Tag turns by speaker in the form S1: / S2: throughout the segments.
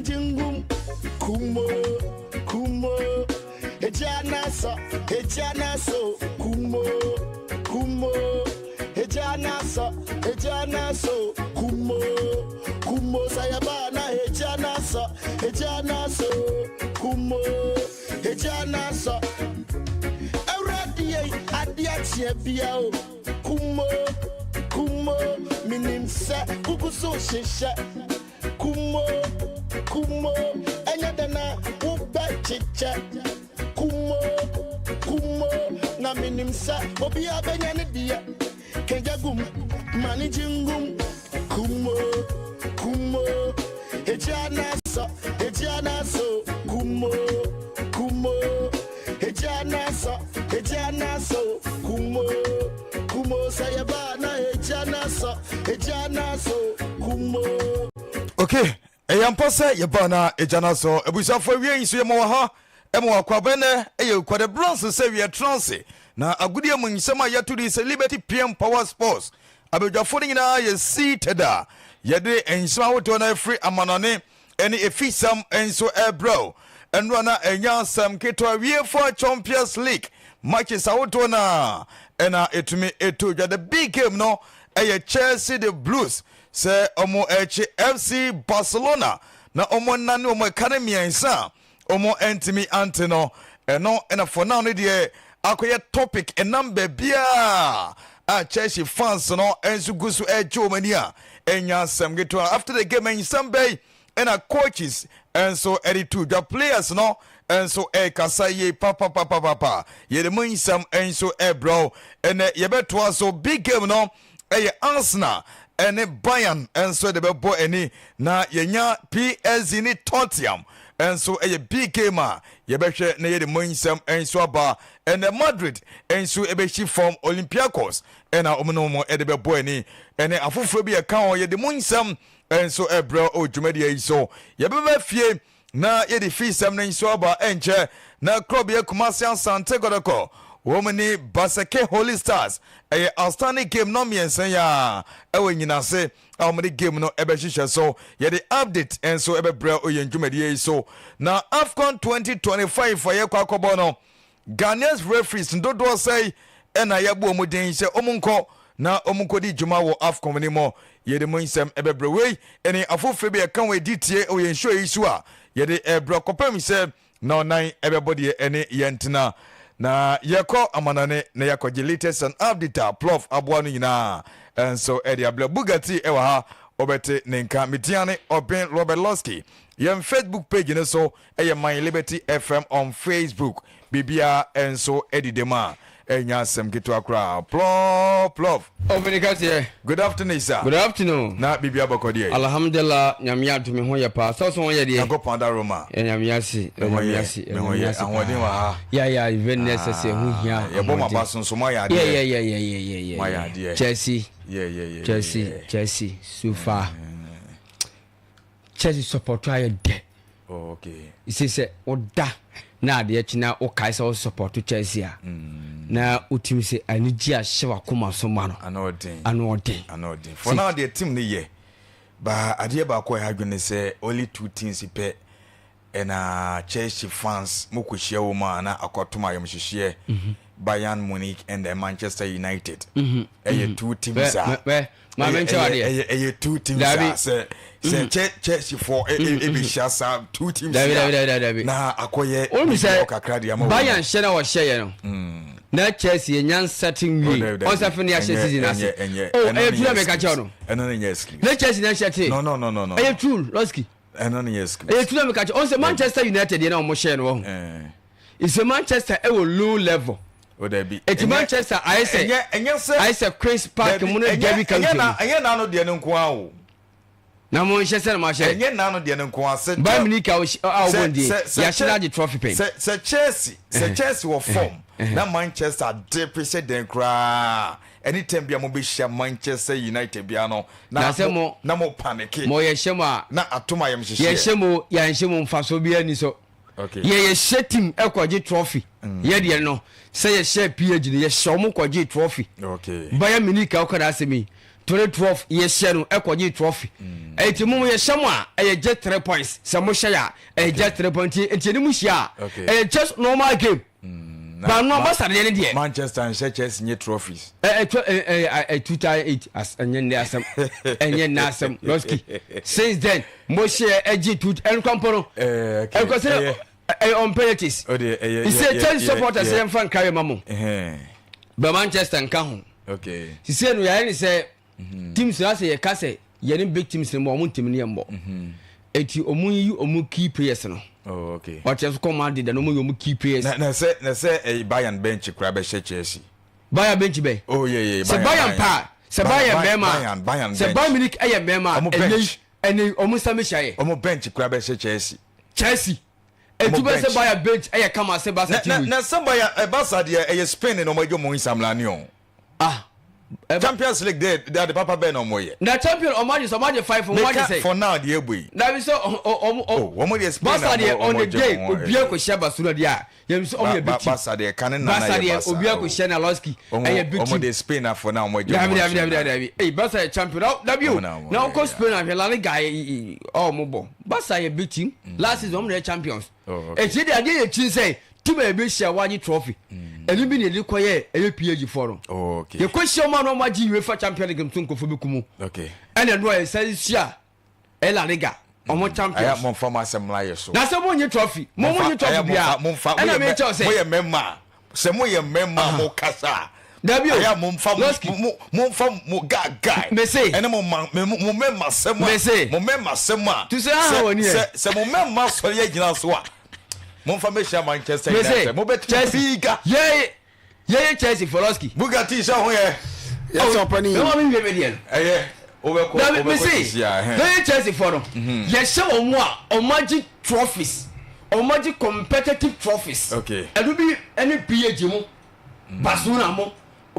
S1: Jingum, Kumo, Kumo, Ejana so, Ejana so, Kumo, Kumo, Ejana so, Ejana so, Kumo, Kumo, Sayabana, Ejana so, Ejana so, Kumo, Ejana so. Awurade adeɛ akyeɛ bia o, Kumo, Kumo, minim sɛ kuku so hyehyɛ. Kumo, Kumo, ɛnyɛ dɛ na wobɛkyekyɛ. Kumo, Kumo, na minim sɛ obiara bɛnya ne deɛ. Kɛgya gum, mani jingum. Kumo, Kumo, egya na sɔ, egya na so. Kumo, Kumo, egya na sɔ, egya na so. Kumo, Kumo, sɛ yɛba na egya na sɔ, egya na so. Kumo.
S2: Okay, ɛyɛ mpa sɛ yɛba na agya no so. Abusuafoɔ, awie yi so yɛma wɔ ha ɛma wakɔ nɛ ɛyɛ kwade bronze sɛ wiɛ transe na agodeɛ mu nsɛm a yɛto de sɛ Liberty PM Power Sports abadwafoɔ no nyinaa yɛ seated a yɛde nsɛm ahodoɔ no afiri amanɔne ɛne ɛfisɛm nso ɛbrɛw. Ɛnora na ɛnya asɛm ketewa. UEFA Champions League matches ahodoɔ no a ɛna ɛtumi ɛto dwa, the big game no ɛyɛ Chelsea, the Blues, sɛ ɔmo ɛkyi FC Barcelona na ɔmo nane ɔmo ɛka no mmiɛnsa a ɔmo ɛntumi ante no. Ɛno ɛna for now no deɛ akɔyɛ topic ɛnam baabiaa a Chelsea fans no nso gu so ɛgye wɔn ani a ɛnya asɛm ketewa. After the game, nsɛm bɛyi ɛna coaches nso ɛde to dwa, players no nso ɛrekasa yie papapapapa. Yɛde mu nsɛm nso ɛrebrɛw. Ɛnɛ yɛbɛtoa so, big game no ɛyɛ Arsenal ɛne Bayern nso de bɛbɔ ani, na yɛnya PSG ne Tottenham nso ɛyɛ big game a yɛbɛhwɛ na yɛde mu nsɛm nso aba. Ɛnɛ Madrid nso ɛbɛhyi fam Olympiacos ɛna wɔn no wɔn ɛde bɛbɔ ani, ɛne afoforɔ bi ɛka ho. Yɛde mu nsɛm nso ɛbrɛ o dwumadie yi so. Yɛbɛbɛ fie na yɛde fi sɛm no nso aba. Ɛnkyɛ na kurɔbea Kumase Asante Kɔtɔkɔ wɔn ne Basake Holy Stars ɛyɛ outstanding game no mmiɛnsa yi a ɛwɔ nyinase a wɔde game no ɛbɛhyehyɛ so. Yɛde update nso ɛbɛbrɛ oyɛ dwumadie yi so. Na AFCON 2025 a yɛkɔ akɔbɔ no, Ghanaians referees dodoɔ sɛe ɛna yɛbɔ wɔn din sɛ wɔn nkɔ na wɔn nkɔdi dwuma wɔ AFCON no mu? Yɛde mu nsɛm ɛbɛbrɛ. Wei ɛne afoforɔ bi ɛka wɔn adi tie wɔ yɛn show yi so a yɛde ɛbrɛ kɔpem sɛ na ɔnan ɛbɛbɔ deɛ ɛne yɛn tena na yɛkɔ amanane na yɛakɔgye latest and update a plof aboa no nyinaa ɛnso ɛde abrɛ. Bugatti ɛwɔ ha, ɔbɛte ne nka metiane ɔbɛn Robert Losky. Yɛn Facebook page no so ɛyɛ My Liberty FM on Facebook. Biribiara ɛnso ɛdidi mu a ɛnya asɛm ketewa koraa. Plɔf plɔf.
S3: Ɔfini kaseɛ.
S2: Good afternoon, sir.
S3: Good afternoon.
S2: Na biribia bɔkɔ deɛ?
S3: Alhamdulillah, Nyame adome, ho yɛ paa. Sɛ ɔsɛ ho yɛ deɛ?
S2: Nyankopɔn adaroma.
S3: Ɛ Nyame ase. Ɛ Nyame ase. Ɛ
S2: Me ho
S3: Nyame
S2: yɛ
S3: ase.
S2: Ahoɔden wɔ ha.
S3: Ya, very necessary, ho hia.
S2: Yɛbɔ ma ba so nso moayɛ adeɛ.
S3: Yeah.
S2: Moayɛ adeɛ.
S3: Chelsea. Chelsea, Chelsea so far. Chelsea support ayɛ dɛ.
S2: Oh, okay.
S3: Sɛ woda na adeɛ kyi na wokae sɛ wo support Chelsea a, na wotumi sɛ anigye ahyɛ w'akoma so ma no.
S2: Ana ɔden.
S3: Ano ɔden.
S2: Ana ɔden. For now deɛ, team no yɛ ba adeɛ baako a ɛha adwene sɛ only two teams pɛ ɛna Chelsea fans mokɔhyia wɔ mu a na akɔtom ayamhyehyeɛ: Bayern Munich and Manchester United. Ɛyɛ two teams a
S3: Bɛ maame nkyɛn adeɛ.
S2: Ɛyɛ two teams a
S3: Dabi.
S2: sɛ Chelsea fo ɛbɛhyia saa two teams
S3: Dabi,
S2: a
S3: dabi, dabi, dabi.
S2: na akɔyɛ
S3: Wɔn sɛ
S2: biribi kakra de ama wɔn.
S3: Bayern hyɛ na wɔhyɛ yɛ no na Chelsea yɛ nyan setting
S2: Oh,
S3: wie
S2: dabi, dabi.
S3: ɔnsa fɛ ne ahyɛ season ase.
S2: Ɛnyɛ
S3: Oh,
S2: ɛno
S3: ɛyɛ
S2: ne
S3: true na
S2: nyɛ
S3: mɛka kyerɛ no.
S2: Ɛno ne nyɛ excuse.
S3: Na Chelsea na hyɛ te.
S2: No.
S3: Ɛyɛ true, Losky.
S2: Ɛno ne nyɛ excuse.
S3: Ɛyɛ true na mɛka kyerɛ ɔn sɛ Manchester United yɛ na wɔn hyɛ no wɔ ho ìsɛ Manchester ɛwɔ low level.
S2: O dabi.
S3: Eti Manchester ayɛ sɛ
S2: ɛnyɛ sɛ
S3: ayɛ sɛ Queens Park mu ne Derby County
S2: ɛnyɛ na
S3: mu.
S2: Ɛnyɛ n'ano deɛ no nko ara o.
S3: Na mo nhyɛ sɛ na mo ahyɛ.
S2: Ɛnyɛ n'ano deɛ no nko ara sɛ
S3: Bayern Munich a wɔbɔ ndie yɛahyɛ
S2: sɛ
S3: n'agye trophy pɛn.
S2: Sɛ Chelsea wɔ form na Manchester de pe sɛ den koraa, anytime bi a mo bɛ hyia Manchester United bia no
S3: Na sɛ
S2: na mo panic.
S3: Mo yɛ hyɛ mo a
S2: na atom ayam hyehyɛ.
S3: Yɛhyɛ mo, yɛnhyɛ mo, mfaso bi ani so. Yɛ yɛhyɛ team ɛkɔgye trophy. Yɛ deɛ no sɛ yɛhyɛ PSG no, yɛhyɛ ɔmo kɔgye trophy. Bayern Munich a wɔkɔ n'asɛm yi 2012 yɛhyɛ no ɛkɔgye trophy. Ɛnti mo yɛhyɛ mo a ɛyɛ just 3 points. Sɛ mo hyɛ yɛ a ɛyɛ just 3 points. Nti ɛne mo hyia a ɛyɛ just normal game. Ba no Barca deɛ ne deɛ.
S2: Manchester nhyɛ Chelsea nye trophies.
S3: Ɛ ɛ ɛ ɛ 2008 as ɛnyɛ nnɛ asɛm ɛnyɛ nnɛ asɛm Lɔski since then mo hyɛ ɛgye two ɛnkwa mpo no ɛnkwa sɛ ɛyɛ on penalties. Sɛ Chelsea supporters yɛn fa nka yɛ ma mo. Bɛ Manchester nka ho. Sisei no yɛayɛ ne sɛ mhm. teams no asɛ yɛka sɛ yɛne big teams no bɔ ɔmo ntumi ne yɛn bɔ mhm. eti ɔmo yi ɔmo key players no.
S2: Oh, okay.
S3: Ɔkyɛ so kɔ Madrid na ɔmo yi ɔmo key players.
S2: Na na sɛ na sɛ ɛyi eh, Bayern bench kura bɛhyɛ Chelsea.
S3: Bayern bench bɛ.
S2: Oh yeah yeah.
S3: Sɛ Bayern pa sɛ Bayern bɛrima
S2: Bayern Bayern
S3: bench. Sɛ Bayern Munich ɛyɛ mɛrima ɛnɛ ɛnɛ ɔmo nsa bɛhyia yɛ.
S2: Ɔmo bench kura bɛhyɛ Chelsea.
S3: Chelsea. Etu bɛ sɛ Bayern bench ɛyɛ kama sɛ Barca team.
S2: Na na sɛ Bayern eh, Barca deɛ ɛyɛ Spain na ɔmo adwa ɔmo nsamlani o.
S3: Ah.
S2: Champions League de de ade papa bɛn na ɔmo yɛ.
S3: Na champion ɔmo agye sɛ ɔmo agye five ɔmo agye sɛ.
S2: Meka for now deɛ ɛbɔ yi.
S3: Dabi sɛ ɔmo
S2: ɔmo. Wɔn deɛ Spain na
S3: ɔmo
S2: ɔmo
S3: on the day obi akɔhyia Barcelona deɛ a yɛn sɛ ɔmo yɛ big team.
S2: Barca deɛ kane nana
S3: yɛ Barca. Barca deɛ obi akɔhyia na Losky ɛyɛ big team.
S2: Ɔmo deɛ Spain afɔ na ɔmo agye
S3: ɔmo. Dabi dabi dabi dabi eyi Barca yɛ champion dabi o na ɔkɔ Spain ahwɛ La Liga ɔmo bɔ Barca yɛ big team last season ɔmo na yɛ champions. Eti deɛ adeɛ yɛ kyin sɛ team a yɛbɛhyia wagye trophy mm. ɛno bi na yɛde kɔyɛ ɛyɛ PSG foɔ no
S2: oh,
S3: yɛkɔhyia ɔma no ɔmagye UEFA Champions League nso nkɔfo bi ku mu ɛna ɛno a yɛsan hyia ɛyɛ La Liga ɔmo mm. champions.
S2: Momfa mo asɛm la yɛ so.
S3: Na sɛ mo nye trophy mo mo nye trophy bia ɛna mi kyɛw sɛ.
S2: Moyɛ mɛma sɛ moyɛ mɛma mo kasa.
S3: Dabi o.
S2: Ɛyà momfa mo momfa mo gaagaa.
S3: Mese.
S2: Ɛne mo ma mo mɛma sɛm a.
S3: Mese.
S2: Mo mɛma sɛm a.
S3: Tu sɛ aha wɔ ni yɛ.
S2: Sɛ sɛ mo mɛma sɔre agyina so a. Momfa mɛhyia Manchester United. Mo bɛ
S3: Chelsea.
S2: Biga.
S3: Yɛ yɛ Chelsea Foloski.
S2: Bugatti sɛ ho yɛ.
S1: Yɛ sɛ ɔpɛ ni.
S3: Mɛma mi nwie mi deɛ no.
S2: Ɛyɛ wobɛkɔ wobɛkɔ sisi a.
S3: Yɛ Chelsea fɔ no. Yɛ hyɛ wɔn a wɔn agye trophies wɔn agye competitive trophies.
S2: Okay.
S3: Ɛno bi ɛne PSG mu. Barcelona mo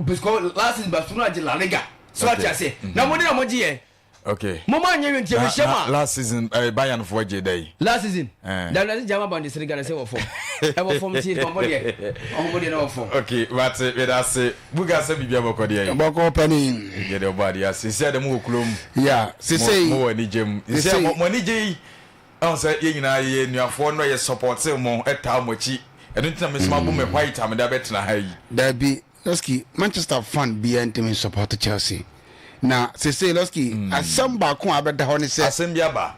S3: because last season Barcelona gye La Liga so ati ase na mo de na mo gye yɛ.
S2: Okay.
S3: Mo ma nye nti ebi hyɛ ma.
S2: Last season eh, Bayern fo gye dɛ yi.
S3: Last season. Eh. Da na German Bundesliga na sɛ wɔ fam. Ɛwɔ fam ti ɔmo deɛ ɔmo deɛ na wɔ fam.
S2: Okay, wate meda ase. Buga sɛ biribi abɔkɔ deɛ yi.
S1: Bɔkɔ panin.
S2: Yɛ deɛ ɔbɔ adeɛ ase. Sisi a dɛ mo wɔ kurom.
S1: Yeah, sisi.
S2: Mo wɔ anigye mu. Sisi a mo anigye yi. Ɛhu sɛ yɛn nyinaa yɛyɛ anuafoɔ no yɛ supporte mo taa mo akyi ɛno nti na me nso mabɔ me white a mede abɛtena ha yi.
S1: Dabi Losky Manchester fan biara ntumi nsupporte Chelsea na sesei Losky asɛm baako a abɛda hɔ ne sɛ
S2: Asɛm bi aba.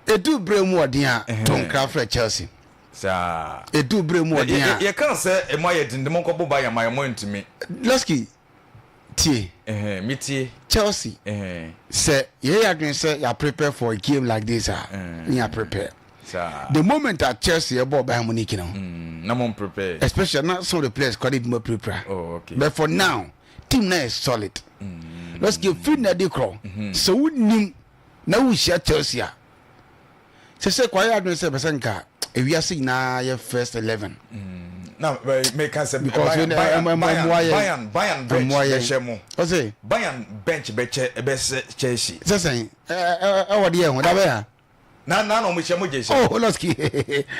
S1: Edu berɛ mu ɔden a to nkra frɛ Chelsea.
S2: Saa.
S1: Edu berɛ mu ɔden a.
S2: Yɛkaa sɛ emu ayɛ den de monkɔbɔ Bayern ma yɛn moantumi.
S1: Losky Tie.
S2: Ɛhɛn, me tie.
S1: Chelsea,
S2: Ɛhɛn.
S1: sɛ yɛyɛ adwene sɛ yɛ prepare for a game like this a, ne yɛ prepare.
S2: Saa.
S1: The moment a Chelsea ɛbɔ Bayern Munich no,
S2: Mm, na mo prepare.
S1: especially na some of the players kɔ de bi mo prepare.
S2: Oh, okay.
S1: But for now, team na yɛ solid. Let's get free na de korɔ. Sɛ wonim na wohyia Chelsea a, Sɛ sɛ kwa yɛ adwene sɛ pɛsɛ nka ewiase nyinaa yɛ first 11.
S2: Mm, na meka sɛ
S1: because Bayern Bayern
S2: Bayern Bayern bench bɛhyɛ mo.
S1: Ɔsɛ
S2: Bayern bench bɛkyɛ bɛsɛ Chelsea.
S1: Sɛ sɛn ɛwɔ deɛ ho dabɛ ha.
S2: Na na na ɔmo hyɛ mo gye hyɛ.
S1: Oh Losky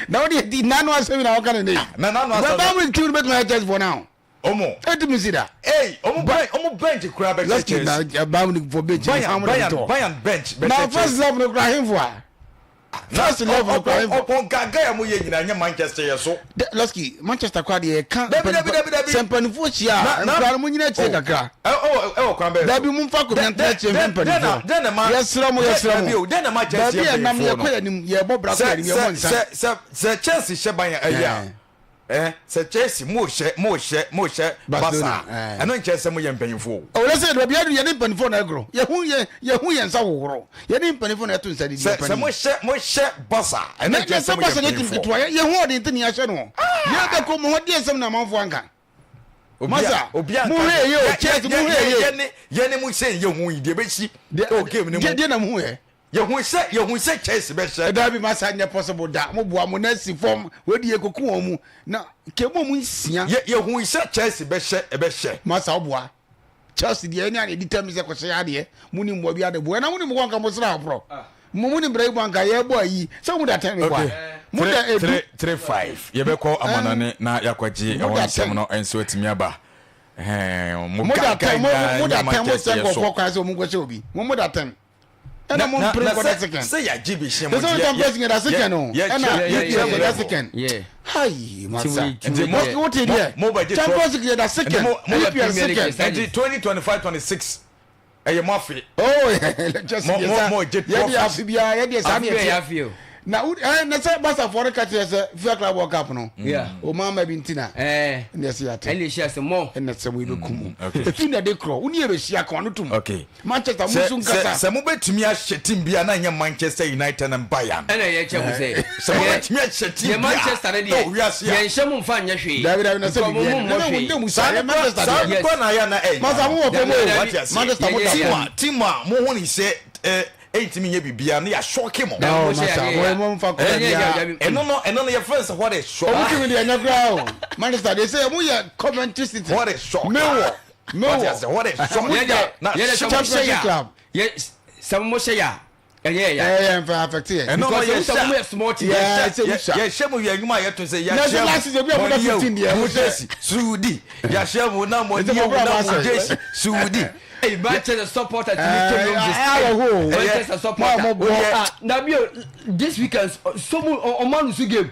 S1: na ɔde di nanu asɛm na ɔka ne ne.
S2: Na nanu asɛm.
S1: Bayern Munich team no bɛtumi ayɛ Chelsea for now.
S2: Omo.
S1: Ɛtumi si da.
S2: Hey, omo bench, omo bench kura bɛ kyɛ Chelsea.
S1: Na Bayern Munich for bench.
S2: Bayern, Bayern, Bayern bench bɛ kyɛ
S1: Chelsea. Na first level no kura hemfo a. First level no kura hemfo.
S2: Ɔpɔn gaga ya mo yɛ nyina nyɛ Manchester yɛ so.
S1: Lɔski Manchester kura deɛ ka.
S2: Dabi dabi dabi dabi.
S1: Sɛ mpanimfoɔ hyia a nkura no mo nyina akyire
S2: oh.
S1: kakra.
S2: Ɛwɔ ɛwɔ kwan bɛyɛ so.
S1: Dabi mo nfa akonnwa ntena akyire nhwɛ mpanimfoɔ. Yɛsrɛ mo yɛsrɛ mo.
S2: Baabi
S1: yɛ nam yɛkɔ yɛ nim yɛbɔ bra kɔ yɛ nim yɛbɔ nsa.
S2: Sɛ sɛ sɛ Chelsea hyɛ Bayern ɛyɛ a. Eh, sɛ Chelsea mo hyɛ mo hyɛ mo hyɛ Barca a, ɛno nkyerɛ sɛ mo yɛ mpanyinfoɔ o.
S1: Ɔwɔ sɛ baabi adu yɛne mpanyinfoɔ na ɛgorɔ yɛhu yɛ yɛhu yɛn nsa hohoro yɛne mpanyinfoɔ na ɛto nsa didi
S2: Sɛ sɛ mo hyɛ mo hyɛ Barca a, ɛno nkyerɛ sɛ mo yɛ mpanyinfoɔ.
S1: Ketewa yɛhu ɔde nti ne yɛahyɛ no yɛbɛkɔ mo hɔ deɛ nsɛm na amanfoɔ anka. Masa
S2: obi anka
S1: mo hwɛ yie o Chelsea mo hwɛ yie.
S2: Yɛne yɛne mo hyɛ yɛhu yi deɛ ɛbɛsi ɛwɔ game no mu.
S1: Deɛ na mo hu yɛ.
S2: Yɛhu sɛ yɛhu sɛ Chelsea bɛhyɛ.
S1: Dabi masa nyɛ possible da mo boa mo nan si fam wei de yɛkɔku wɔn mu na kɛmu ɔmo nsia.
S2: Yɛ yɛhu sɛ Chelsea bɛhyɛ ɛbɛhyɛ.
S1: Masa ɔboa Chelsea deɛ ɛne ade determine sɛ kɔhyɛ adeɛ mo ni mmoa bi ade boa ɛna mo ni mo kɔ nka mo sra aporɔ mo mo ni brɛ yi bɔ anka yɛ bɔ ayi sɛ mo da tɛn mi bɔ a mo da edu.
S2: 3 3 5 yɛbɛkɔ amanɔne na yɛakɔgye ɛhɔ nsɛm no nso atumi aba. Mo
S1: Mo da
S2: gaga
S1: tɛn mo
S2: nyinaa
S1: mo da
S2: nyɛ
S1: tɛn mo
S2: Manchester
S1: sɛ
S2: yɛ so.
S1: nkurɔfoɔ kwan sɛ ɔmo nkɔhyɛ obi. Mo mo da tɛn.
S2: Na
S1: Ɛna mo
S2: na
S1: mpere
S2: na
S1: nkɔda
S2: sɛ
S1: second.
S2: sɛ yɛagye bi hyɛ mo
S1: Sɛ sɛ
S2: nti yɛ
S1: Champions League da
S2: yɛ
S1: second o.
S2: yɛ
S1: Ɛna
S2: yɛkyerɛ
S1: EPL
S2: yɛkyerɛ mo
S1: yɛ da
S2: level.
S1: second.
S3: Yeah.
S1: Hayi masa.
S2: Nti mo
S1: Mosque wote
S2: mo
S1: deɛ.
S2: mo bɛgye
S1: Champions
S2: trophy.
S1: League yɛ da
S2: Nti
S1: second.
S2: mo mo bɛ
S1: EPL
S3: Premier League
S1: second.
S3: yɛ
S2: nti 2025 26 ɛyɛ mo afe.
S1: Oh, just
S2: Mo
S1: yɛ
S2: mo
S1: sa
S2: mo gye
S1: yɛ de
S2: trophies.
S1: afe biara yɛ deɛ saa
S3: Afe
S1: ne
S3: bɛyɛ
S1: yɛ
S3: afe o.
S1: na wo ɛ na sɛ basafoɔ no ka kyerɛ sɛ FIFA Club World Cup no
S3: Yeah.
S1: o maa ma bi nti na
S3: Ɛɛ.
S1: ɛna ɛsɛ yɛate
S3: Ɛna ehyia sɛ mɔ.
S1: ɛna sɛ wo ebɛku mu
S2: okay.
S1: efi na de korɔ wo ne yɛ bɛhyia kan no tum
S2: Okay.
S1: Manchester mo
S2: Sɛ
S1: nso
S2: sɛ
S1: nkasa
S2: sɛ mobɛtumi ahyɛ team bi a na nyɛ Manchester United and Bayern.
S3: Ɛna yɛ kyɛ mo sɛ.
S2: Sɛ mobɛtumi ahyɛ team
S3: Yɛ
S2: bi a
S3: Manchester ne
S2: na
S3: deɛ.
S2: owiase a.
S3: Yɛn hyɛ mo nfa nyɛ hwee.
S1: Dabi dabi na sɛ
S3: Nka ɔmo
S1: biribi
S3: mo
S1: ɛna
S3: mmɔ
S1: na
S3: hwee.
S1: wo ne mu
S2: Saa
S1: sa
S2: no
S1: yɛ Manchester
S2: saa
S1: deɛ
S2: no kora na ayɛ na ɛyɛ.
S1: Masa mo wɔ fam
S3: Dabi,
S1: o
S3: dabi.
S2: Wate aseɛ.
S1: Manchester mo da
S2: Team
S1: fam
S2: a team a mo ho ne sɛ ɛ ɛntumi nyɛ biribiara no yɛ asɔke mo.
S3: Dabi,
S1: Oh,
S3: mo hyɛ
S1: masa
S3: yɛ
S1: mo
S3: yɛ.
S1: mo nfa kɔla
S3: Ɛnyɛ yɛ
S1: biara
S3: dabi.
S2: Ɛno no ɛno no yɛfrɛ no sɛ what a shock.
S1: ɔmo tumi deɛ ɛnyɛ koraa o Manchester deɛ sɛ ɔmo yɛ Coventry City
S2: What a shock.
S1: Millwall
S2: Wate
S1: Millwall
S2: aseɛ what a shock.
S3: Yɛ deɛ
S2: Na
S3: yɛ deɛ sɛ mo hyɛ
S1: Championship
S3: yɛ a.
S1: club.
S3: Yɛ sɛ mo hyɛ yɛ a. Ɛnyɛ yɛ ya.
S1: Ɛyɛ nfa affect yɛ
S2: Ɛno no
S3: Because
S2: yɛ
S3: ewu sɛ mo
S2: hyɛ
S3: yɛ small team.
S1: Yeah.
S2: yɛhyɛ
S1: sɛ wusua.
S2: yɛhyɛ mu yɛ nnwuma a yɛto sɛ
S1: Na sɛ
S2: yɛahyɛ
S1: last season bi a mo da 15 deɛ,
S2: mo
S1: mo hyɛ.
S2: jesi suudi yɛahyɛ mu na mo
S1: Ɛsɛ
S2: ani
S1: mo
S2: ewu
S1: bra
S2: na
S1: ma
S2: mo
S1: sɛ.
S2: jesi suudi
S3: Hey, Manchester supporter tumi
S1: Eh,
S3: twɛ mu
S1: eh, awerɛhoɔ o.
S3: Manchester supporter.
S1: Mo a mo bɔ.
S3: Ah, na bio this weekend so mu ɔmo anusu game.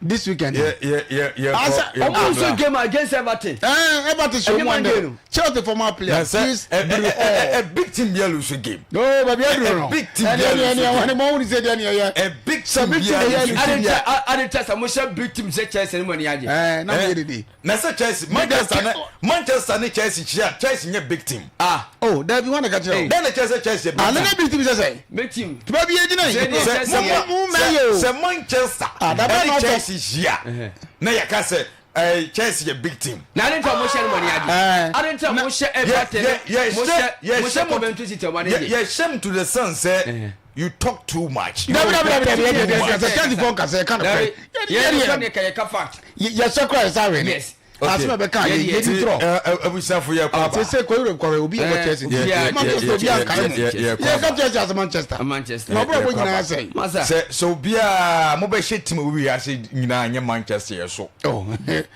S1: this weekend
S2: yɛ yɛ yɛ yɛ
S1: Asa-
S2: kɔ yɛ
S3: Ɔmo
S2: kɔ
S3: anusu
S2: bra.
S3: game against Everton.
S1: Eh, Everton show
S3: Ɛnyɛ
S1: mu
S3: Monday
S1: andɛ
S3: no.
S1: Chelsea former player
S2: Na sɛ
S1: Chris
S2: ɛ ɛ
S1: Bruhall
S2: ɛ ɛ big team bi lose game.
S1: No, baabi aduru no
S2: A big team
S1: ɛne
S2: bi
S1: ɛne
S2: lose
S1: ɛne
S2: game.
S1: ɛne mo ahunu sɛ deɛ ne ɛyɛ
S2: A big
S1: Sɛ
S2: team
S1: big
S2: bi
S1: team yɛ
S2: lose
S1: lose
S2: game.
S3: Ade tɛ ade tɛ sɛ mo hyɛ big team sɛ Chelsea ne mo ani agye.
S1: ɛɛ na mo yɛ dede
S2: Na sɛ Chelsea Manchester ne Manchester ne Chelsea kyia Chelsea nyɛ big team.
S3: Ah,
S1: oh dabi wɔn na ka kyerɛ o
S2: Dɛn na kyerɛ sɛ Chelsea yɛ big
S1: ale
S2: team.
S1: ne big team sɛ sɛ
S3: big team.
S1: tuba bi yɛ gyina yi
S3: Sɛ deɛ
S2: Sɛ
S3: Chelsea
S2: mo
S3: yɛ-
S1: mo mɛ yɛ o
S2: sɛ Manchester
S1: Ah, da bɛn na
S2: ɛne
S1: ɔsɛ-
S2: Chelsea hyia na yɛka sɛ ɛɛ Chelsea yɛ big team.
S3: Na ade ntɛ mo hyɛ ne mo ani agye.
S1: Eh.
S3: Ade ntɛ mo hyɛ Everton
S2: yɛ
S3: mo
S2: yɛ
S3: hyɛ mo hyɛ
S2: mo
S3: Coventry City ɔmo ani
S2: yɛ
S3: agye.
S2: yɛ hyɛ to the sense sɛ you talk too much.
S1: dabi dabi dabi dabi yɛ
S2: Too
S1: deɛ
S2: much.
S1: sɛ Chelsea fɔ nkasa yɛ ka no
S3: Dabi
S1: korɛ
S3: yɛ
S1: yɛ
S3: yɛ ne
S1: deɛ
S3: ka yɛ ka fact.
S1: yɛ hyɛ kora yɛ sa wɛ ne
S3: Yes.
S1: asem a bɛka yɛ yɛ di torɔ
S2: Ɛ, ɛ, abusuafo yɛ kɔ aba.
S1: sese kɔ Europe kɔrɔ obi yɛ bɔ
S3: Eh,
S1: Chelsea
S3: yeah,
S1: Manchester obi
S2: yeah,
S1: ankare mo
S2: yeah, yeah,
S1: yɛ ka Chelsea asɛ Manchester
S3: Manchester.
S1: na ɔbɛrɛ bɔ
S2: Yeah,
S1: nyinaa
S2: yeah,
S1: sɛ
S3: Masa.
S2: Sɛ sɛ obiara mobɛhyɛ team owi ase nyinaa nyɛ Manchester yɛ so.
S1: oh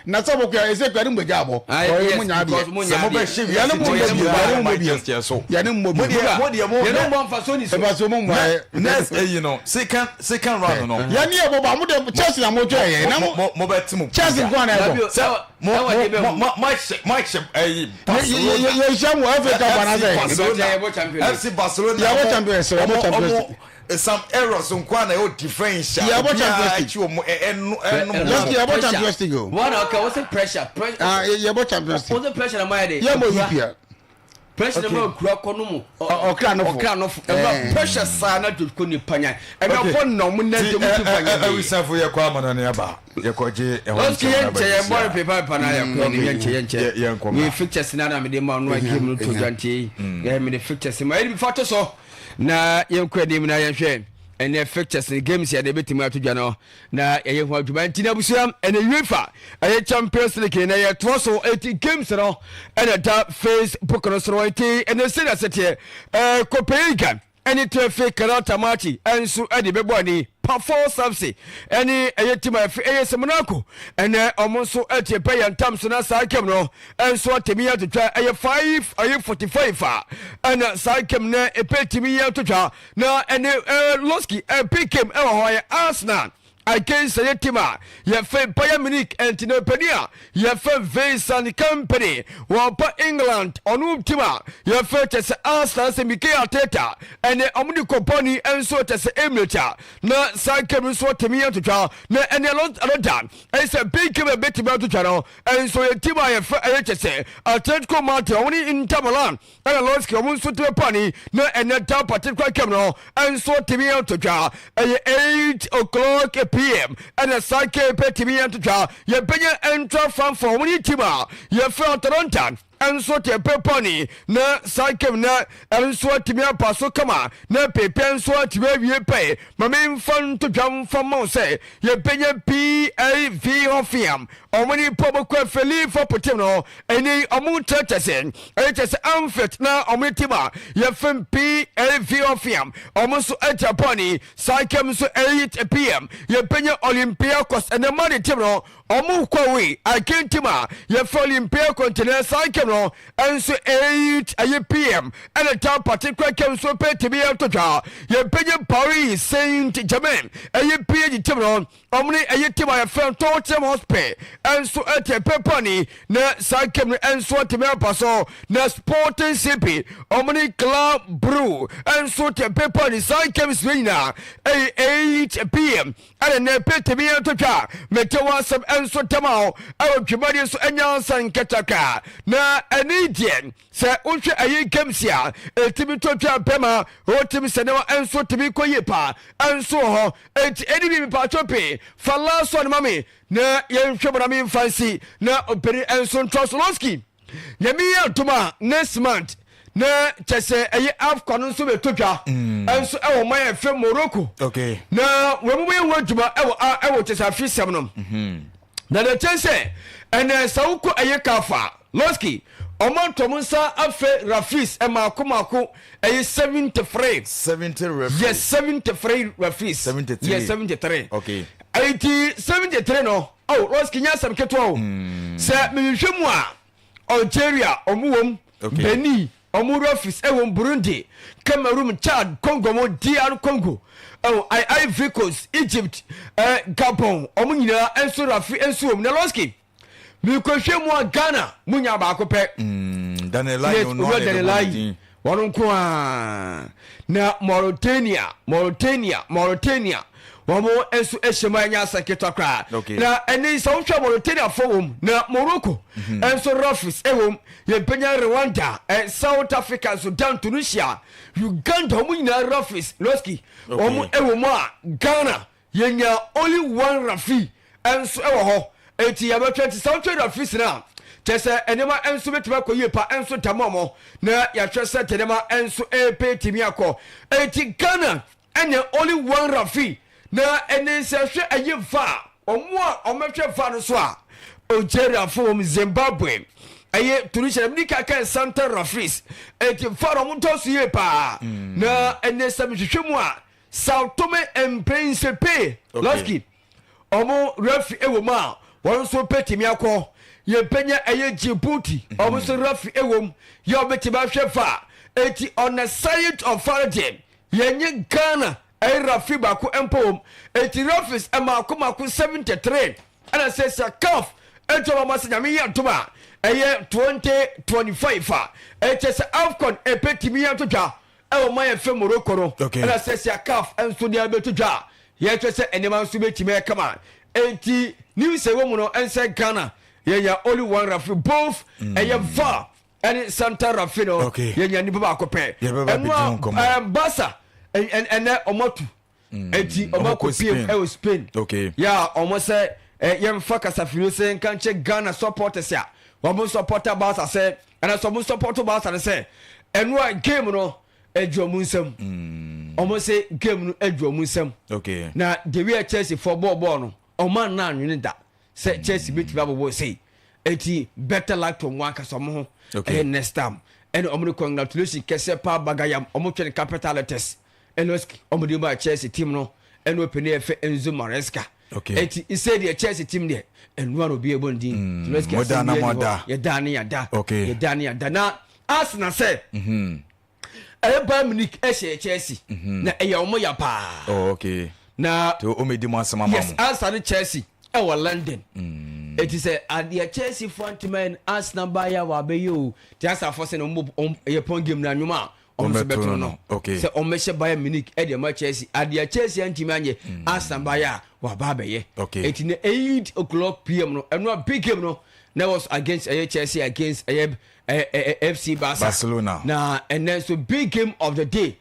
S1: na sɛ bɔ kura ɛsɛ kura ne mo gya abɔ
S3: Ah,
S1: ɔyɛ
S3: yes,
S1: mo nya
S3: because
S1: adeɛ
S3: mo
S2: Sɛ
S3: nya adeɛ.
S2: mobɛhyɛ
S1: Yɛne
S2: wiase
S1: mo
S2: team
S1: mmɔ bio,
S2: biara
S1: yɛne
S2: nyɛ
S1: mo mmɔ bio.
S2: Manchester yɛ so.
S1: Yɛne mmɔ
S2: Mo
S1: bio.
S2: deɛ mo deɛ mo
S3: Yɛn no bɔ nfa so ni so.
S1: ɛba so mo mmɔ
S2: Ne- next eyi no second second round no.
S1: yɛne yɛ bɔ ba mo de Chelsea na mo twɛ yɛ na mo
S2: Mo mo bɛ te mo.
S1: Chelsea nko ana
S3: Dabi
S1: ɛbɔ
S3: o,
S2: Sɛ
S3: ɛwɔ
S2: mo
S3: ɛwɔ de
S2: mo
S3: bɛ
S2: mo
S3: mu.
S2: mo mo ahyɛ mo ahyɛ ɛyi
S1: Yɛ- yɛ- yɛ- yɛhyia mo FA Cup anaasɛ
S2: Barcelona
S3: Yɛbɔ Champions League.
S2: FC Barcelona
S1: Yɛbɔ Champions League, yɛbɔ
S2: ɔmo-
S1: Champions
S2: ɔmo-
S1: League.
S2: some errors nko a na ɛwɔ differential.
S1: Yɛbɔ
S2: Obiara
S1: Champions League.
S2: akyi wɔn ɛ- ɛnu ɛnu
S3: Ɛ-
S1: Last year, yɛbɔ
S3: pressure.
S1: Champions League o.
S3: One okay, what's the pressure? Pressure.
S1: Ah, yɛ- yɛbɔ Champions League
S3: What's the pressure na mo ayɛ de?
S1: yɛ mo
S3: Okura.
S1: EPL
S3: Pressure na mo akura kɔ no mu.
S1: Ɔkra no fo.
S3: Ɔkra no fo.
S1: Eh.
S3: Ɛnna pressure saa na jɔ ko nipa nya. Ɛnna fɔ na ɔmo nɛ
S2: Ti
S3: jɔ mo
S2: ɛ
S3: ti fa
S2: ɛ
S3: nya
S2: ɛ
S3: bi.
S2: awisafo yɛ kɔ amana ne aba yɛ kɔ gye ɛhɔ
S3: Lɔsiki
S2: nsɛm
S3: yɛn
S2: na
S3: nkyɛn yɛn
S2: ba
S3: bɔre pepa pepa na yɛ kɔ ni yɛn nkyɛn yɛn
S2: Yɛ- yɛn
S3: nkyɛn.
S2: kɔ
S3: Mi
S2: ma.
S3: fixtures na na mi de ma ɔno a game no to dwa nti yɛ mi de fixtures ma yɛn bi fa to so na yɛn kɔ anim na yɛn hwɛ ɛnɛ fixtures ni games yɛ de ebetumi ato dwa no na yɛyɛ ho adwuma nti na abusua ɛnɛ UEFA ɛyɛ Champions League na yɛtoa so eti games no ɛna da Facebook no soro nti ɛnɛ sɛ na sɛteɛ Copenhagen ɛne TFA Kairat Almaty ɛnso ɛde bɛbɔ ani. Pafos FC ɛne ɛyɛ team a ɛfɛ ɛyɛ sɛ Monaco ɛnɛ ɔmo nso ɛte pɛ yɛn ntam so na saa game no ɛnso atɛmi yɛ atotwa ɛyɛ 5 ɛyɛ 45 a ɛna saa game no ɛpɛ timi yɛ atotwa na ɛne Losky ɛpɛ game ɛwɔ hɔ yɛ Arsenal against ɛyɛ team a yɛfɛ Bayern Munich. Ɛnti na panin a yɛfɛ Vincent Kompany wɔpa England ɔno team a yɛfɛ kyɛ sɛ Arsenal sɛ Mikel Arteta ɛnɛ ɔmo de kɔpɔni nso kyɛ sɛ Emirates a na saa game nso tɛmi yɛ ntotwa na ɛnɛ ɛlɔda ɛyɛ sɛ big game a bɛtumi atotwa no ɛnso yɛ team a yɛfɛ ɛyɛ kyɛ sɛ Atletico Madrid ɔmo ne Inter Milan ɛna Lɔski ɔmo nso tɛmɛ pani na ɛnɛ da particular game no ɛnso tɛmi yɛ ntotwa ɛyɛ 8 o'clock pm ɛna saa game pɛ tɛmi yɛ ntotwa. Yɛbɛnya Eintracht Frankfurt ɔmo ne team a yɛfɛ Atalanta ɛnso te pepɔni na saa game na ɛnso atumi aba so kama na pepe nso atumi awie pɛ. Ma memfa nto dwa mfa ma wo sɛ yɛbɛnya PSV Hoffenheim. Ɔmo ne mpo ɔmo kɔ afɛ Liverpool team no ɛni ɔmo nkyerɛ kyɛ sɛ ɛyɛ kyɛ sɛ Anfield na ɔmo ne team a yɛfrɛ PSV Hoffenheim ɔmo nso agya bɔɔl saa game nso 8 pm. Yɛbɛnya Olympiacos ɛnɛ Mali team no, ɔmo kɔ away against team a yɛfrɛ Olympiacos, nti saa game no ɛnso 8 ɛyɛ pm. Ɛna ta particular game nso pɛ tv ɛto dwa, yɛbɛnya Paris Saint Germain, ɛyɛ PSG team no, ɔmo ne ɛyɛ team a yɛfrɛ Tottenham Hotspur ɛnso ɛte pepani na saa game no ɛnso atumi aba so. Na Sporting CP ɔmo ne Club Brugge ɛnso te pepani. Saa games no nyinaa ɛyɛ 8 pm. Ɛna ne pɛtɛmi yɛn to twa mɛtɛ wɔ asɛm ɛnso tɛm a ɛwɔ dwumadie nso ɛnya nsa nkɛtɛka. Na ɛne deɛ sɛ wohwɛ ɛyɛ games a ɛtumi to twa bɛma wɔtumi sɛ nneɛma ɛnso tumi kɔ yie paa ɛnso wɔ hɔ. Enti ɛne bi mipatwo pii fa last one ma me na yɛnhwɛ mu na memfa nsi na ɔpani ɛnso ntoa so. Lɔski, Nyame yɛ atom a, next month na kyɛ sɛ ɛyɛ AFCON no nso bɛtɔ dwa ɛnso ɛwɔ man yɛfrɛ Morocco. Na wɔn mu yɛ ho adwuma ɛwɔ a ɛwɔ kyɛ sɛ afi sɛm no na deɛ kyɛn sɛ ɛnɛ sɛ wokɔ ɛyɛ kafa Lɔski, ɔmo atɔ mo nsa afɛ referees ɛmaako maako ɛyɛ 73.
S2: 70 referees.
S3: Yes, 73 referees.
S2: 73.
S3: Yes, 73. Ɛnti 73 no, oh Lɔski, nyɛ asɛm ketewa o. Sɛ mehwehwɛ mu a, Algeria ɔmo wɔm, Benin ɔmo referees ɛwɔ, Burundi, Cameroon, Chad, Congo mo, DR Congo, ɛwɔ Ivory Coast, Egypt, Gabon, ɔmo nyinaa ɛnso referee ɛnso wɔm. Na Lɔski, mekɔhwɛ mu a, Ghana mu nya baako pɛ.
S2: Daniel Ayi.
S3: Yes,
S2: ɔno
S3: owura
S2: a na
S3: Daniel
S2: ɛbɛbɔ ne
S3: Ayi
S2: din.
S3: wɔn nko a. Na Mauritania wɔn nso ahyɛ mu a ɛnyɛ asa ketewa koraa. Na ɛne sɛ wohwɛ, Mauritania fo wɔm, na Morocco nso referees ɛwɔ mu. Yɛbɛnya Rwanda, South Africa, Sudan, Tunisia, Uganda, wɔn nyinaa referees, Lɔski, wɔn ɛwɔ mu a Ghana yɛnya only one referee ɛnso ɛwɔ hɔ. Eti yɛbɛtwɛ nti sɛ wotwe referees no a, kyɛ sɛ nneɛma nso bɛtumi akɔ yie pa nso tam ɔmɔ na yɛahwɛ sɛ nneɛma nso ɛpɛ tumi akɔ. Eti Ghana ɛnyɛ only one referee. Na ɛne sɛ hwɛ ɛyɛ va ɔmo a ɔmɛhwɛ va no so a, Algeria fo wɔm, Zimbabwe, ɛyɛ Tunisia ne kaka center referees. Eti va no ɔmo ntɔ so yie paa. Na ɛne sɛ mehwehwɛ mu a, Sao Tome and Principe, Lɔski, ɔmo referee ɛwɔ mu a wɔn nso pɛtumi akɔ. Yɛbɛnya ɛyɛ Djibouti, ɔmo nso referee ɛwɔ mu yɛ ɔbɛtumi ahwɛ fa. Eti on the side of farade, yɛnye Ghana ɛyɛ referee baako mpo wɔm. Eti referees ɛmaako maako 73. Ɛna sɛ CAF ɛtu ɔmo sɛ Nyame yɛ atom a, ɛyɛ 2025 a ɛkyɛ sɛ AFCON ɛpɛtumi yɛ to dwa ɛwɔ man yɛ fɛ Morocco no. Ɛna sɛ CAF nso deɛ bɛto dwa a, yɛtwɛ sɛ nneɛma nso bɛtumi ɛkama. Enti news ɛwɔ mu no ɛnsɛ Ghana yɛnya only one referee, both ɛyɛ VAR ɛne center referee no. Yɛnya nipa baako pɛ.
S2: Yɛbɛba
S3: ɛno
S2: abɛdi ho nkɔmmɔ.
S3: a Barca ɛnɛ ɔmo atu, eti ɔmo
S2: Ɔmo kɔ
S3: akɔ piem
S2: Spain.
S3: ɛwɔ Spain. Yà ɔmo sɛ yɛmfa kasafiri sɛ nka nkyɛ Ghana supporters a wɔn supporter Barca sɛ ɛna sɛ ɔmo support Barca no sɛ ɛno a game no adu ɔmo nsam. Ɔmo sɛ game no adu ɔmo nsam. Na the way a Chelsea fɔ bɔɔl no, ɔmo anna anwene da sɛ Chelsea bɛtumi abɔbɔ sei. Eti better luck to ɔmo ankasa ɔmo ho. Ɛyɛ next time. Ɛna ɔmo de congratulation kɛseɛ paa bagayam, ɔmo twɛ ne capital letters ɛna ɔmo de ma Chelsea team no ɛna ɔpɛni ɛfɛ Enzo Maresca. Eti ise deɛ Chelsea team deɛ ɛnua na obi ɛbɔ ne din. Maresca
S2: Mo da
S3: asɛm
S2: na
S3: bi
S2: mo
S3: ɛni hɔ.
S2: da.
S3: Yɛda ne yɛda. Yɛda ne yɛda. Na Arsenal sɛ ɛyɛ Bayern Munich ɛhyɛ Chelsea na ɛyɛ ɔmo ya paa.
S2: Oh, okay.
S3: Na
S2: To o medi mo asɛm ama
S3: yes
S2: mo.
S3: Arsenal ne Chelsea ɛwɔ London. Eti sɛ adeɛ Chelsea fo ntoma yɛ, Arsenal ba yɛ a wabɛyɛ o. Ti Arsenal fo sɛ na ɔmo ɛyɛ pɔn game na anwoma a ɔmo nso
S2: Ɔmbɛto
S3: bɛto
S2: no
S3: no.
S2: no.
S3: Sɛ ɔmo bɛhyɛ Bayern Munich ɛde ɛma Chelsea, adeɛ Chelsea ntumi anyɛ, Arsenal ba yɛ a waba abɛyɛ. Eti ne 8 o'clock pm no, ɛno a big game no na was against ɛyɛ Chelsea against ɛyɛ ɛ ɛ FC Barca.
S2: Barcelona.
S3: Na ɛnɛ nso big game of the day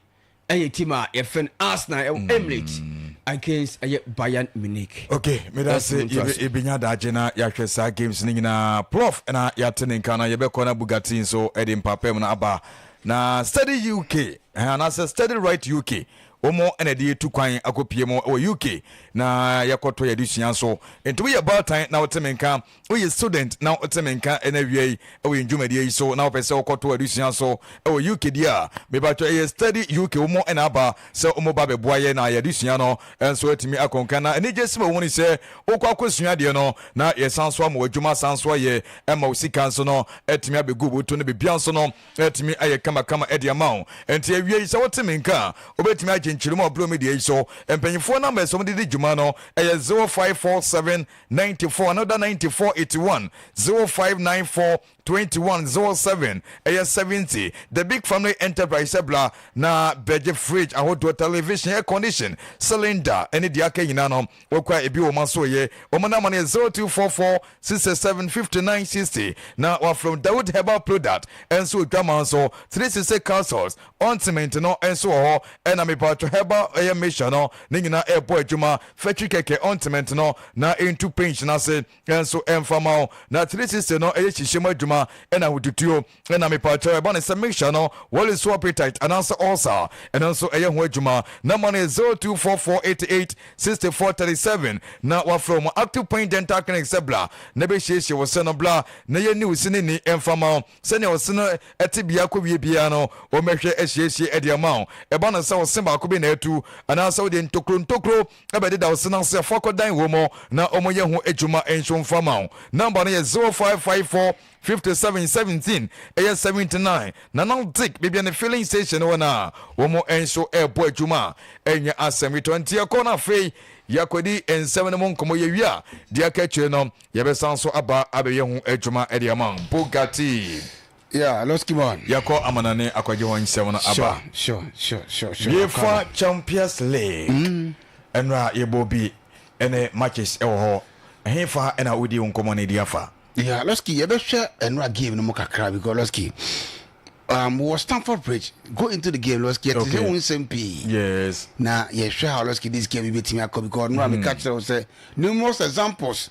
S3: ɛyɛ team a yɛfrɛ no Arsenal ɛwɔ Emirates against ɛyɛ Bayern Munich.
S2: Okay, meda
S3: That's
S2: se
S3: mo ntoa so.
S2: yɛbɛnya daagye na yɛahwɛ saa games no nyinaa. Plof na yɛate ne nka na yɛbɛkɔ na Bugatti nso de mpapɛ mu no aba na Study UK anaasɛ Study Right UK. Wɔn na ɛde yɛtu kwan akɔpie mu wɔ UK na yɛkɔtɔ yɛde sua so. Nti woyɛ baatan na wote me nka, woyɛ student na wote me nka ɛna awia yi wɔ yɛn dwumadie yi so na wopɛ sɛ wokɔtɔ adesua so wɔ UK deɛ a, mebatwɛ ɛyɛ Study UK wɔn na aba sɛ wɔn ba bɛboa yɛn na yɛn adesua no nso atumi akɔ nkan. Na anigye sɛm a ɛwɔ mu ne sɛ wokɔ akɔsua adeɛ no na yɛsan so ama w'adwuma san so ayɛ ma wo sika nso no atumi abɛgu wo to no biribiara nso no atumi ayɛ kamakama de ama wo. Enti awiei, sɛ wote me nka a, wobɛtumi agye nkyeremu a ɔbrɛ me deɛ yi so. Mpanyimfoɔ numbers a wɔde di dwuma no yɛ 0547 94 another 94 81 0594 21 07 ɛyɛ 70. The Big Family Enterprise sɛ bra na bɛgye fridge ahodoɔ, television, air condition, cylinder ne deɛ aka nyinaa no. Wɔkɔ a ebi wɔ wɔn asoɛeɛ. Wɔn namba no yɛ 0244 67 59 60. Na wɔafrɛ wɔn Dawood Herbal Product nso wɔ Dwaman so. 360 Capsules Ointment no nso wɔ hɔ. Ɛna mepatwo herbal ɛyɛ mixture no ne nyinaa ɛrebɔ adwuma. Fatwi kɛkɛ ointment no na ɛntu pains no ase nso ɛmfa ma wo. Na 360 no ɛyɛ hyehyɛ mu adwuma ɛna ahotutuo. Ɛna mepaakyɛw ɛba ne sɛ mixture no wɔle so appetite anaasɛ ulcer ɛno nso ɛyɛ ho adwuma. Number no yɛ 0244886437 na wafrɛ wɔn Active Point Dental Clinic sɛ bla na bɛhyiahyia wo se no bla na yɛnni wo se no ni ɛmfa ma wo sɛnea wo se no ɛte bia kɔ wie biara no wɔmmɛhwɛ asiesie ɛde ama wo. Ɛba no sɛ wo se baako bi na atu anaasɛ wode ntokuro ntokuro ɛbɛdeda wo se no ase afa kɔdan wɔ mu na wɔyɛ ho adwuma nso mfa ma wo. Number no yɛ 0554 57 17 ɛyɛ 79 Nana Dick baabi a ne filling station wɔ no a wɔn nso ɛrebɔ adwuma a ɛnyɛ asɛm ketewa nti yɛkɔ no afei yɛakɔdi nsɛm no mu nkɔmmɔ yɛwie a deɛ aka akyire no yɛbɛsan so aba abɛyɛ ho adwuma de ama Bugatti.
S3: Yeah, let's keep on.
S2: Yɛkɔ amanane akɔgye hɔ nsɛm no aba.
S3: Sure.
S2: UEFA Champions League ɛnora yɛbɔ bi ɛne matches ɛwɔ hɔ ɛhefa ɛna wodi wo nkɔmmɔ no di afa?
S3: Yeah, Losky, yɛbɛhwɛ ɛnora game no mu kakra because Losky, wɔ Stamford Bridge, go into the game, Losky, yɛte sɛ wo nsɛm pii.
S2: Yes.
S3: Na yɛhwɛ how Losky this game bɛtumi akɔ because ɛnora meka kyerɛ wo sɛ numerous examples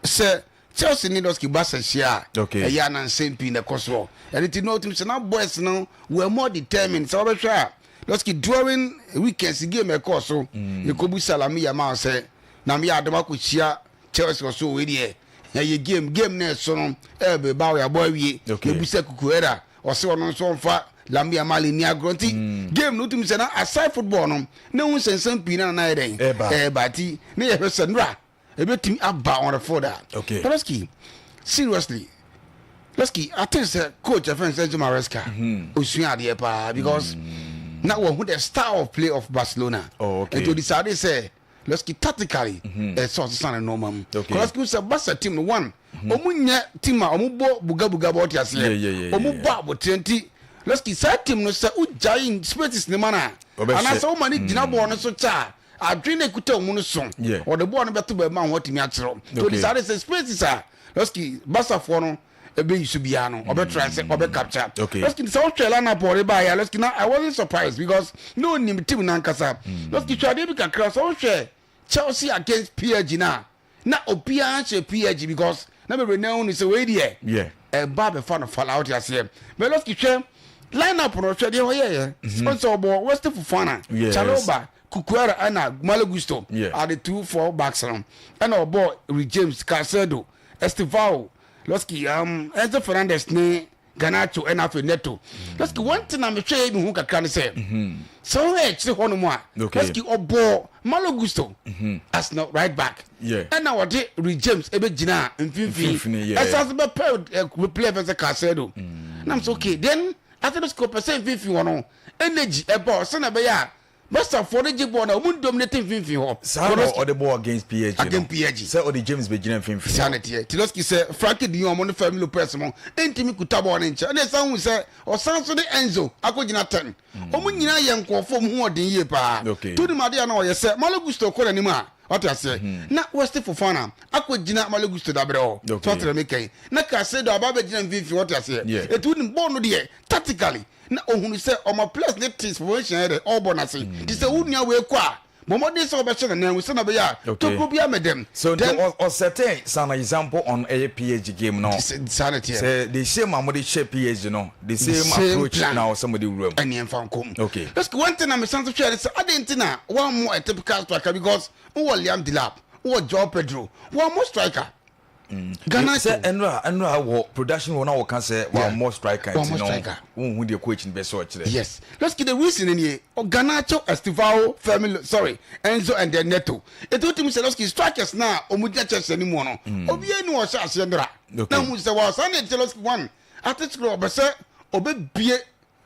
S3: sɛ Chelsea ne Losky Barca hyia a, ɛyɛ a na nsɛm pii na ɛkɔ soɔ. Ɛno nti na ɔtumi sɛ na boys no were more determined sɛ wɔbɛhwɛ a Losky during weekends game ɛkɔɔ so, yɛkɔbu Lamine Yamal sɛ na meyɛ adom akɔhyia Chelsea wɔ so wei deɛ ɛyɛ game game na ɛso no ɛyɛ Bilbao yɛabɔ awie yɛbusa Cucurella ɔse ɔno nso ɔmfa Lamine Yamal ni agorɔ nti game no wotumi sɛ na aside football no na ehu nsɛnsɛm pii na na yɛ dɛn ɛɛba nti ne yɛhwɛ sɛ nora ebetumi aba on the field a Lewandowski seriously Lewandowski I think sɛ coach ɛfɛn sɛ Enzo Maresca osua adeɛ paa because na wɔhu the style of play of Barcelona nti odisade sɛ Lewandowski tactically ɛsɛ ɔsesa ne nneɛma mu. Lewandowski sɛ Barca team no one ɔmo nyɛ team a ɔmo bɔ bugabuga bɔ ɔte aseɛ ɔmo bɔ abotire nti Lewandowski saa team no sɛ ogyae spaces ne ma na anaasɛ ɔma ne gyina bɔɔl no so kyɛ a adwene na ekuta ɔmo no so ɔde bɔɔl no bɛto baabi ma wɔn atumi akyerɛw to ɔde saa de sɛ spaces a Lewandowski Barcafoɔ no ɛbɛyi so biara no ɔbɛtry sɛ ɔbɛ capture. Lewandowski sɛ ɔhwɛ lineup ɔde baayɛ Lewandowski na I wasn't surprised because na onim team nankasa. Lewandowski hwɛ adeɛ bi kakra sɛ ɔhwɛ Chelsea against PSG na na obiara hyɛ PSG because na bebree na ehunu sɛ wei deɛ ɛba abɛfa no fala ɔte aseɛ. But Lewandowski hwɛ lineup no hwɛ deɛ ɔyɛɛyɛ sponsor ɔbɔ Wesley Fofana, Chalobah, Cucurella ɛna Malo Gusto are the 2 4 backs no ɛna ɔbɔ Reece James, Caicedo, Estevao, Losky, Enzo Fernandez ne Garnacho ɛna afei Neto. Losky, one thing na mehwɛ yɛ mehu kakra ne sɛ sɛ wohwɛ akyire hɔ nom a Losky ɔbɔɔ Malo Gusto as no right back ɛna ɔde Reece James ɛbɛgyina mfimfini ɛsan so bɛpɛ player fɛ sɛ Caicedo na m sɛ okay then after Losky ɔpɛ sɛ mfimfini hɔ no energy ɛbɔ sɛnea ɛbɛyɛ a Barcafoɔ no gye bɔɔl na wɔn dominate mfimfini hɔ.
S2: Saa na ɔde bɔɔl against PSG no.
S3: Against PSG.
S2: Sɛ ɔde James bɛgyina mfimfini.
S3: Saa na ɛteɛ. Tilowski sɛ Frankie de Jong ne Fermin Lopez mo ntumi kuta bɔɔl no nkyɛ. Ɛna ɛsan hu sɛ ɔsan so de Enzo akɔgyina 10. Wɔn nyinaa yɛ nkurɔfoɔ wɔn ho ɔden yie paa. Tunim adeɛ a na ɔyɛ sɛ Malo Gusto kɔ n'anim a ɔte aseɛ na Wesley Fofana akɔgyina Malo Gusto dabrɛ hɔ. So ɔte dɛ meka yi. Na Caicedo aba abɛgyina mfimfini ɔte aseɛ. Eti wonim bɔɔl no deɛ tactically na ohunu sɛ ɔma players ne te formation yɛ dɛ ɔrebɔ n'ase. Te sɛ wo nua wei kɔ a.
S4: Bɔ mmɔden sɛ wobɛhyɛ ne nan mu sɛnea ɛbɛyɛ a tokuro biara mmɛda mu.
S2: So
S4: Then,
S2: nti ɔsɛte san example on ɛyɛ PSG game no.
S4: Saa na ɛteɛ.
S2: Sɛ the same a mode hyɛ PSG no, the
S4: The
S2: same
S4: same
S2: approach
S4: plan
S2: na ɔsɛ mode wura mu.
S4: Ɛne ɛmfa nkɔ mu.
S2: Okay.
S4: Looks one thing na mesan so hwɛɛ ne sɛ adɛn nti na wammɔ a typical striker because wowɔ Liam Delap, wowɔ Joao Pedro, wammɔ striker. Ghana
S2: Sɛ ɛnura ɛnura wɔ production hɔ na wɔka sɛ wammɔ striker nti
S4: Wammɔ
S2: no
S4: striker.
S2: wonhu deɛ coach no bɛ sɛ ɔkyerɛ.
S4: Yes. Let's get the reason in here. Garnacho, Estevao, Firmino, sorry, Enzo and then Neto. It would mean sɛ strikers na ɔmo gyina Chelsea anim hɔ no. Obiara ni ɔhyɛ aseɛ ndra.
S2: Okay.
S4: Na hu sɛ wa saa na Chelsea one. Atletico ɔbɛ sɛ ɔbɛbie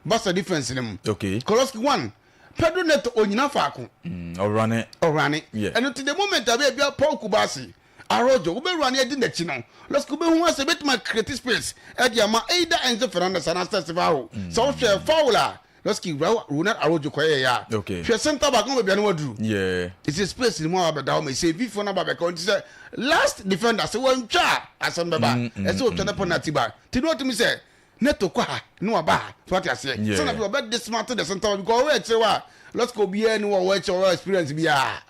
S4: Barca defense no mu.
S2: Okay.
S4: Koloski one. Pedro Neto onyina faako.
S2: Ɔrane.
S4: Ɔrane.
S2: Yeah.
S4: Ɛno ti the moment a baabi a Paul Kubasi Araujo wobɛwura adi n'akyi no, Losky wobɛhu asɛ bɛtumi create space ɛde ama either Enzo Fernandez anaasɛ Estevao. Sɛ wohwɛ foul a Losky Ronald Araujo kɔyɛyɛ a,
S2: Okay.
S4: hwɛ center back no baabi a no waduru. Ɛsɛ space no mu a wabɛda hɔ ma ɛsɛ vifoɔ no aba bɛka nti sɛ last defender sɛ wantwa a asɛm bɛba, ɛsɛ wɔtwa no penalty ba nti ne watumi sɛ Neto kɔ ha ne waba ha so wate aseɛ sɛna bi ɔbɛ dismantle the center back because ɔwɔ akyire hɔ a Losky obiara ni wɔ ɔwɔ akyire ɔwɔ experience biara.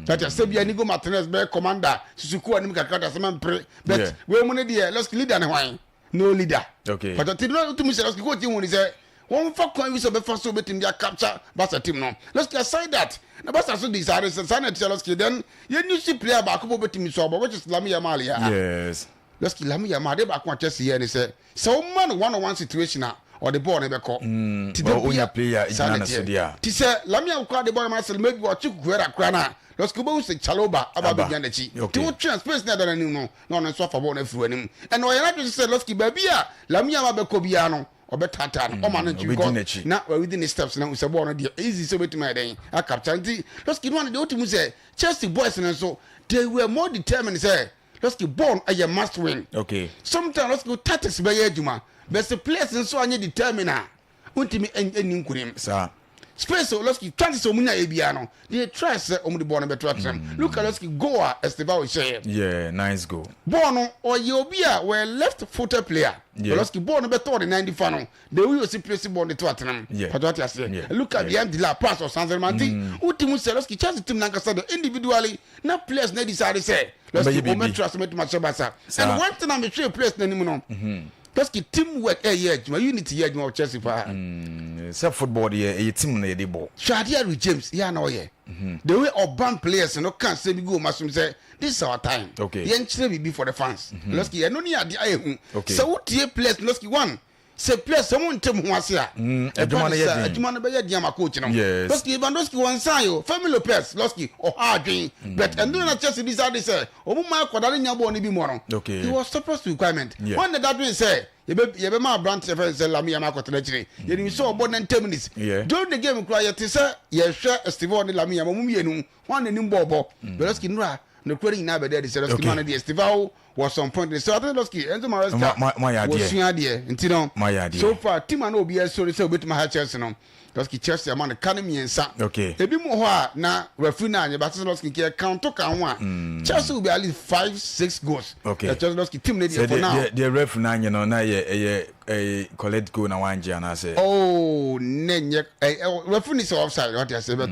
S4: Tati asɛ bia Nigo Martinez bɛyɛ commander susuku anim kakra da sɛ mpere but wei mu no deɛ Losky leader ne hwan, no leader.
S2: Okay.
S4: But ti no tumi sɛ Losky coach hu ni sɛ wɔn fa kwan bi sɛ ɔbɛfa so obetumi de capture Barca team no. Losky aside that na Barca so di saa de saa na ɛte Losky then yɛn new si player baako bɔ obetumi so abɔ, which is Lamine Yamal ya. Losky Lamine Yamal ade baako a Chelsea yɛ ne sɛ sɛ wɔma no one on one situation a ɔde bɔɔl no bɛkɔ. Ti
S2: Well,
S4: de
S2: onya
S4: bia
S2: player
S4: saa
S2: gyina
S4: na
S2: ne so
S4: ɛteɛ.
S2: deɛ a.
S4: Ti sɛ Lamine akora de bɔɔl no ma sɛ maybe ɔkye Cucurella kora no a Losky wobɛhu sɛ Chalobah aba
S2: Aba.
S4: abɛgyina n'akyi. Ti wotwe a space no ɛda n'anim no na ɔno nso afa bɔɔl no afiri w'anim. Ɛna ɔyɛ n'adwene sɛ Losky baabi a Lamine Yamal bɛkɔ biara no ɔbɛtaataa no ɔma no nkyi
S2: ɔbɛdi
S4: because
S2: n'akyi.
S4: na wawidi ne steps na sɛ bɔɔl no deɛ easy sɛ obɛtumi ayɛ dɛn acapture. Nti Losky no ano deɛ wotumi sɛ Chelsea boys no nso they were more determined sɛ Losky bɔɔl no ɛyɛ must win. Sometimes Losky tactics bɛyɛ adwuma but sɛ players nso anyɛ determined a wontumi ɛnni nkunim.
S2: Saa.
S4: Space o Losky chances a wɔn nya yɛ biara no they try sɛ wɔn de bɔɔl no bɛto atɛm. Look at Losky goal a Estevao hyɛ yɛ.
S2: Yeah, nice goal.
S4: Bɔɔl no ɔyɛ obi a wɔyɛ left footed player. Losky bɔɔl no bɛtɔ ɔde nan nifa no the way osi place bɔɔl no to atɛm. Pàtó ati aseɛ. Look at the end la pass ɔsan sɛ mante wotumi sɛ Losky Chelsea team nankasa de individually na players na decide sɛ Losky
S2: Ɔbɛyɛ biribi.
S4: wɔn bɛtra so mɛtuma hyɛ Barca.
S2: Saa.
S4: And one thing a mehwɛ players n'anim no, Losky team work ɛyɛ adwuma, unity yɛ adwuma wɔ Chelsea paa.
S2: Sɛ football deɛ ɛyɛ team na yɛde bɔ.
S4: Hwɛ adeɛ a Reece James yɛ a na ɔyɛ. The way ɔban players no ka asɛm bi gu wɔn asom sɛ this is our time. Yɛnkyerɛ biribi for the fans. Losky ɛno ne adeɛ ayɛ hu. Sɛ wotie players Losky one sɛ players sɛ wɔn ntɛm ho ase a,
S2: adwuma
S4: ɛba
S2: no
S4: ne
S2: yɛ
S4: sɛ
S2: den.
S4: Adwuma no bɛyɛ den ama coach no.
S2: Yes.
S4: Losky Lewandowski wɔn nsan yi o, Fermin Lopez Losky ɔha adwen but ɛno na Chelsea decide sɛ wɔn mu akɔda ne nya bɔɔl no bi mu no. He was surplus to requirement. Wɔn na dadwen sɛ yɛbɛ yɛbɛma aberante fɛn sɛ Lamine Yamal akɔtena akyire. Yɛnim sɛ ɔbɔ 90 minutes. During the game kura yɛte sɛ yɛhwɛ Estevao ne Lamine Yamal mu mmienu wɔn n'anim bɔɔl bɔ. But Losky nura ne kura ne nyinaa bɛda adi sɛ Losky nura no deɛ Estevao was some point so I think Losky Enzo Maresca
S2: Ma yɛ adeɛ.
S4: wɔsua adeɛ nti no
S2: Ma yɛ adeɛ.
S4: so far team a na obi ɛsoro sɛ obetumi ha Chelsea no, Losky Chelsea ama no ka no mmiɛnsa. Ebi mu wɔ hɔ a na referee na anyɛ baasa Losky nkɛ count ka ho a Chelsea will be at least five six goals.
S2: Okay.
S4: Chelsea Losky team ne
S2: Sɛ
S4: deɛ for now.
S2: Deɛ ref no anyɛ no na ɛyɛ ɛyɛ collect goal na wangye anaasɛ.
S4: Oh, ne nyɛ ɛ ɛ referee ni sɛ offside ɔte ase but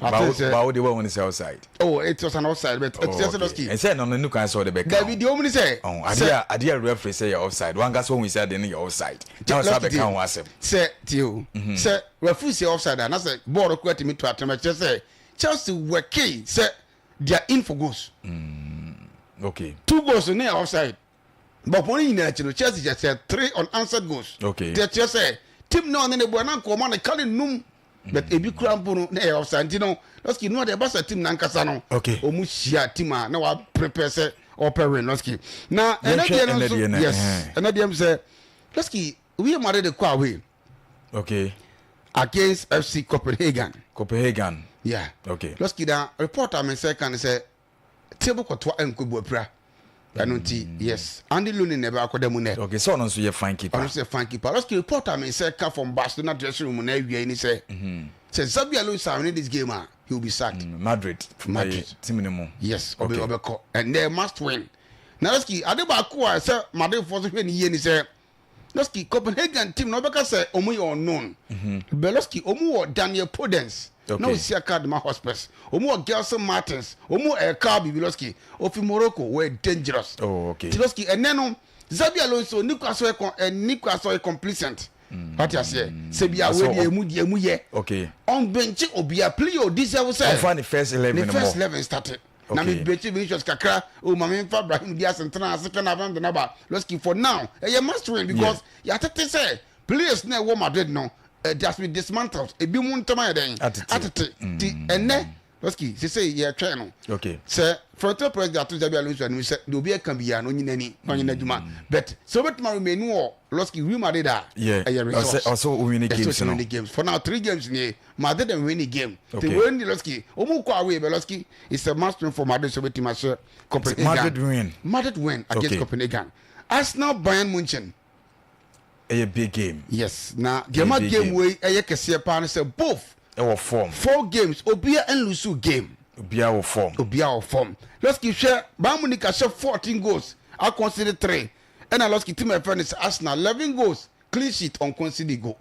S4: I think sɛ
S2: Bawo de wɔn sɛ offside.
S4: Oh, it was an offside but ɛte sɛ Losky.
S2: Ɛsɛ no no nu kan sɛ ɔde bɛka.
S4: Dabi deɛ ɔmu ni sɛ.
S2: Ɔn adeɛ a adeɛ a referee sɛ yɛ offside wankasa ohun sɛ adeɛ no yɛ offside. Na ɔsɛ abɛka ho asɛm.
S4: Sɛ tie o, sɛ referee sɛ offside a na sɛ bɔɔl kura tumi to atɛm ɛkyerɛ sɛ Chelsea working sɛ they are in for goals. Two goals ne yɛ offside but wɔn nyinaa akyi no Chelsea kyɛ sɛ three unanswered goals. Deɛ kyerɛ sɛ team na ɔne ne bɔ na nkɔmɔ ne ka ne num but ebi kura mpo no na ɛyɛ offside nti no Losky no ɔde ɛba sɛ team nankasa no ɔmu hyia team a na wa prepare sɛ ɔpɛ win Losky na ɛnɛ
S2: Yɛnhwɛ
S4: deɛ no
S2: ɛnɛ
S4: nso
S2: deɛ no,
S4: yes
S2: ɛhɛn.
S4: Ɛnɛ deɛ sɛ Losky Real Madrid kɔ away against FC Copenhagen.
S2: Copenhagen.
S4: Yeah. Losky na report a me nsa ka ne sɛ Thibaut Courtois nkɔ buapira ɛno nti yes Andy Lunin na ɛbɛ akɔda mu nɛ.
S2: Okay, sɛ ɔno nso yɛ fine keeper.
S4: Ɔno nso yɛ fine keeper. Losky report a me nsa ka from Barcelona dressing room na awia yi ni sɛ sɛ Xabi Alonso win this game a he will be sacked.
S2: Madrid.
S4: Madrid.
S2: Team no mu.
S4: Yes, ɔbɛ ɔbɛkɔ and they must win. Na Losky ade baako a sɛ Madridfoɔ so hwɛ ne yie ni sɛ Losky Copenhagen team na ɔbɛka sɛ ɔmo yɛ unknown. But Losky ɔmo wɔ Daniel Podence. Na osi aka de ma Hotspurs. Wɔn wɔ Gelson Martins, wɔn wɔ El Kaabi Losky ofi Morocco, wɔyɛ dangerous.
S2: Oh, okay.
S4: Ti Losky ɛnɛ no Xabi Alonso ni kwa so ɛkɔ ɛni kwa so ɔyɛ complacent. Wate aseɛ sɛ bi a wei deɛ emu deɛ emu yɛ.
S2: Okay.
S4: Ɔnbɛnkye obia player o deserve sɛ.
S2: Ɔnfa ne first 11
S4: Ne first 11 start. Na mi bɛnkye Vinicius kakra o ma mi nfa Brahim Diaz ntena ase kɛ na afɛn de naba Losky for now ɛyɛ must win because yɛatete sɛ players na ɛwɔ Madrid no it has been dismantled ebi mu ntɛm ayɛ dɛn atete ti ɛnɛ Losky sese yɛtwɛn no
S2: okay.
S4: Sɛ Florentino Perez de ato Xabi Alonso anim sɛ deɛ obi ɛka biara no ɔnyi n'ani na ɔnyɛ n'adwuma but sɛ obetuma remain wɔ Losky Real Madrid a ɛyɛ resource.
S2: Ɔsɛ owin games no
S4: games for now three games nie Madrid and win game okay. Te wei ni Losky ɔmu kɔ away but Losky is a must win for Madrid so obetuma hyɛ Copenhagen.
S2: Madrid win.
S4: Madrid win against okay. Copenhagen. Arsenal, Bayern Munchen.
S2: Ɛyɛ big game.
S4: Yes, na deɛ ma game wei ɛyɛ kɛseɛ paa no sɛ both.
S2: Ɛwɔ form.
S4: Four games obiara nlusu game.
S2: Obiara wɔ form.
S4: Obiara wɔ form. Losky hwɛ Bayern Munich ahyɛ 14 goals akɔnsidi three, ɛna Losky team ɛfɛ no sɛ Arsenal 11 goals, clean sheet, ɔnkɔnsidi goal.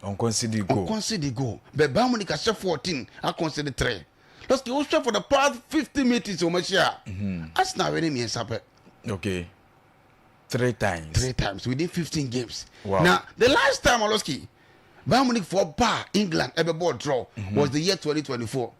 S2: Ɔnkɔnsidi goal.
S4: Ɔnkɔnsidi goal but Bayern Munich ahyɛ 14 akɔnsidi three. Losky wohwɛ for the past 50 meetings wɔn ahyia a, Arsenal wɛ ne mmiɛnsa pɛ.
S2: Okay. Three times.
S4: Three times within 15 games.
S2: Wow.
S4: Now, the last time Oloski, Bayern Munich for bar England ever bought draw was the year 2024.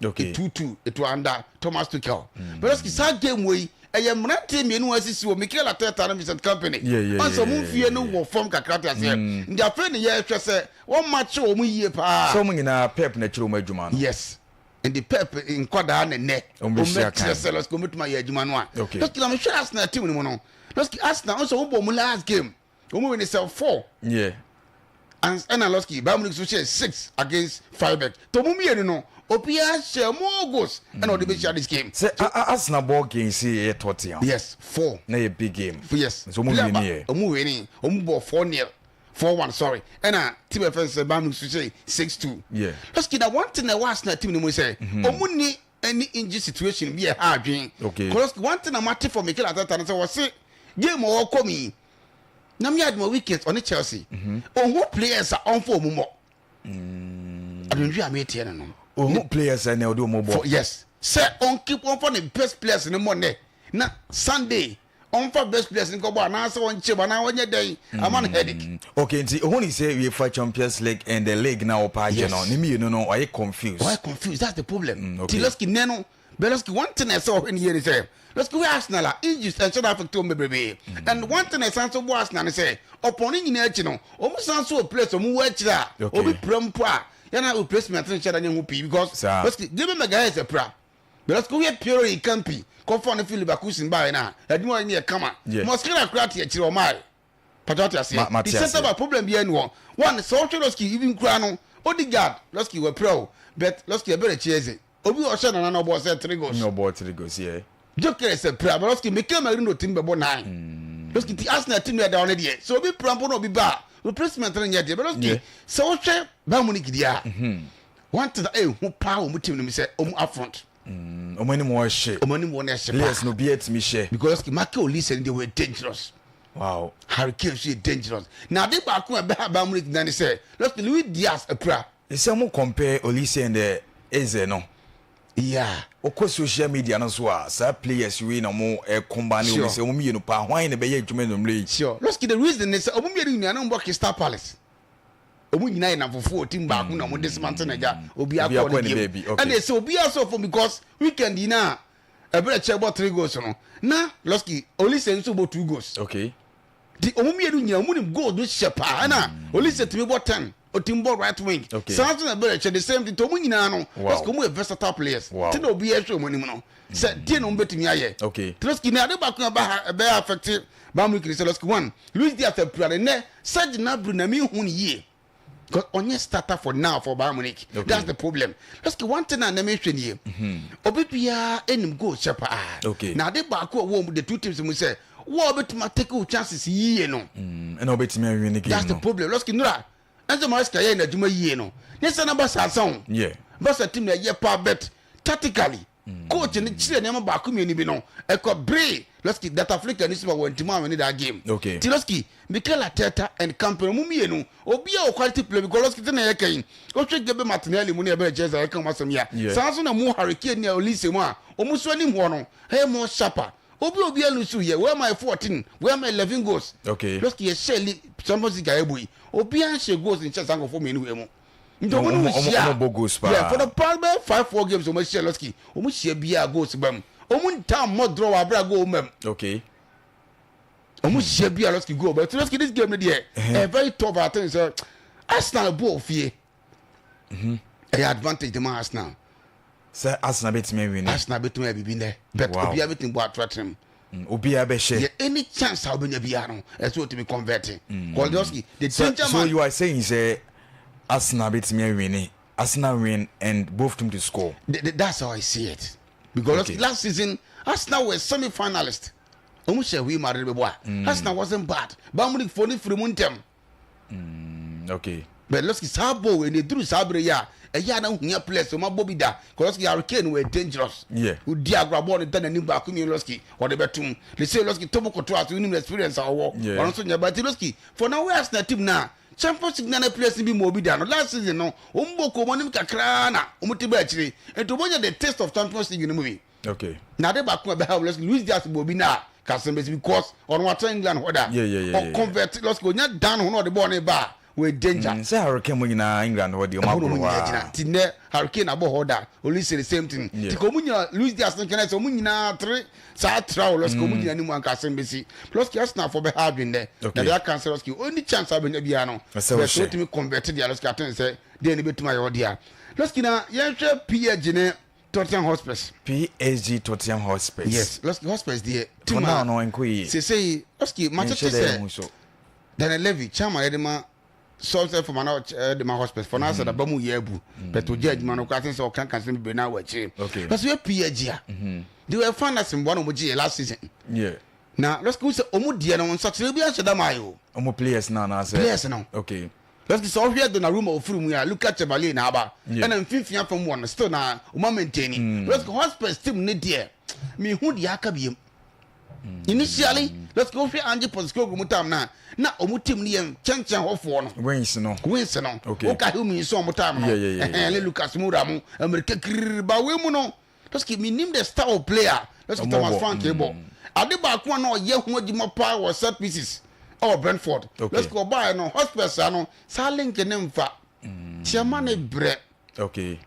S2: Okay.
S4: 2-2. It was under Thomas Tuchel. But Oloski, saa game wei, ɛyɛ mmeranteɛ mmienu a asisi wɔ Mikel Arteta ne Vincent Kompany.
S2: Yeah,
S4: Ɔnsɛ ɔmo mfie no wɔ fam kakra te aseɛ. Nti afei ne yɛhwɛ sɛ wɔn makye wɔn yie paa.
S2: Sɛ ɔmo nyinaa Pep na kyerɛ ɔmo adwuma no.
S4: Yes. Nti Pep nkwadaa ne nnɛ.
S2: Ɔmo bɛhyia
S4: Ɔmo bɛkyerɛ
S2: kan.
S4: sɛ Losky ɔmo bɛtumi ayɛ adwuma no a.
S2: Okay.
S4: Losky na mehwɛ Arsenal team no mu no. Losky Arsenal ɔnsɛ ɔmo bɔ ɔmo last game. Ɔmo win sɛ 4. And ɛna Losky Bayern Munich so hyɛ 6 against Freiburg. To ɔmo mmienu no obiara hyɛ more goals ɛna ɔde bɛhyia this game.
S2: Sɛ Arsenal ball game si yɛ Tottenham.
S4: Yes, 4.
S2: Na yɛ big game.
S4: Yes.
S2: Nso ɔmo win yɛ.
S4: Ɔmo win. Ɔmo bɔ 4-0. 4-1 sorry. Ɛna team ɛfɛ sɛ Bayern Munich so hyɛ 6-2. Losky na one thing na ɛwɔ Arsenal team no mu sɛ ɔmo ni any injury situation bi ɛha adwene.
S2: Okay.
S4: Because one thing na mate for Mikel Arteta no sɛ wɔse game a ɔkɔ mi na mi aduma weekend ɔne Chelsea. Ohun players a ɔnfɔ ɔmo mɔ. Adwendwen a meteɛ no no.
S2: Ohun players a na ɔde ɔmo bɔ.
S4: Yes. Sɛ ɔn keep ɔnfɔ ne best players ne mɔ nɛ na Sunday ɔnfa best players ne kɔbɔ anaasɛ ɔnkyɛ mu anaa ɔnyɛ dɛn ama no headache.
S2: Okay, nti ohun ni sɛ UEFA Champions League and the league na ɔpa agye no ne mmienu no ɔyɛ confused.
S4: Ɔyɛ confused, that's the problem.
S2: Okay.
S4: Ti Losky nɛ no bɛ Losky one thing ɛsɛ ɔhwɛ ne yie ni sɛ Losky wɛ Arsenal a injuries ɛnhyɛ da affect wɔn bebrebe and one thing ɛsan so bɔ Arsenal ni sɛ ɔpɔn ne nyinaa akyi no wɔn san so wɔ players wɔn wɔ akyire a obi pira mpo a yɛn replacement nhyɛ da nye ho pii because Losky Gabriel Magalhaes apira. Because woyɛ Piero Incapi kɔfa no fi Leverkusen baeɛ no a, adwuma ɔyɛ no yɛ kama. Mosquera koraa te akyire ɔmae. Pata wate aseɛ. The centre back problem biara ni hɔ. One, sɛ wohwɛ Losky even koraa no, Odegaard, Losky wapira o, but Losky ɛbɛrɛ Chiese. Obi ɔhyɛ nana na ɔbɔɔ sɛ three goals.
S2: Na ɔbɔɔ three goals, yeah.
S4: Gyökeres apira, but Losky Mikel Merino tumi bɛbɔ 9. Losky ti Arsenal team no ɛda hɔ no deɛ, sɛ obi pira mpo na obi ba a, replacement no nyɛ deɛ. But Losky, sɛ wohwɛ Bayern Munich deɛ a, one thing that ehu paa wɔn team no mu sɛ wɔn up front.
S2: Wɔn anim wɔ hye.
S4: Wɔn anim wɔ hye paa.
S2: Players no obiara tumi hyɛ.
S4: Because Michael Olise no de were dangerous.
S2: Wow.
S4: Harry Kane nso yɛ dangerous. Na ade baako a ɛbɛha Bayern Munich na ne sɛ lɔsiki Luis Diaz apira.
S2: Sɛ mo compare Olise and Eze no.
S4: Yeah.
S2: Wokɔ social media no so a saa players wei na wɔn ɛkɔmba ne wɔn sɛ wɔn mmienu paa hwan na ɛbɛyɛ adwuma anwummerɛ yi.
S4: Sure. Lɔsiki the reason ne sɛ wɔn mmienu nyinaa na wɔn bɔ Crystal Palace. Ɔmo nyinaa yɛ nnamfofo wɔ team baako na ɔmo dismantle na gya obiara kɔɔ ne game ɛna ɛsɛ obiara sɔ fam because weekend yi na ɛbɛrɛ kyɛ bɔ three goals no na Losky Olise nso bɔ two goals.
S2: Okay.
S4: Ti ɔmo mmienu nyinaa ɔmo nim goal no hyɛ paa ɛna Olise tumi bɔ 10, otumi bɔ right wing.
S2: Okay.
S4: Saa nso na ɛbɛrɛ kyɛ the same thing ti ɔmo nyinaa no
S2: Wow.
S4: Losky ɔmo yɛ versatile players.
S2: Wow.
S4: Ti na obiara hwɛ ɔmo anim no sɛ deɛ na ɔmo bɛtumi ayɛ.
S2: Okay.
S4: Ti Losky na ade baako a ɛbɛ ha ɛbɛyɛ affect Bayern Munich ni sɛ Losky one Luis Diaz apira ne nɛ Serge Gnabry na mi hu ne yie because ɔnyɛ starter for now for Bayern Munich.
S2: Okay.
S4: That's the problem. Losky one thing a na mi hwɛ nie obi biara enim goal hyɛ paa.
S2: Okay.
S4: Na ade baako a ɛwɔ mu the two teams mu sɛ wo a wobɛtumi atake wo chances yie no.
S2: Ɛna wobɛtumi awi ne game
S4: That's the
S2: no.
S4: problem. Losky nura Enzo Maresca yɛ n'adwuma yie no ne sɛ na Barca asan o.
S2: Yeah.
S4: Barca team na ɛyɛ paa but tactically. Coach no kyerɛ nneɛma baako mmienu bi no, ɛkɔ bere Losky Data Flicker ne Super wɔntumi anwene that game.
S2: Okay.
S4: Ti Losky, Mikel Arteta and company ɔmo mmienu, obi a wɔ quality player because Losky te na yɛka yi, wohwɛ Gabriel Martinelli mu ne ɛbɛrɛ kyerɛ sɛ yɛka wɔn asɛm yi a,
S2: Yeah.
S4: saa nso na mu Harry Kane ne Olise mu a wɔn nso anim hɔ no, ɛyɛ more sharper. Obi a obiara lose yɛ, wei ama yɛ 14, wei ama 11 goals.
S2: Okay.
S4: Losky yɛhyɛ li Champions League a yɛbɔ yi, obiara nhyɛ goals nhyɛ saa nkurɔfoɔ mmienu wei mu. Nti ɔmo ne wo hyia
S2: ɔmo bɔ goals paa.
S4: Yeah, for the past bɛyɛ 5 4 games ɔmo ahyia Losky, ɔmo hyia biara goals ba mu. Ɔmo ntaa mmɔ draw wɔ abere a goal mma mu.
S2: Okay.
S4: Ɔmo hyia biara Losky goal but Losky this game no deɛ ɛyɛ very tough. I think sɛ Arsenal bɔ ofie. Ɛyɛ advantage de ma Arsenal.
S2: Sɛ Arsenal bɛtumi awini.
S4: Arsenal bɛtumi ayɛ biribi nnɛ but
S2: Wow.
S4: obiara bɛtumi bɔ atorɔtene mu.
S2: Obiara bɛhyɛ.
S4: Yɛ any chance a wobɛnya biara no ɛsɛ otumi convert. Cause Losky the
S2: So,
S4: danger
S2: so
S4: man.
S2: you are saying sɛ Arsenal bɛtumi awini. Arsenal win and both team to score.
S4: That's how I see it. Because last season Arsenal were semi-finalist. Ɔmo hyɛ Real Madrid bɛbɔ a. Arsenal wasn't bad. Bayern Munich fo ne firi mu ntɛm.
S2: Okay.
S4: But Losky saa ball wei na eduru saa bere yi a ɛyɛ a na ohia players ɔmo abɔ bi da. Because Losky Harry Kane were dangerous. Odi agorɔ bɔɔl no da n'anim baako mmienu Losky ɔde bɛtum. They say Losky tobo koto ase wonim experience a ɔwɔ. Ɔno nso nyɛ but Losky for now wey Arsenal team na Champions League na na players bi ma obi da no last season no ɔmo bɔ kɔn mu anim kakraa na ɔmo ti ba akyire nti ɔmo nya the taste of Champions League no mu bi. Na ade baako a ɛbɛha Losky Luis Diaz bɔ obi na kasɛm bɛsi because ɔno watena England hɔ da. Ɔconvert Losky onya dan ho na ɔde bɔɔl no ba a wɔyɛ danger.
S2: Sɛ Harry Kane mu nyinaa England hɔ deɛ ɔmo
S4: Ɛhɔ na ɔmo
S2: agorɔ
S4: nyinaa gyina
S2: waa.
S4: nti nnɛ Harry Kane abɔ hɔ da Olise the same thing. Nti ka ɔmo nyina Luis Diaz no nkɛnɛ sɛ ɔmo nyinaa tere saa tra o Losky ɔmo gyina anim anka asɛm bɛsi. Losky Arsenal fo bɛha adwene dɛ. Na deɛ aka sɛ Losky only chance a bɛnya biara no.
S2: Ɛsɛ
S4: Bɛ sɛ
S2: wohyɛ.
S4: wotumi convert deɛ Losky aten sɛ deɛ ne bɛtumi ayɛ ɔdeɛ. Losky na yɛnhwɛ PSG ne Tottenham Hotspurs.
S2: PSG Tottenham Hotspurs.
S4: Yes, Losky Hotspurs deɛ.
S2: For now no ɛnkɔ yie.
S4: Sesei Losky matete
S2: Menhyɛ dɛ
S4: sɛ
S2: ɛho so.
S4: Daniel Levy chairman yɛde ma sɔsɛ fama na ɔde ma Hotspurs for now sɛ daba mu yɛ abu but ogya adwuma no koraa sɛ ɔka kansa bebree na wɔ akyire. Losky yɛ PSG a they were finalists mboa na ɔmo gye yɛ last season. Na Losky sɛ ɔmo deɛ no nsakyerɛ bi ahyɛ dam ayɛ o.
S2: Ɔmo players na anaasɛ.
S4: Players no. Losky sɛ ɔhwɛ Donnarumma ofiri mu yɛ a Luca Chevalier na aba. Ɛna mfimfini afam wɔ no still na ɔmo maintain. Losky Hotspurs team ne deɛ mihu deɛ aka biem. Initially Losky wohwɛ Ange Postecoglou mu time na na ɔmo team no yɛ nkyɛnkyɛn hɔfoɔ no.
S2: Wings no.
S4: Wings no. Woka Heung-min Son ɔmo time no. Ɛhɛn ne Lucas Moura mo Amerika kiriri ba wei mu no. Losky minim the style of player. Losky Thomas Frank bɔ. Ade baako a na ɔyɛ ho adwuma paa wɔ set pieces ɛwɔ Brentford. Losky ɔbaeɛ no Hotspurs ano saa link ne nfa. Tiɛma ne brɛ.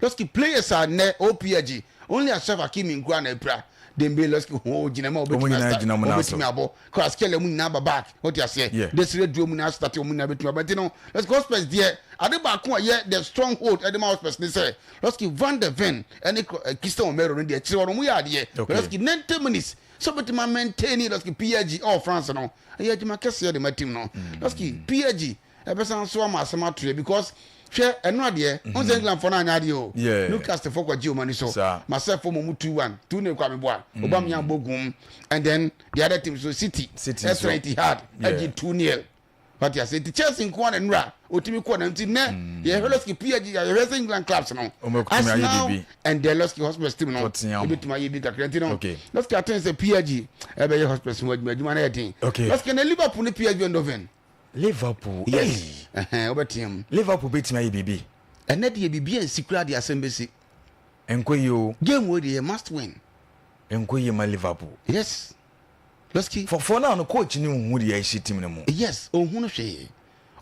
S4: Losky players a nnɛ OPG only Achraf Hakimi nkoa na apira. Dembele Losky ho gyina mu a obetumi asa obetumi abɔ. Kvaratskhelia mu nyinaa ba back. Wote aseɛ. Desire Doue mu nyinaa start wɔn nyinaa betumi abɔ. Nti no Losky Hotspurs deɛ ade baako a ɛyɛ the stronghold ɛde ma Hotspurs ne sɛ Losky Van de Ven ɛne Christian Romero no deɛ kyerɛ wɔn yɛ adeɛ. Losky 90 minutes sɛ obetumi maintain Losky PSG ɛwɔ France no ɛyɛ adwuma kɛseɛ de ma team no. Losky PSG ɛbɛsan so ama asɛm ato yɛ because hwɛ ɛno adeɛ ɔn sɛ England fɔ no anyɛ adeɛ o. Newcastle fɔ kɔgye wɔn ani so Marseille fɔ mu 2-1 2-0 kɔ ameboa Aubameyang bɔ gum and then the other team so City ɛtena Etihad ɛgye 2-0 wate ase nti Chelsea nko ara na nnura otumi kɔ na nti nnɛ yɛhwɛ Losky PSG yɛhwɛ sɛ England clubs no Arsenal and the Losky Hotspurs team no ebetumi ayɛ bi kakra nti no Losky aten sɛ PSG ɛbɛyɛ Hotspurs ho adwuma adwuma no yɛ den Losky na Liverpool ne PSV Eindhoven.
S2: Liverpool
S4: yes ɛhɛn wobɛteɛ mu.
S2: Liverpool bɛtumi ayɛ biribi.
S4: Ɛnɛ deɛ biribi ansi koraa deɛ asɛm bɛsi.
S2: Ɛnkɔ yie o.
S4: Game wei deɛ yɛ must win.
S2: Ɛnkɔ yie ma Liverpool.
S4: Yes Losky.
S2: For now no coach no nhu deɛ ɛhyɛ team no mu.
S4: Yes ɔnhu no hwee.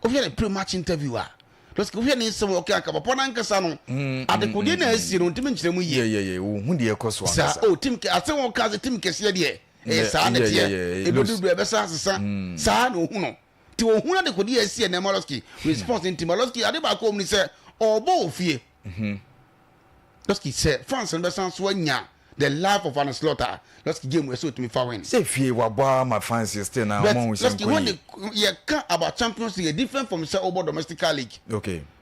S4: Wohwɛ ne pre match interview a Losky wohwɛ ne nsɛm a ɔka anka papa no ankasa no adekodeɛ na asi no ɔntumi nkyerɛ mu yie.
S2: Yeah yeah yeah ɔnhu deɛ ɛkɔ so ankasa.
S4: Saa oh team asɛm a ɔka sɛ team kɛseɛ deɛ ɛyɛ saa na ɛteɛ ɛbɛdu berɛ ɛbɛsan asesa saa na ɔhu no nti ɔhu no adekodeɛ asi ɛnɛ Malosky response nti Malosky ade baako ɔmu ni sɛ ɔbɔ wɔ fie Losky sɛ fans no bɛsan so anya the life of Arne Slot a Losky game ɛsɛ ɔtumi fa win.
S2: Sɛ fie wabɔ ama fans still na ɔmo ahu sɛ
S4: Losky when yɛ ka about Champions League different from sɛ ɔbɔ domestic league.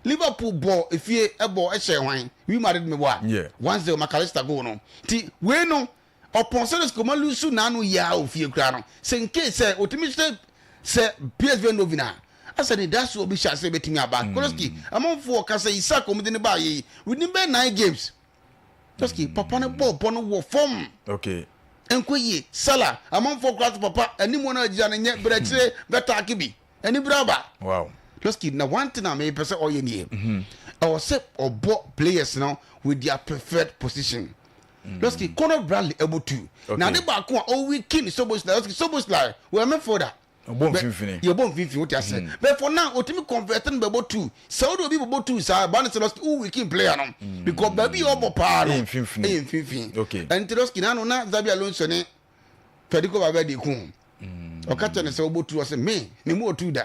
S4: Liverpool bɔ efie ɛbɔ ɛhyɛ hwan Real Madrid mi bɔ a 1-0 McAllister goal no ti wei no ɔpɔn sɛ Losky ɔmo lose n'ano yia wɔ fie koraa no sɛ nke sɛ otumi sɛ sɛ PSV Eindhoven a asɛ ne da so obi hyɛ ase betumi aba. Losky amanfoɔ kasa Isak ɔmo de ne ba yɛ yi within bɛyɛ 9 games. Lɔski papa no bɔɔ bɔ no wɔ fam.
S2: Okay.
S4: Ɛnkɔ yie. Salah amanfoɔ koraa sɛ papa anim no agyina no nyɛ brɛkyire bɛtaake bi. Ani bere aba.
S2: Wow.
S4: Lɔski na one thing a mepɛ sɛ ɔyɛ nie. Ɛwɔ sɛ ɔbɔ players no with their preferred position. Lɔski Conor Bradley ɛbɔ two. Na ade baako a ɔweaken Szoboszlai, Lɔski Szoboszlai wɔyɛ midfielder.
S2: Ɔbɔ mfimfini.
S4: Yɛbɔ mfimfini wote ase. Mm. But for now otumi convert no bɛbɔ two. Sɛ wode obi bɛbɔ two saa ɛba no sɛ lɔski wo weaken player no. Mm. Because baabi a ɔbɔ paa no
S2: ɛyɛ mfimfini.
S4: Ɛyɛ mfimfini.
S2: Okay.
S4: Ɛnti lɔski n'ano na Xabi Alonso ne Federico Valverde ko.
S2: Mm.
S4: Ɔka kyerɛ no sɛ wobɔ two ɔsɛ me me mu otu da.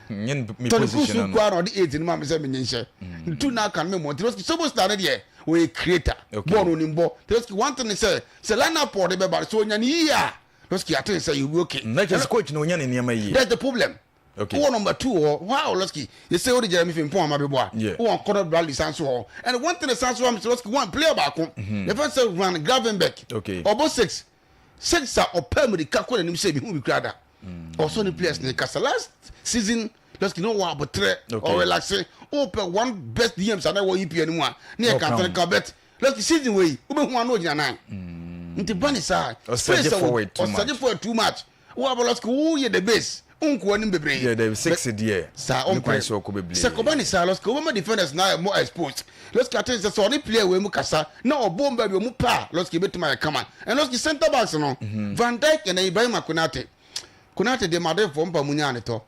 S2: Nye me
S4: Toni Kroos
S2: position no.
S4: koraa na ɔde eight no ma me sɛ menye nhyɛ. Two na aka no me mmɔ. Nti lɔski Szoboszlai no deɛ ɔyɛ creator.
S2: Okay.
S4: Bɔɔl no onim bɔ. Nti lɔski one thing ne sɛ sɛ line up a ɔde bɛba no sɛ ɔnya no yie a Losky ate sɛ you be okay.
S2: Na kyerɛ sɛ coach no onya ne nneɛma yie.
S4: That's the problem.
S2: Okay.
S4: Wowɔ number two wɔ hɔ. Wow Losky. They say wode Jeremy Frimpong ama bɛbɔ a.
S2: Yeah.
S4: Wowɔ Conor Bradley san so wɔ hɔ. And one thing san so wɔ Mr. Losky one player baako. Yɛfrɛ no sɛ Ryan Gravenberch.
S2: Okay.
S4: Ɔbɔ six. Six a ɔpɛ mmirika kɔ n'anim sɛ mehu bi koraa da. Ɔsɔ ne players ne kasa. Last season Losky no wɔ abotrɛ.
S2: Okay.
S4: Ɔrelaxe. Wopɛ one best DMs a na ɛwɔ EPL no mu a ne yɛ
S2: Ɔka ho.
S4: Kantan Kabet. Lɔki season wei wobɛhu ano ogyina nan nti ba ne saa
S2: Ɔsɛgye forward too much.
S4: ɔsɛgye forward too much wo abɔ lɔski wo yɛ the base nko anim bebree
S2: Yeah, the six deɛ
S4: saa
S2: ne kwan
S4: ɔmpɛ
S2: sɛ ɔkɔ bebree.
S4: sɛ kɔba ne saa lɔski wobɛma defenders na ayɛ more exposed lɔski ate sɛ sɛ ɔne player wei mu kasa na ɔbɔ mba bi ɔmu pa a lɔski ebɛtumi ayɛ kama and lɔski centre backs no Van Dijk and Ibrahima Konate Konate deɛ Madridfoɔ mpa mu nyaa ne tɔ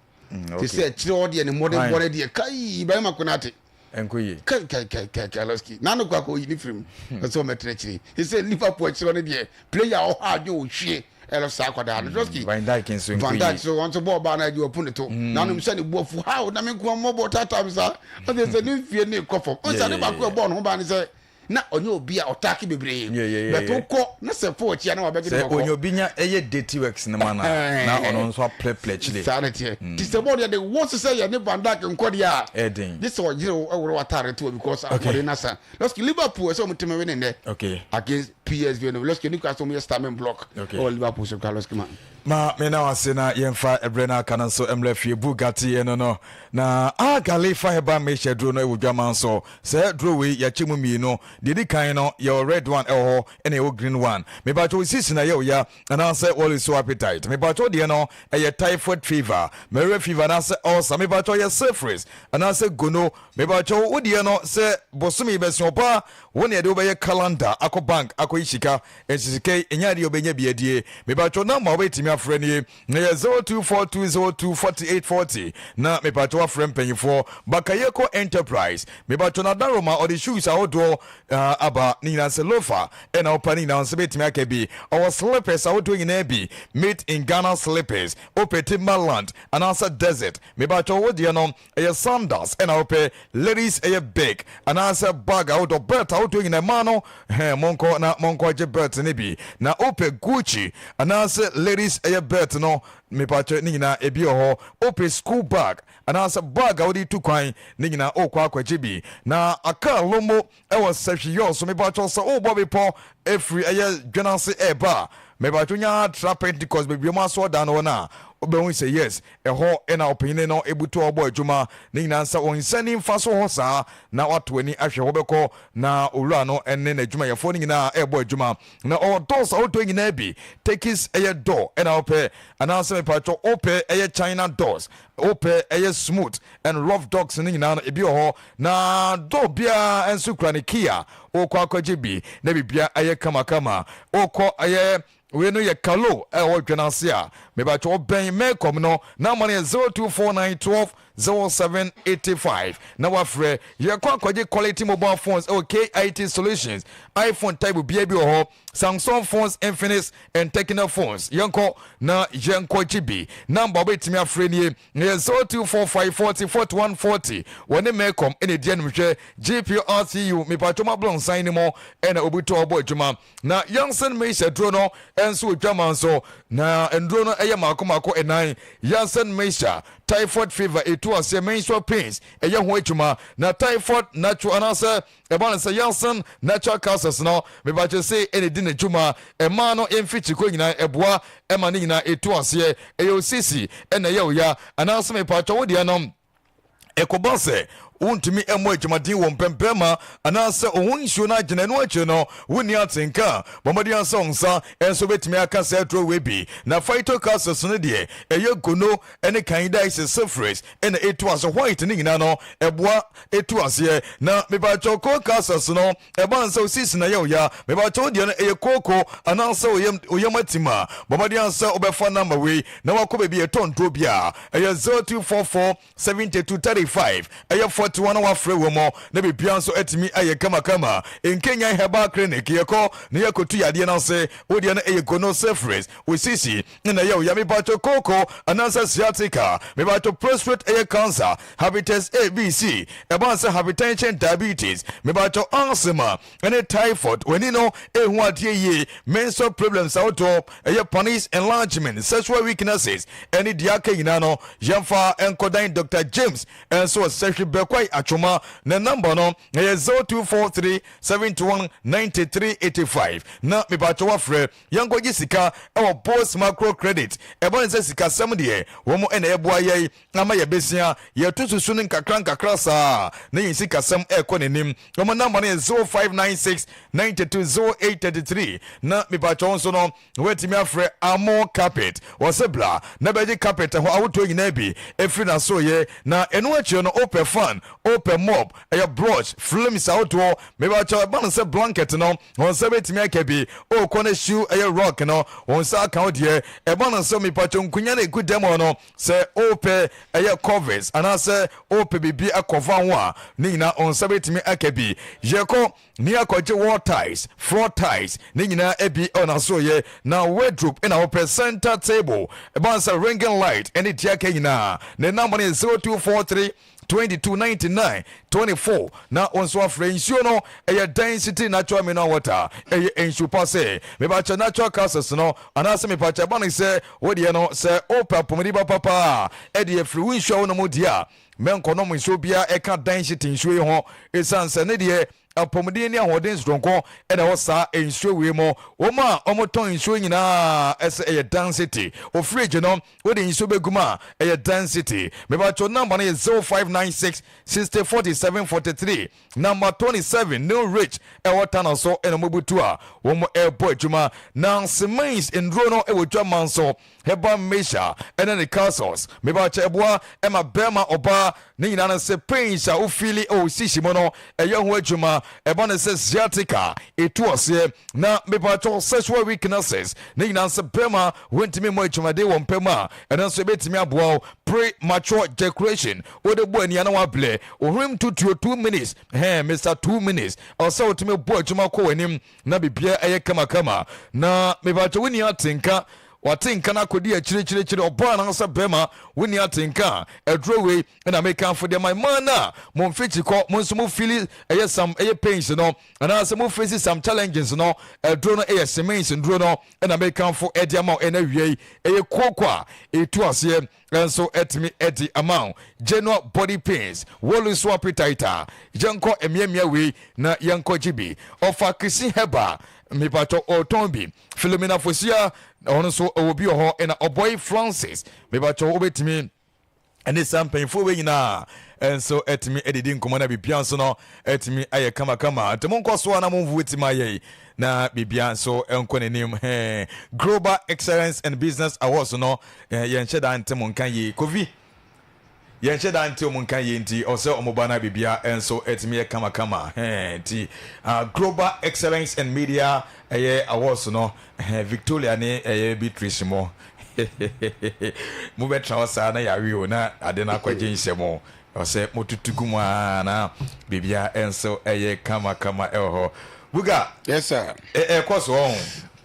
S4: te sɛ akyire hɔ deɛ ne mmɔden bɔ ne deɛ kai Ibrahima Konate
S2: ɛnkɔ yie
S4: kai kai kai kai kai Losky n'ano kɔ akɔ oyi ne firim ɛsɛ ɔmɛtena akyire te sɛ Liverpool akyire hɔ ne deɛ player ɔhɔ adwo ohwie ɛlɔ saa akwadaa no Losky
S2: Van Dijk nso nkɔ
S4: Van
S2: yie
S4: Dijk so wɔn nso bɔɔl baa na agye ɔpo ne to n'anom sɛ ne bu afu how na me nko mmɔbɔ tata mi saa ɔsɛ sɛ ne nfie ne kɔ fam ɔsɛ ne baako ɛbɔɔl no ho baa ne sɛ na ɔnyɛ obi a ɔtaake bebree
S2: Yeah, yeah, yeah,
S4: but
S2: yeah.
S4: wokɔ na sɛ fo akyi a na wabɛgye ne
S2: sɛ
S4: bɔkɔ
S2: onye obi nya ɛyɛ dirty works no ma no a na ɔno nso aprɛprɛ akyire
S4: saa na teɛ nti sɛ bɔɔl deɛ de wo so sɛ yɛ ne Van Dijk nkɔ deɛ a
S2: Ɛden.
S4: gye sɛ ɔyere wo ɛworo w'ataare to because ahoɔden no asa lɔski Liverpool ɛsɛ ɔmo tumi win nnɛ
S2: Okay.
S4: against PSV no lɔski ne kura sɛ ɔmo yɛ stamming block
S2: Okay.
S4: ɛwɔ Liverpool so kura lɔski ma
S2: Ma me na wase na yɛmfa ɛberɛ no aka no nso mmerɛ fie Bugatti ɛno no na Agalefa herbal mixture duro no ɛwɔ dwaman so sɛ duro wei yɛakyɛ mu mmienu deɛ ɛdi kan no yɛwɔ red one ɛwɔ hɔ ɛna yɛwɔ green one mepakyɛ wo sisi na yɛ wo ya anaasɛ wɔle so appetite mepakyɛ deɛ no ɛyɛ typhoid fever malaria fever anaasɛ ulcer mepakyɛ yɛ syphilis anaasɛ gono mepakyɛ wo deɛ no sɛ bosome bɛsi ɔbaa wo ne ɛde wobɛyɛ calendar akɔ bank akɔyi sika Nso sika yi ɛnyɛ adeɛ a wobɛnya bi adie. Mepakyɛw number a wobɛtumi afrɛ nie, na ɛyɛ 0242024840 na mepakyɛw afrɛ mpanyinfoɔ Bakayeko Enterprise. Mepakyɛw na Daroma ɔde shoes ahodoɔ uh, aba ne nyinaa sɛ loafer ɛna wopa ne nyinaa nso bɛtumi aka bi. Ɔwɔ slippers ahodoɔ nyinaa bi, made in Ghana slippers, wopɛ Timberland anaasɛ desert. Mepakyɛw wo deɛ no Ɛyɛ sandals ɛna wopɛ ladies ɛyɛ big anaasɛ bag ahodoɔ belt ahodoɔ nyinaa mmaa no hɛn monkɔ na monkɔ gye belt no bi na wopɛ Gucci anaasɛ ladies ɛyɛ belt no mepakyɛ ne nyinaa ebi wɔ hɔ wopɛ school bag anaasɛ bag a wode tu kwan ne nyinaa wokɔ akɔgye bi na aka lomo Ɛwɔ sahwi yɔɔ so mepakyɛw sɛ wobɔ bepɔ ɛfiri ɛyɛ dwenase ɛɛba a mepakyɛw nya tra Pentecost baabi ɔmo asɔɔdan no wɔ no a wobɛhu sɛ yes ɛhɔ ɛna ɔpanyini no ɛbutu a ɔbɔ adwuma ne nyinaa nsa wɔn nsa nimfa so hɔ saa na wato ani ahwɛ hɔ bɛkɔ na owura no ɛne n'adwumayɛfoɔ no nyinaa ɛɛbɔ adwuma na ɔwɔ doors ahodoɔ nyinaa bi Turkish ɛyɛ door ɛna wopɛ anaasɛ mepakyɛw wopɛ ɛyɛ China doors Wopɛ ɛyɛ smooth and rough dogs no nyinaa no ebi wɔ hɔ na dog biara nso kura ne key a wokɔ akɔgye bi na biribiara ayɛ kamakama. Wokɔ ɛyɛ wei no yɛ Kalo ɛwɔ dwa no ase a mebatwɛ wobɛn Melcom no number no yɛ 0249 12 0785 na wafrɛ. Yɛkɔ akɔgye quality mobile phones ɛwɔ KIT Solutions iPhone type biara bi wɔ hɔ. Samsung phones, Infinix and Tecno phones. Yɛnkɔ na yɛnkɔ gye bi. Number wobɛtumi afrɛ nie na yɛ 0245 40 41 40. Wɔne Melcom ɛna ɛdi animhwɛ. GPRTU mepatwom ablɔnsan no mu ɛna obi tɔ ɔbɔ adwuma. Na Janssen Mixture duro no nso wɔ dwama nso. Na nduro no ɛyɛ mako mako ɛnan. Janssen Mixture, typhoid fever, ɛtu aseɛ, menstrual pains, ɛyɛ ho adwuma. Na typhoid natural anaasɛ Ɛba no sɛ Yeltsin natural causes no mebakyɛ sei ɛna ɛdi ne dwuma ɛmaa no mfikyikɔ nyinaa ɛboa ɛma ne nyinaa ɛtu aseɛ ɛyɛ osisi ɛna ɛyɛ oya anaasɛ mepakyɛ wo deɛ no ɛkɔba sɛ Wontumi mmɔ adwumaden wɔ mpɛn bɛrima anaasɛ wo ho nsuo no agyina ɛno akyiri no wonni atenka a, bɔ mmɔden ara sɛ wo nsa nso bɛtumi aka saa aduro wei bi. Na phytocalcius no deɛ ɛyɛ gono ne candidiasis, syphilis na ɛtu ase, white no nyinaa no ɛboa ɛtu aseɛ. Na mepakyɛw cocalcius no ɛba no sɛ wo sisi na ɛyɛ wo ya, mepakyɛw wo deɛ no ɛyɛ kooko anaasɛ wo yam wo yam atim a, bɔ mmɔden ara sɛ wobɛfa number wei na wakɔ baabi a yɛtɔ nnuro biara, ɛyɛ 0244 72 35 ɛyɛ 41 na wafrɛ wɔ mu na biribiara nso atumi ayɛ kamakama. Nkenyan Herbal Clinic yɛkɔ na yɛkɔtu yadeɛ no ase. Wo deɛ no ɛyɛ gonosyphilis, wo sisi na ɛyɛ wo ya, mepaatwo kooko anaasɛ sciatica, mepaatwo prostate ɛyɛ cancer, hepatitis A, B, C, ɛba sɛ hypertension, diabetes, mepaatwo asthma ɛne typhoid, w'ani no ɛhu adeɛ yie, menstrual problems ahodoɔ, ɛyɛ panis enlargement, sexual weaknesses ɛne deɛ aka nyinaa no, yɛmfa nkɔdan Dr. James ɛnso wɔ Sɛhwi Bɛkwae Atwoma. Ne number no ɛyɛ 0243 71 93 85 na mepakyɛ wafrɛ. Yɛnkɔgye sika ɛwɔ Post Macro Credit. Ɛba ne sɛ sikasɛm deɛ wɔn ɛna ɛboa yɛn ama yɛbɛsua, yɛto susu no nkakra nkakra saa na yɛn sikasɛm ɛrekɔ n'anim. Wɔn namba no yɛ 0596 92 0833 na mepakyɛw nso no woatumi afrɛ Amo Carpet. Wɔse bla na bɛgye carpet ho ahotoɔ nyinaa bi ɛfiri n'asoeɛ, na ɛno akyire no wopɛ fan, wopɛ mop, ɛyɛ brush, flames ahodoɔ, mepakyɛw ɛba no sɛ blanket no wɔn nsa bɛtumi aka bi, wokɔ no shoe ɛyɛ rock no wɔn nsa aka wo deɛ, ɛba no sɛ mepakyɛw nkonya no ɛgu dɛm hɔ no Sɛ wopɛ ɛyɛ covers anaasɛ wopɛ biribi akɔfa ho a, ne nyinaa wo nsa bɛtumi aka bi. Yɛkɔ ne akɔgye wall tiles, floor tiles, ne nyinaa bi wɔ n'asoeɛ. Na wardrobe na wopɛ, center table, ɛba sɛ ringing light ne deɛ aka nyinaa. Ne number no yɛ 0243 22 99 24 na wo nso afrɛ. Nsuo no ɛyɛ density natural mineral water, ɛyɛ nsuo pa. Sɛ mebakyɛ natural castles no anaasɛ mepakyɛ ba no sɛ wodeɛ no sɛ wopɛ apɔmuden ba papa a ɛde afiri wo nsuo a wonom deɛ a, mɛnkɔnom nsuo biara ɛka density nsuo yi ho, ɛsiane sɛ ne deɛ apɔmuden ne ahoɔden soronko na ɛwɔ saa nsuo wei mu. Wɔn a wɔtɔn nsuo nyinaa ɛsɛ ɛyɛ density. O fridge no wode nsuo bɛgu mu a ɛyɛ density. Mebatwo number no yɛ 0596 60 47 43. Number 27 New Rich ɛwɔ Tano so ɛna wɔbutu a wɔn ɛrebɔ adwuma. Na Siemens nnuro no ɛwɔ dwa so. Herbal mixture ɛne ne capsules mebakyɛ ɛboa ɛma bɛrima ɔbaa ne nyinaa no sɛ pains a wofili ɛwɔ sisi mu no ɛyɛ ho adwuma, ɛba ne sɛ sciatica ɛtu aseɛ, na mebakyɛ sexual weaknesses ne nyinaa sɛ bɛrima wontumi mmɔ adwumaden wɔ mpɛ mu a, ɛno nso ɛbɛtumi aboa wo. Premature ejaculation, wode bɔ ania na wablɛ ohwem tutuo 2 minutes hɛn, Mr 2 minutes, ɔsɛ wotumi bɔ adwuma kɔ w'anim na biribiara ɛyɛ kamakama. Na mebakyɛ wonni atenka, wate nka no akɔdi akyirikyirikyiri, ɔbaa anaasɛ bɛrima wonni atenka a, aduro wei na mekamfo deɛ ma mmaa no a mo mfikyi kɔ, mo nso mo fili ɛyɛ some ɛyɛ pains no anaasɛ mo face some challenges no, aduro no ɛyɛ cements nduro no na mekamfo ɛde ama wo ɛna wie yi. Ɛyɛ kooko a ɛtu aseɛ nso ɛtumi ɛde ama wo general body pains, wɔlu so appetite a, yɛnkɔ mmeammea wei na yɛnkɔ gye bi. Ɔfa Kisi Herbal, mepatɔ ɔtɔn bi. Philomena Fosia ɔno nso ɔwɔ bi wɔ hɔ, ɛna Ɔbɔi Francis, mepatɔ wobɛtumi ɛne saa mpanyinfoɔ wei nyinaa nso atumi adidi nkɔmmɔ na biribiara nso no atumi ayɛ kamakama. Nti monkɔ so a na momvu ti ma yɛi na biribiara nso nkɔ n'anim. Hɛn Global Excellence and Business Awards no, yɛnhyɛ da nte mo nka yie. Kofi, yɛnhyɛ da nte ɔmo nka yie, nti ɔsɛ ɔmo ba na biribiara nso atumi yɛ kamakama. Hɛn nti Global Excellence and Media ɛyɛ awards no, Victoria ne ɛyɛ Beatrice mo mobɛtena hɔ saa na yɛawe o na ade no akɔgye nhyɛ mo, ɔsɛ motutu gu mu a na biribiara nso ɛyɛ kamakama ɛwɔ hɔ. Buga.
S4: Yes sir.
S2: Ɛkɔ so ɔho.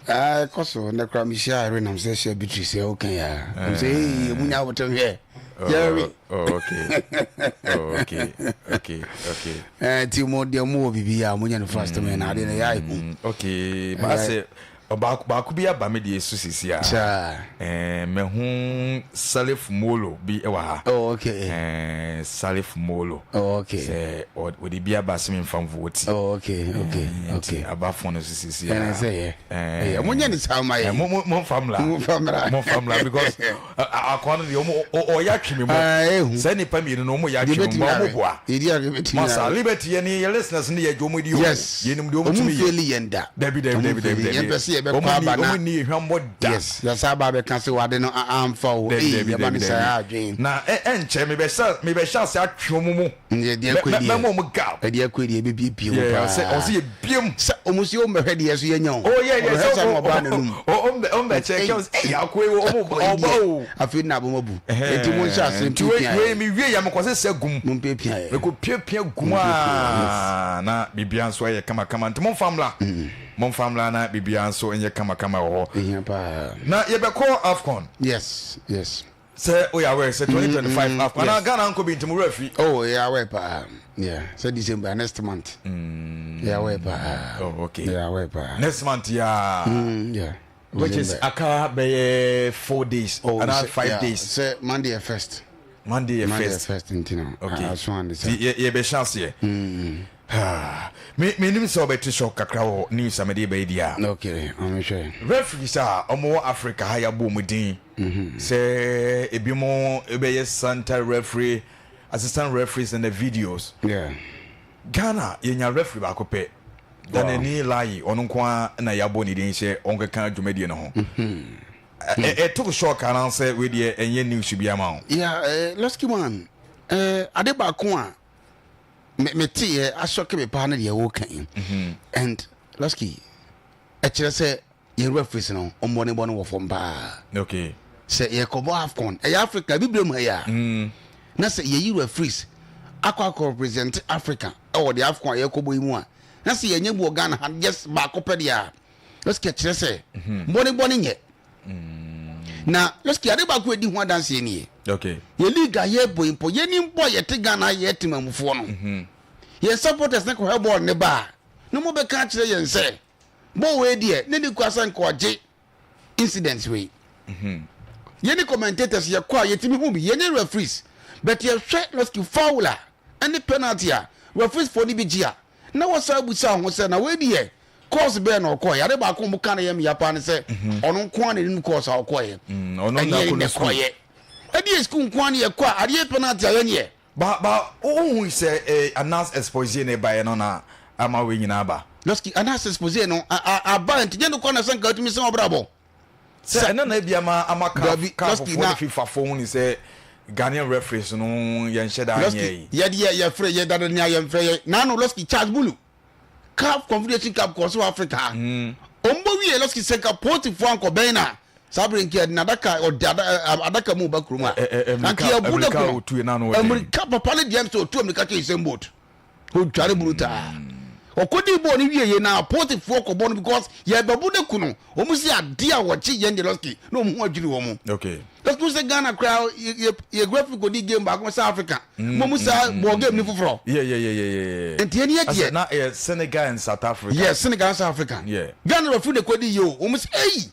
S4: Ɛkɔ so na kora mehyia Irene nam sɛ hyia Beatrice ɛ woka ya m sɛ ei ɛmu nya wotem hwɛ yɛwe.
S2: Oh, okay. Oh, okay. Okay. Okay.
S4: Nti mo deɛ mowɔ biribi a monyɛ no fast me na adeɛ no ɛyɛ ayɛ hu.
S2: Okay. Baasɛ. Ɔbaako baako bi aba me deɛ so sisi a.
S4: Saa.
S2: Ɛɛ mɛho Salif Molo bi wɔ ha.
S4: Oh okay.
S2: Ɛɛ Salif Molo.
S4: Oh okay.
S2: Sɛ ɔde bi aba sɛ memfa mvote.
S4: Oh okay okay okay.
S2: Nti aba phone no so sisi a.
S4: Ɛna sɛ yɛ. Ɛɛ mo nyɛ ne saa ma yɛ.
S2: Mo mo mo nfa mla.
S4: Mo nfa mla.
S2: Mo nfa mla because akɔn no deɛ ɔmo ɔyɛ atwi mi mu. Sɛ nipa mienu no ɔmo yɛ atwi mi mu ɔmo boa. Masa Liberty yɛ ni yɛ listeners ni yɛ jɔ ɔmo di o.
S4: Yes.
S2: Yɛ nim deɛ ɔmo tumi
S4: yɛ. Ɔmo nfeeli yɛn da.
S2: Dabi dabi dabi dabi dabi.
S4: Yɛn pɛ sɛ yɛ bɛ kɔ aba na.
S2: Ɔmo ni yɛ hwambɔ da.
S4: Yes. Yasa aba abɛka sɛ wade no anfa o.
S2: Dabi dabi dabi
S4: dabi.
S2: Na ɛ ɛnkyɛ mebɛ hyɛ mebɛ hyɛ ase atwe ɔmo mu.
S4: Ɛdeɛ kɔ deɛ.
S2: Mɛma ɔmo gap.
S4: Ɛdeɛ kɔ deɛ ebi bie mu paa.
S2: Ɔsɛ ɔsɛ yɛ bie mu.
S4: Sɛ ɔmo si ɔmo bɛhwɛ deɛ so yɛ nya o.
S2: Oh yeah yeah
S4: sɛ ɔmo ɔba n'anum.
S2: Ɔmo bɛ ɔmo bɛ kyɛ kɛ ɔsɛ ɛyɛ akoe wɔ ɔmo ɔba o.
S4: Afei na abom abu. Eti mo nhyɛ ase
S2: mpiapia yɛ. Wei mi wie yɛ mo kɔ sɛ sɛ gum.
S4: Mo mpiapia yɛ.
S2: Mekɔ piapia gum aa na biribiara nso ayɛ kamakama nti mo nfa mmla. Mo nfa mmla na biribiara nso nyɛ kamakama wɔ
S4: hɔ. Ehia paa.
S2: Na yɛbɛkɔ AFCON.
S4: Yes yes.
S2: Sɛ woyɛ aware sɛ 2025 mm, AFCON anaa Ghana nkɔ bi nti mo werɛ fi.
S4: Oh, yɛ aware paa. Yeah, sɛ December next month. Mm. Yɛ aware paa.
S2: Oh, okay.
S4: Yɛ aware paa.
S2: Next month yeah.
S4: Yeah.
S2: Which is aka bɛyɛ 4 days oh, anaa 5
S4: yeah.
S2: days.
S4: Sɛ Monday yɛ first.
S2: Monday yɛ
S4: Monday
S2: first.
S4: first nti no.
S2: Okay.
S4: Aso ande sɛ.
S2: Yɛ yɛ bɛhyɛ aseɛ. Me menim sɛ ɔbɛte shock kakra wɔ news a mede bɛyɛ di a.
S4: Okay, ɔmehwɛ.
S2: Referees a ɔmowɔ Africa ha yɛabɔ ɔmo din. Sɛ ebi mo bɛyɛ center referee, assistant referees and the videos.
S4: Yeah.
S2: Ghana yɛnya referee baako pɛ. Ghanani Layi ɔno nko ara na yɛabɔ ne din sɛ ɔnkɛka dwumadie no ho. Ɛto shock anaasɛ wei deɛ ɛnyɛ news bi ama wo?
S4: Yeah, Lusky man, ade baako a me me teeɛ asɔke me paa ne deɛ wɔka yi. And Lusky, ɛkyerɛ sɛ yɛn referees no ɔmmɔnebɔ no wɔ fam paa.
S2: Okay.
S4: Sɛ yɛkɔbɔ AFCON, ɛyɛ Africa bibire mu ha yi a, na sɛ yɛyi referees akɔ akɔ represent Africa ɛwɔ deɛ AFCON a yɛkɔbɔ yi mu a, na sɛ yɛnyɛ bi wɔ Ghana ha just baako pɛ deɛ a, Lusky ɛkyerɛ sɛ mmɔnebɔ no nyɛ. Na Lusky ade baako a ɛdi ho adanseɛ nie.
S2: Okay.
S4: Yɛ league a yɛbɔ yi mpo, yɛni mpo a yɛte Ghana a yɛyɛ temamufoɔ no, yɛn supporters no kɔhwɛ bɔɔl no ba a, na wɔbɛka akyerɛ yɛn sɛ bɔɔl wei deɛ ne ne kura sɛ nka ɔgye incidents wei. Yɛne commentators yɛkɔ a yɛtumi hu bi, yɛnyɛ referees, but yɛhwɛ Lusky foul a ɛne penalty a referees foɔ no bi gye a, na wɔsan bisa ho sɛ na wei deɛ course bɛɛ na ɔkɔɛ. Ade baako a wɔka no yɛ meya paa ne sɛ ɔno nko ara na ɛnim course a ɔkɔɛ.
S2: Ɔno na
S4: Ɛnyɛ
S2: akɔ
S4: ne
S2: ne school.
S4: kɔyɛ. Ɛdeɛ school nko ara na yɛkɔ a adeɛ penalty a yɛnyɛ.
S2: Ba wohu sɛ Anas expose no baeɛ no na ama wei nyinaa aba.
S4: Lusky, Anas expose no aba nti nyɛ nokwa na sɛ nka atumi sɛn ɔbrabɔ.
S2: Sɛ ɛno na ebi ama ama CAF
S4: Dabi,
S2: CAF
S4: Lusky
S2: foɔ ne
S4: na
S2: FIFA foɔ hu ne sɛ Ghanaian referees no yɛnhyɛ da anyɛ
S4: Lusky
S2: yi.
S4: yɛde yɛ yɛfrɛ yɛ dada nea yɛmfrɛ yɛ naano Lusky Charles Bulu CAF Confederation Cup kɔɔ so wɔ Africa ha. Ɔmbɔ wie Lusky sɛ nka Portufoɔ ankɔbɛn no a saa bere nka yɛde n'adaka ɔde adaka mu ba kurom a anka yɛbu no ko no amirika papa no deɛ sɛ ɔtu amirika kyɛ Usain Bolt ɔdware brutaa ɔkɔdii bɔɔl no wieɛ na apolisifoɔ kɔbɔ no because yɛbɛbo no ku no wɔn si adeɛ a wɔkye yɛn de lɔski na wɔn ho adwiri wɔn.
S2: Okay.
S4: Lɔski sɛ Ghana koraa yɛ yɛ graphic kɔdi game baako South Africa mo mu saa bɔɔl game ni foforɔ.
S2: Yeah yeah yeah yeah.
S4: Nti yɛn yɛ deɛ.
S2: Na yɛ Senegal and South Africa.
S4: Yeah, Senegal and South Africa.
S2: Yeah.
S4: Ghana referee de kɔdi yie o wɔn sɛ eyi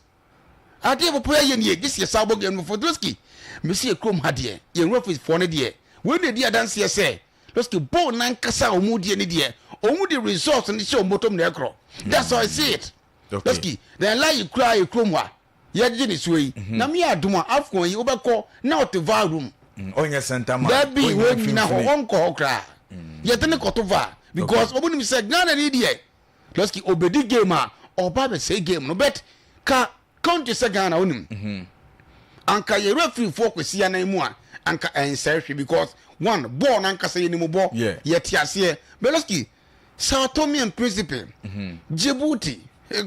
S4: adeɛ papa yɛ nie gye sɛ yɛ saa bɔ game no foforɔ lɔski mesi yɛ kurom ha deɛ yɛn referees foɔ no deɛ wɔn na edi adanseɛ sɛ lɔski bɔɔl nankasa a wɔn die ne deɛ wɔn de results no hyɛ wɔn bɔtɔm na ɛkorɔ that's how I see it.
S2: Okay.
S4: Lɔski na ɛla yi kura yɛ kurom ha yɛgye ne soɔ yi na mi adum a AFCON yi wobɛkɔ na ɔte VAR room.
S2: Ɔnyɛ center man.
S4: Dabi
S2: Ɔnyɛ
S4: wɔnyina hɔ
S2: mfimfini.
S4: ɔnkɔ hɔ koraa yɛde ne kɔto VAR because ɔmo nim sɛ Ghana ni deɛ lɔski obedi game a ɔba bɛsɛe game no but ka country sɛ Ghana onim anka yɛ referee foɔ kɔsi anan mu a anka ɛnsɛe hwee because one bɔɔl nankasa yɛ nimu bɔ yɛte aseɛ but lɔski Sao Tome and Principe Djibouti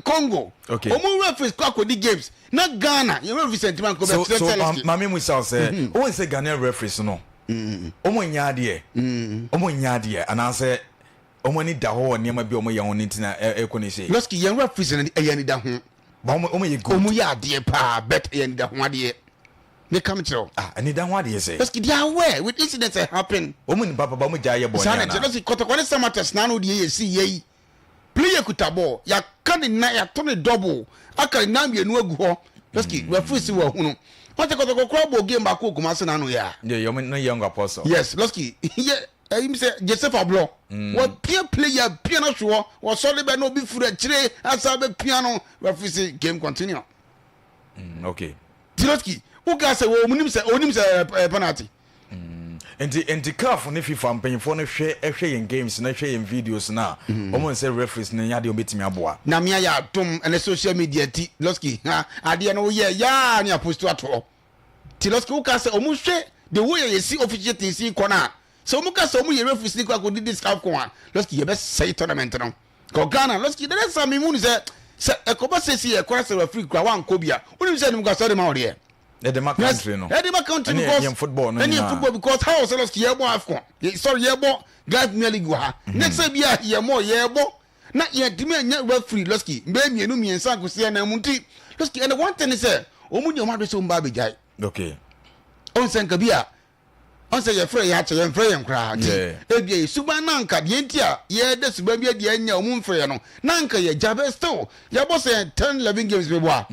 S4: Congo ɔmo referees kɔ akɔdi games na Ghana yɛ referees ntoma nkɔ
S2: So
S4: bɛ
S2: so
S4: kyerɛ sɛ
S2: maame mu sa sɛ wɔn sɛ Ghanaian referees no wɔn nyɛ adeɛ wɔn nyɛ adeɛ anaasɛ wɔn ani da hɔ wɔ nneɛma bi a wɔn yɛ ho ne ti na ɛkɔ ne se.
S4: Lɔski yɛn referees no ɛyɛ anida ho.
S2: Ba wɔn yɛ good.
S4: Wɔn yɛ adeɛ paa but ɛyɛ anida ho adeɛ. Ne kam kyerɛ o.
S2: Ah, anida ho adeɛ sɛ.
S4: Lɔski they are aware with incidents that happen.
S2: Wɔn nipa papa wɔn gya yɛ bɔnne
S4: ana. Saa na kyerɛ lɔski kɔtɔkɔ ne Samatex n'ano deɛ yɛ si yɛ yi. Player kuta bɔɔl, yɛaka ne nan, yɛato ne double, aka ne nan mmienu agu hɔ. Lɔski, referee si wahunu. Wɔn sɛ Kɔtɔkɔ koraa bɔɔ game baako wɔ Kumasi n'ano yɛ a.
S2: Yeah, yɛ ne young apostle.
S4: Yes, Lɔski, yɛ ɛyi mi sɛ Joseph Ablɔ. Wɔpia player pia no soɔ, wɔsɔre bɛ na obi firi akyire asa bɛ pia no, referee si game continue.
S2: Okay.
S4: Lɔski, woka sɛ wɔn nim sɛ onim sɛ ɛyɛ penalty.
S2: Nti nti CAF ne FIFA mpanyinfoɔ no hwɛ hwɛ yɛn games na hwɛ yɛn videos na wɔn nsɛ referees no nyɛ adeɛ wɔn bɛtumi aboa.
S4: Na me ayɛ adom ɛnɛ social media ti Lɔski ha adeɛ no woyɛ yaa ne aposto atoɔ ti Lɔski woka sɛ ɔmo hwɛ the way a yɛsi officiating si kɔ no a sɛ ɔmo ka sɛ ɔmo yɛ referees ni kɔ akɔdi this AFCON a Lɔski yɛbɛsɛe tournament no kɔ Ghana Lɔski dɛdɛ sa me mu no sɛ sɛ ɛkɔba sɛ si yɛkɔra sɛ referee kura wankɔ bi a wonim sɛ animguasoɔ de ma wo deɛ.
S2: Ɛde ma country no.
S4: Ɛde ma country because
S2: ɛne football no
S4: nyinaa. Ɛne football because how ɔsɛ lɔsi yɛ bɔ AFCON sorry yɛ bɔ Ghana Premier League wɔ ha. Mhm. Next year bi a yɛ mɔ yɛ bɔ na yɛ tumi anya referee lɔsi mbɛ mmienu mmiɛnsa nkosi ɛna mu nti lɔsi ɛna one thing sɛ wɔn nyɛ wɔn ado sɛ wɔn ba abɛgyae.
S2: Okay.
S4: Ɔn sɛ nka bi a Ɔn sɛ yɛfrɛ yɛn akyɛ yɛnfrɛ yɛn koraa nti ebia yɛ suban na anka deɛ nti a yɛda suban bi adi anya ɔmo mfrɛ yɛn no na anka yɛgya bɛ still yɛbɔ sɛ yɛn 10 11 games bɛbɔ a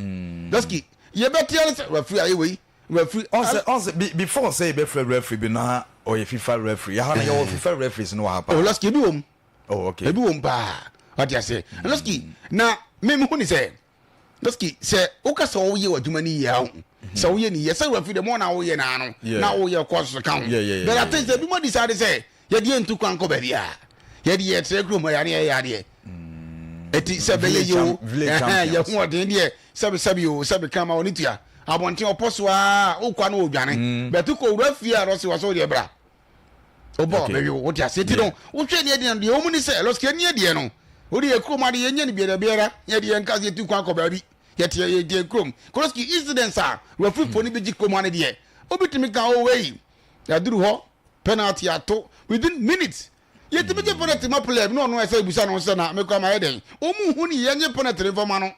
S4: Lɔski yɛbɛte ara sɛ referee ayɛ wei referee
S2: Ɔn sɛ ɔn sɛ before sɛ yɛbɛfrɛ referee bi na ɔyɛ FIFA referee yɛha no yɛwɔ FIFA referees no wɔ ha paa.
S4: Oh Lɔski ebi wɔ mu.
S2: Oh okay.
S4: Ebi wɔ mu paa wate aseɛ Lɔski na me mehu ne sɛ Lɔski sɛ woka sɛ woyɛ w'adwuma no yie a ho sɛ woyɛ ne yie sɛ referee deɛ mɔ na woyɛ naa no na woyɛ kɔ so ka ho but I think sɛ ebi mo decide sɛ yɛde yɛ ntu kwan kɔ baabi a yɛde yɛ trɛ kurom ha yɛne yɛyɛ adeɛ ɛti sɛ bɛyɛ yie o yɛ ho ɔden deɛ sɛbi sɛbi o sɛbi kan ma ɔne tua abɔnten ɔpɔ so a wokɔ no ɔdwane bɛto kɔ wura fie a lɔsi wɔ so deɛ bra wobɔ
S2: Okay.
S4: ɔbɛwe wo wote aseɛ nti no wohwɛ ne adiɛ no deɛ wɔmu ne sɛ lɔsike ne adiɛ no wode yɛ kurom ade yɛnyɛ no biara biara yɛde yɛn nka sɛ yɛtu kwan kɔ baabi yɛte yɛte kurom koloski incidents a referee no bɛgye kurom ane deɛ wobɛtumi ka o wei yɛaduru hɔ penalty ato within minutes yɛtumi gye penalty ma player bi na ɔno ɛsɛ ebusa no sɛ na mekɔ ama yɛ dɛn ɔmu hu ne yɛnye penalty no mfama no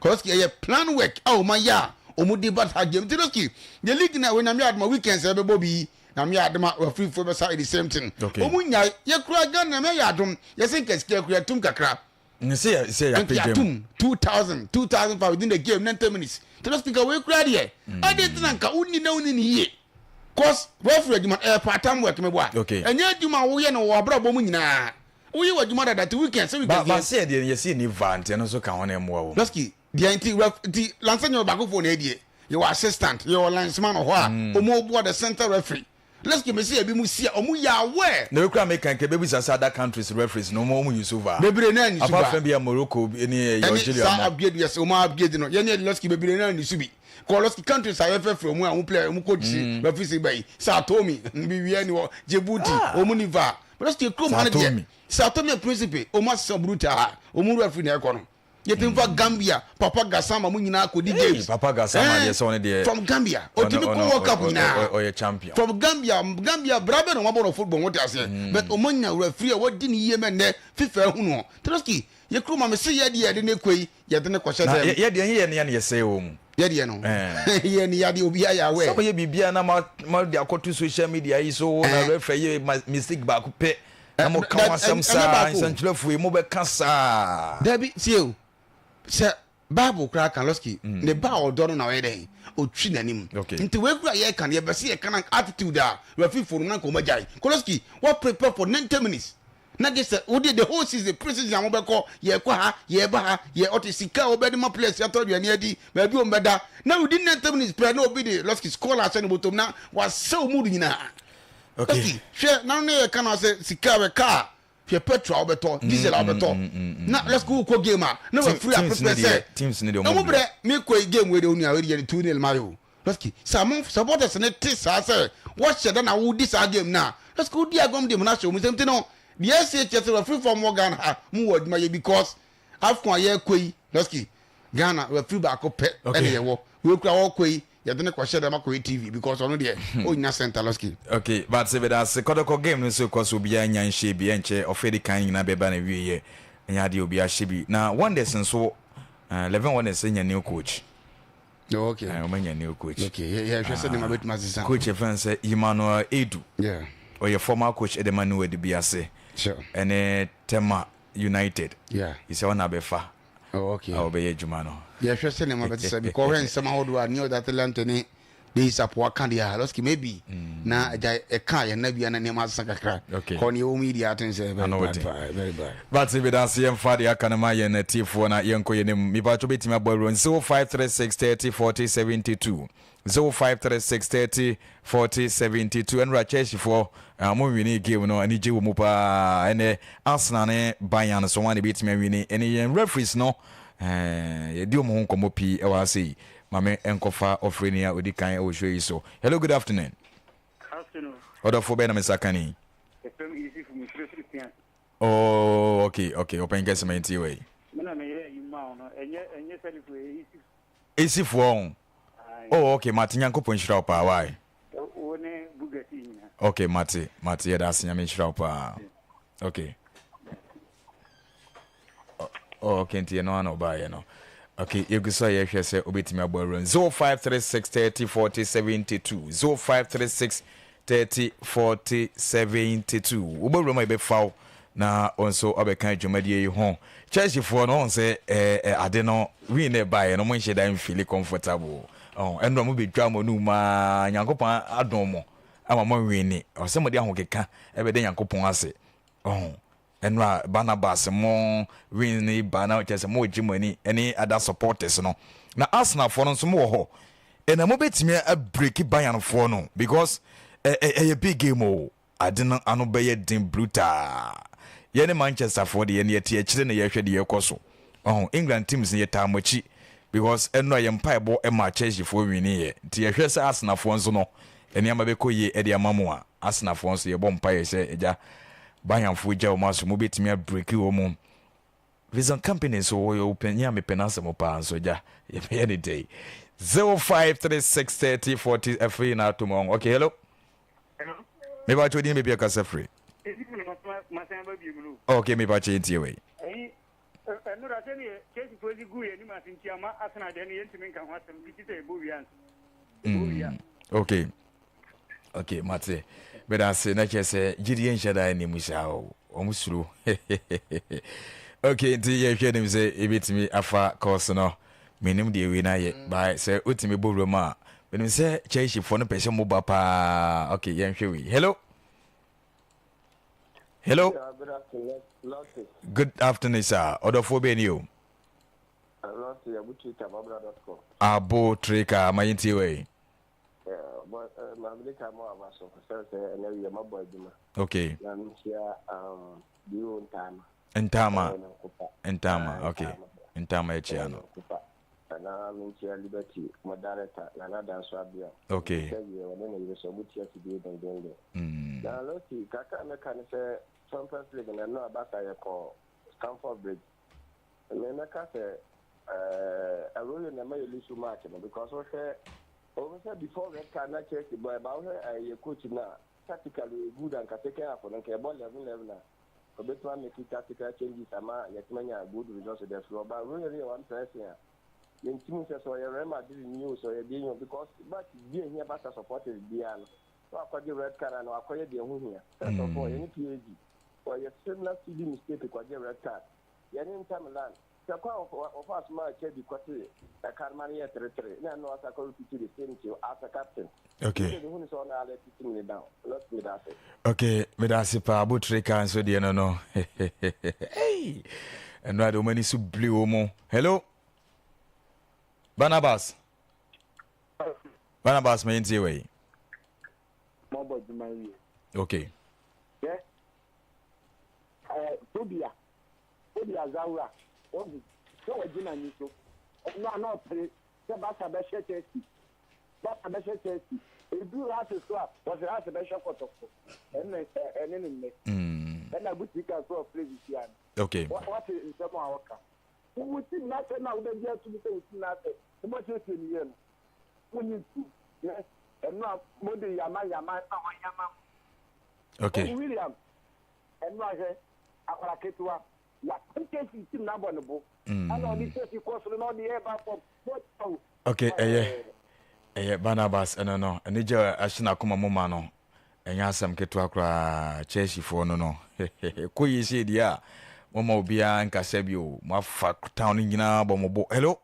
S4: Koski ɛyɛ plan work a wɔn ayɛ a wɔn de ba saa game nti Koski yɛ league na wɔn nyame adoma weekends ɛbɛbɔ bi nyame adoma wɔafirifoɔ bɛsa the same thing
S2: Okay.
S4: wɔn nyae yɛ kura Ghana nyame ayɛ adom yɛsɛ nka sika kura tum kakra
S2: Ne sɛ yɛ sɛ
S4: nti
S2: yɛapagya mu.
S4: atum 2000 2005 within the game 90 minutes nti Koski nka wei kura deɛ ɛde nti na nka wonni na wonni ne yie cause referee adwuma ɛyɛ part time work meboa
S2: Okay.
S4: ɛnyɛ adwuma a woyɛ no wɔ abrabɔ mu nyinaa Woyɛ w'adwuma dada nti weekend sɛ
S2: Ba
S4: weekend
S2: ba
S4: deɛ.
S2: sɛ yɛdeɛ yɛsi ni va nti ɛno nso ka ho na ɛmmoa wo.
S4: Lɔski deɛ nti ref nti lansa nyɛ ɔbaako fo na ɛdeɛ yɛwɔ assistant yɛwɔ linesman wɔ hɔ a ɔmo boa the center referee Lɔski mesi ebi mu si a ɔmo yɛ aware.
S2: Na wekura meka nka ebebisa sɛ other countries referees no ɔmo ɔmo use VAR.
S4: Bebree naa nnisu
S2: Apart
S4: VAR.
S2: from bia Morocco ne ɛyɛ
S4: Ɛne
S2: Algeria
S4: saa
S2: mo.
S4: upgrade yes ɔmo upgrade no yɛne Lɔski bebree naa nnisu bi kɔ Lɔski countries a yɛfrɛfrɛ ɔmo a ɔmo player ɔmo coach referees ba yi Sao Tome bi wia ni hɔ Djibouti ɔmo ni VAR. Lɔski kurom ha no deɛ Sao Tome and Principe ɔmo asesa brutal ɔmo referee na ɛkɔ no yɛtumi fa Gambia Papa Gassama mo nyinaa kɔdi games
S2: Papa Gassama deɛ sɛ ɔno deɛ
S4: from Gambia ɔtumi kɔ World Cup nyinaa
S2: ɔyɛ champion
S4: from Gambia Gambia bra bɛ na ɔmo abɔ no football wɔte aseɛ but ɔmo nya referee a wɔdi ne yie mɛ nnɛ FIFA ehunu hɔ Lɔski yɛ kurom a mese yɛ deɛ yɛde ne kɔ yi yɛde ne kɔhyɛ dɛm
S2: yɛ deɛ yɛ ne yɛ ne yɛsɛe wɔ mu
S4: yɛ deɛ no yɛ ne yadeɛ obi ayɛ awɛ
S2: sɛ moyɛ biribiara na ma de akɔto social media yi so na referee yɛ mistake baako pɛ na moka ho asɛm saa nsɛntwerɛfoɔ yi mobɛka saa
S4: dabi tie o sɛ bible koraa ka lɔski ne ba a ɔdɔ no na ɔyɛ dɛn ɔtwi n'anim nti wei kura yɛka no yɛbɛsɛ yɛka no attitude a referee fo no na nka ɔmagyae kɔlɔski wɔ prepare for 90 minutes na gye sɛ wode the whole season pre-season a mobɛkɔ yɛkɔ ha yɛba ha yɛ ɔte sika a wɔbɛde ma players yɛatɔ aduane adi baabi wɔn bɛda na within 90 minutes pɛ na obi de lɔski score ahyɛ ne bɔtɔm na wasɛ wo mood nyinaa lɔski hwɛ na ne yɛka no sɛ sika bɛka a hwɛ petrol a wobɛtɔ diesel a wobɛtɔ na lɔski wokɔ game a na wafiri aprepare sɛ ɛmu berɛ mekɔ game wei de wo nua wei de yɛde 2 nil ma yɛ o Lɔski sɛ mo supporters ne te saa sɛ wɔhyɛ da na wodi saa game no a lɔski wodi agorɔ de mu no ahyɛ wɔn nsam ti no deɛ ɛsɛ kyerɛ sɛ referee fam wɔ Ghana ha mu wɔ adwuma yɛ because AFCON a yɛrekɔ yi lɔski Ghana referee baako pɛ ɛna yɛwɔ wei kura wɔkɔ yi yɛde ne kɔhyɛ dɛm akɔyɛ TV because ɔno deɛ ɔnya center lɔski.
S2: Okay, but sɛ bɛda ase kɔtɔkɔ game no nso kɔ so obiara nya nhyɛ bi ɛnkyɛ ɔfɛ di kan nyinaa bɛba na wie yɛ ɛnyɛ adeɛ obiara hyɛ bi na Wonders nso 11 Wonders nya new coach.
S4: Oh, okay.
S2: Wɔn anya new coach.
S4: Okay, yɛ hwɛ sɛ nneɛma bɛtumi asesa.
S2: Coach efɛn sɛ Emmanuel Edu.
S4: Yeah.
S2: Ɔyɛ former coach ɛde ma New Edubiase.
S4: Sure.
S2: Ɛne Tema. United.
S4: Yeah.
S2: Sɛ ɔna bɛfa.
S4: Oh, okay.
S2: A ɔbɛyɛ adwuma no.
S4: Yɛhwɛ sɛ nneɛma bɛte sɛ because ɔhwɛ nsɛm ahodoɔ a Neo Atalanta ne Deis Apoa ka deɛ a lɔski maybe na agya ɛka yɛn na bia na nneɛma asesa kakra.
S2: Okay.
S4: Kɔ ne ɛwɔ mu yi deɛ aten sɛ very
S2: Ano
S4: bad
S2: den.
S4: paa very bad.
S2: But meda ase yɛmfa deɛ aka no ma yɛn atiefoɔ na yɛnkɔ yɛn anim. Mepatwo bɛtumi abɔ awuro 0536 30 40 72 0536 30 40 72 ɛnora Chelseafoɔ uh, mo nwini game no anigye wɔ mu paa ɛnɛ Arsenal ne Bayern so wɔn a na ɛbɛtumi awini ɛne yɛn referees no eh, yɛdi wɔn ho nkɔmmɔ pii ɛwɔ ha sei ma me nkɔfa ɔfrɛni a ɔdi kan ɛwɔ show yi so. Hello, good afternoon.
S5: Afternoon.
S2: Ɔdɔfo bɛn na me nsa ka ni?
S5: Efrem Yusuf mefirifiri pia.
S2: Oh, okay, okay. Ɔpɛn kɛse ma ntie wei.
S5: Me na meyɛ yi ma wo no. Ɛnyɛ ɛnyɛ sɛlifo ɛyɛ Yusuf.
S2: Esifoɔ ho. Oh, okay, mate Nyankopɔn nhyira wo paa, why?
S5: Wo ne Bugatti nyina.
S2: Okay, mate, mate, yɛda ase Nyame nhyira wo paa. Okay. Oh, okay, nti ɛno ana ɔbaayɛ no. Okay, yɛgu so a yɛhwɛ sɛ wobɛtumi abɔ awura 0536 30 40 72 0536 30 40 72 wobɛwura mu a yɛbɛfa wo na wo nso abɛka dwumadie yi ho. Churchfoɔ no wɔn sɛ ɛɛ ade no win na ɛbaeɛ no mo nhyɛ da mfili comfortable ɔn ɛnora mo bɛdwa mo anum aa Nyankopɔn adom mo ama mo awini ɔsɛ mo de ahokeka ɛbɛda Nyankopɔn ase ɔn Ɛno a Barnabas mo win no ba na kyerɛ sɛ mo gye mo ani ɛne other supporters no. Na Arsenal foɔ no nso mo wɔ hɔ. Ɛna mo bɛtumi a break Bayern foɔ no because ɛyɛ big game o. Ade no ano bɛyɛ den brutal. Yɛne Manchester foɔ deɛ yɛne yɛte akyire na yɛhwɛ deɛ ɛkɔ so. Ɔho England teams no yɛtaa mo akyi because ɛno a yɛn mpaebɔ ɛmaa Chelsea foɔ winiiɛ. Nti yɛhwɛ sɛ Arsenal foɔ nso no nneɛma bɛkɔ yie ɛde ama mo a. Arsenalfoɔ nso yɛbɔ mpaeɛ sɛ agya Bayernfoɔ gya wɔn aso mobɛtumi abreki wɔn mu. Vincent Kompany nso wɔyɛ ɔpanyin a mepɛ n'asɛm paa nso agya yɛbɛyɛ ne dɛn. 0536 30 40 afei na ato mu ɔn. Okay, hello. Meba kyɛ odin baabi akasa firi. Okay, meba kyɛ ntie wei.
S5: Ɛnora sɛdeɛ Chelseafoɔ si guu yɛn anim ase nti ama Arsenal deɛ no yɛntumi nka ho asɛm bi gye sɛ yɛbɔ wie ansa. Yɛbɔ wie a.
S2: Mm, okay. Okay, mate. Meda ase na kyerɛ sɛ gyidie nhyɛ da anim saa o. Wɔn suro. Okay, nti yɛhwɛ anim sɛ yɛbɛtumi afa course no. Menim deɛ wei no ayɛ. By sɛ wotumi bɔ wuram a, menim sɛ Chelseafoɔ no pɛ sɛ moba paa. Okay, yɛnhwɛ wei. Hello. Hello.
S6: Yeah, good afternoon, Lottie.
S2: Good afternoon, sir. Ɔdɔfoɔ bɛn ni o?
S6: Lottie, Abu Trika, Babra.com.
S2: Abu Trika, ma yɛntie wei.
S6: Maame ka mo aba so sɛ sɛ ɛnɛ wiɛ mabɔ adwuma.
S2: Okay.
S6: Na mehyia um, Bio Ntaama.
S2: Ntaama. Ntaama, okay. Ntaama akyia no.
S6: Na menkyia Liberty mo director Nana Danso Abia.
S2: Okay.
S6: Sɛ wiɛ wɔne ne yere sɛ ɔmo tia fidie dendenden.
S2: Mm.
S6: Na Lottie, kakra a mɛka ne sɛ Champions League no ɛno a Barca yɛkɔ Stamford Bridge. Me mɛka sɛ ɛɛ Arroyo na ɛma yɛ lose match no because wohwɛ ɔmo sɛ before red card na Chelsea bɔ ɛba wohwɛ ɛyɛ coach no a tactically ɔyɛ good anka second half no nka ɛbɔ 11-11 a obetumi amake tactical changes ama yɛatumi anya good results de afiri hɔ but Arroyo no yɛ one person a yɛntumi sɛ sɛ ɔyɛ Real Madrid ni o sɛ ɔyɛ deɛ o because match bi a ehia Barca supporters biara no na wakɔgye red card a na wakɔyɛ deɛ ɛho hia. First of all yɛne PSG ɔyɛ similar silly mistake kɔgye red card yɛne Inter Milan sɛ kwan a wɔfaa so maa Chelsea kɔtee ɛka no ma no yɛɛ tere-tere na ɛno asa kɔ repeat the same thing as a captain.
S2: Okay.
S6: Nti mehu no sɛ ɔno ara let team no down. Lot meda ase.
S2: Okay, meda ase paa abotere ka nso deɛ no no. Hey, ɛno ade wɔn ani so biri wɔn mu. Hello, Barnabas. Barnabas, ma yɛntie wei.
S7: Mɔbɔ adwuma wie.
S2: Okay.
S7: Yɛ ɛɛ Tobia Tobia Zawura wɔhu sɛ wɔgyina ni so ɔno a na ɔpere sɛ Barca bɛhyɛ Chelsea Barca bɛhyɛ Chelsea eduru Hearts so a wɔsɛ Hearts bɛhyɛ Kɔtɔkɔ ɛne ɛne ne nnɛ ɛna Butika so ɔfrɛ sisia no
S2: Okay.
S7: wɔte nsɛm a ɔka wo team n'asɛ no a wobɛgye atum sɛ wo team n'asɛ na moasiesie no yie no wonyi ntum yɛ ɛno a mode yama yama na wɔyama mo
S2: Okay.
S7: William ɛno ahwɛ akwara ketewa wapam Chelsea team n'abɔ ne bo ɛna ɔde Chelsea kɔ soro na ɔde yɛ ba fam na ɔkyɛw
S2: Okay, ɛyɛ ɛyɛ Barnabas ɛno no anigye a ahyɛ n'akoma mu ma no ɛnyɛ asɛm ketewa koraa Chelseafoɔ no no kɔ yie sei deɛ a Moma obiara nkasa bi o. Moafa town no nyinaa bɔ mo bo. Hello.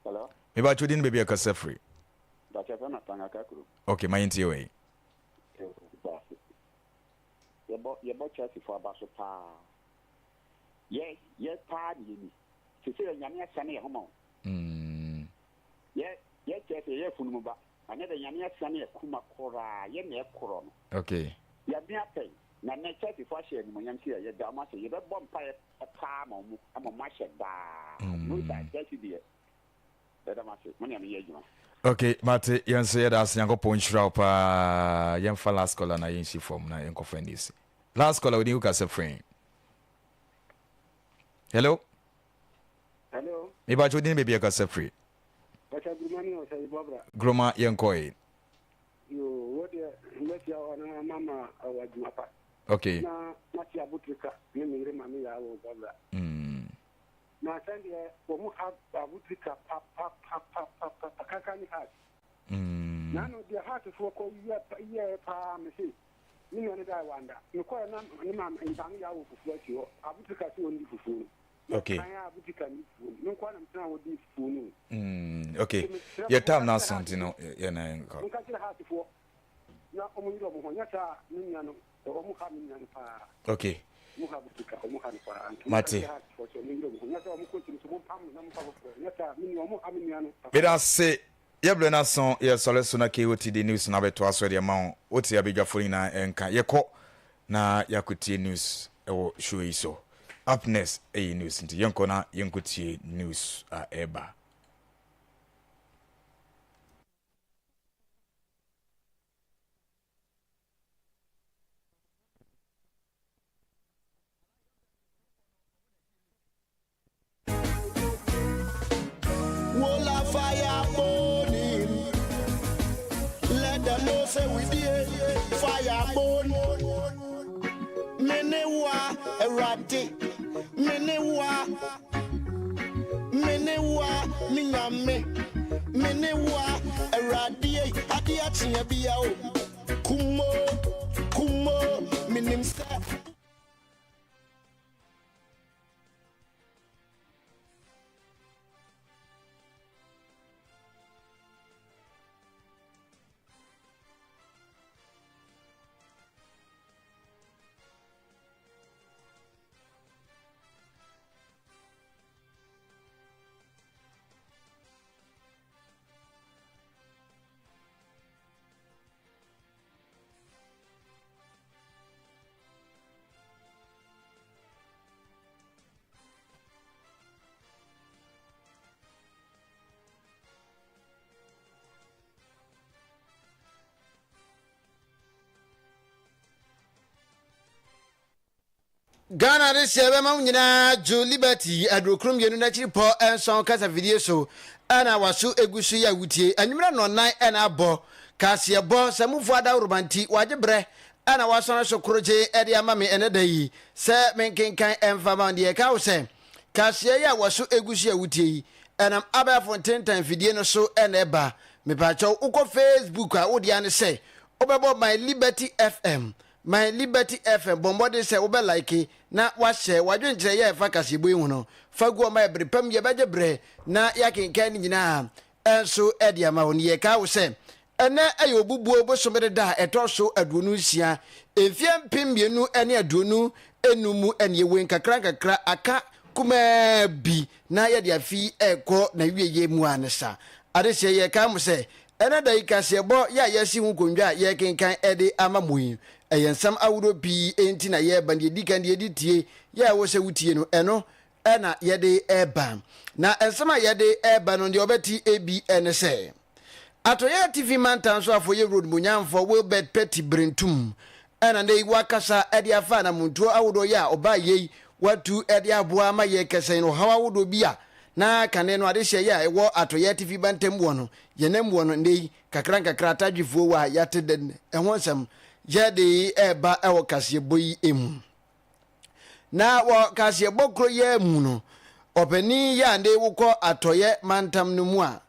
S8: Hello.
S2: Me ba chodi no baby akasa firi.
S8: Bakyɛ fɛ na tanga kakro.
S2: Okay, ma yɛntie wei.
S8: Yɛbɔ yɛbɔ Chelsea fo aba so paa. Yɛ yɛ paa ne yɛni. Sese yɛ nyame asane yɛ ho ma o.
S2: Mm.
S8: Yɛ yɛ Chelsea yɛ funumu ba. Ɛnɛ de nyame asane yɛ kuma koraa yɛ na ɛkorɔ no.
S2: Okay.
S8: Yɛaben atɛn, na nnɛ Chelseafo ahyɛ animuonyam sɛ yɛda wɔn ase. Yɛbɛbɔ mpaeɛ paa ma wɔn ama wɔahyɛ daa. No saa, Chelsea deɛ, yɛda mo ase. Mo ne yɛn yɛ adwuma.
S2: Ok mate yɛn nso yɛda ase Nyankopɔn nhyira wo paa yɛmfa last caller na yɛnsi fam na yɛnkɔfa news last caller wodin wokasa firi hello
S5: Hello.
S2: mebakyɛ wodin baabi akasa firi
S5: Bàtà Groma ni ọ̀sẹ̀ ìbọ̀bra.
S2: Groma yɛnkɔe
S5: Yoo, wo deɛ mɛtia hɔ na mama wɔ adwuma pa.
S2: Okay.
S5: Na mate abotrika ne me yere maame yaa wɔ Bɔbra.
S2: Mm.
S5: Na sɛn deɛ wɔn mu ha abotrika papapapapapa kankan ne heart.
S2: Mm.
S5: Na ano deɛ heart foɔ kɔ yɛ yɛ paa me se me nua no da wanda. Mekɔɛ na ne maame maame yaa wɔ fufuo asi hɔ. Abotrika sɛ wɔn di fufuo no.
S2: Okay.
S5: Mm,
S2: okay. Yɛ time na aso nti no yɛ na nkɔ.
S5: Nka kyerɛ haasefoɔ na ɔmo yere ɔmo ho nyɛ saa me nua no ɔmo ha me nua no paa.
S2: Okay.
S5: Ɔmo ha Butika ɔmo ha no paa. Nti
S2: Mate.
S5: nka kyerɛ haasefoɔ sɛ ɔmo yere ɔmo ho nyɛ saa ɔmo kɔ kyiri so mo mpam no na mo fa foforɔ nyɛ saa me nua ɔmo ha me nua no.
S2: Meda ase. Yɛ berɛ no aso yɛ sɔre so na KOTD news no abɛtoa so de ama wo. Wote abadwafoɔ no nyinaa nka. Yɛkɔ na yɛakɔtie news wɔ show yi so. Up next ɛyɛ news nti yɛnkɔ na yɛnkɔtie news a ɛreba.
S1: Wola fire burning. Let them know say we did fire burn. Mene wa erade. Mene wa. Mene wa minyame. Mene wa erade. Adi achinya bia o. Kumo kumo minim se.
S9: Ghana adehyeɛ bɛma wo nyinaa dwo Liberty aduokron mmienu n'akyiri pɔ nson kasafidie so ɛna waso egu so yɛ awutie anwummerɛ nnɔnnan ɛna abɔ kaseɛbɔ sɛ mufoɔ adaworoba nti wagye berɛ ɛna wasɔre so korogye ɛde ama me ɛnɛ da yi sɛ menkenkan ɛmfa ma deɛ ɛka wo sɛ kaseɛ yi a waso egu so yɛ awutie yi ɛnam abɛɛfo ntentan fidie no so ɛna ɛba mepaakyɛw wokɔ Facebook a wodeɛ ne sɛ wobɛbɔ My Liberty FM My Liberty FM, Bɔ mmɔden sɛ wobɛ like na woahyɛ w'adwenkyerɛ yɛ a ɛfa kaseɛbɔ yi ho no. Fa gu hɔ ma yɛ bere pa mu, yɛbɛgye berɛ na yɛakenkan ne nyinaa nso de ama wo. Ne yɛkae wo sɛ, ɛnnɛ yɛ Obubuo bosome no da a ɛtɔ so 26, mfeɛ 2025 mu ne yɛwɔ yi. Nkakra nkakra aka kumaa bi na yɛde afe yi rekɔ n'awieeɛ mu ara ne sa. Adehyeɛ, yɛkae mo sɛ, Ɛnnɛ da yi kaseɛbɔ yi a yɛasi ho nkonnwa a yɛrekenkan de ama mo yi, ɛyɛ nsɛm ahodoɔ pii nti na yɛreba. Deɛ ɛdi kan, deɛ ɛdi tie yɛ a ɛwɔ sɛ wotie no, ɛno na yɛde reba. Na nsɛm a yɛde reba no, deɛ wɔbɛte bi ne sɛ, Atɔeɛ Atifi Mantam Soafoɔ Yewuro Onimuonyamfoɔ Wilbert Petty Brentum na nnɛ yi wakasa de afa anamontuo ahodoɔ yi a ɔbaa yei watu de aboa ama yɛrekɛsɛn ɔhaw ahodoɔ bi a na kane no adehyeɛ yi a ɛwɔ Atɔeɛ Atifi Mantam wɔ no yɛnam wɔ no nnɛ yi kakra nkakra atadwefoɔ wɔ a yɛate dɛn ɛho nsɛm yɛde ɛreba wɔ kaseɛbɔ yi mu. Na wɔ kaseɛbɔ koro yi mu no ɔpanin yi a nnɛ yi wokɔ Atɔeɛ Mantam no mu a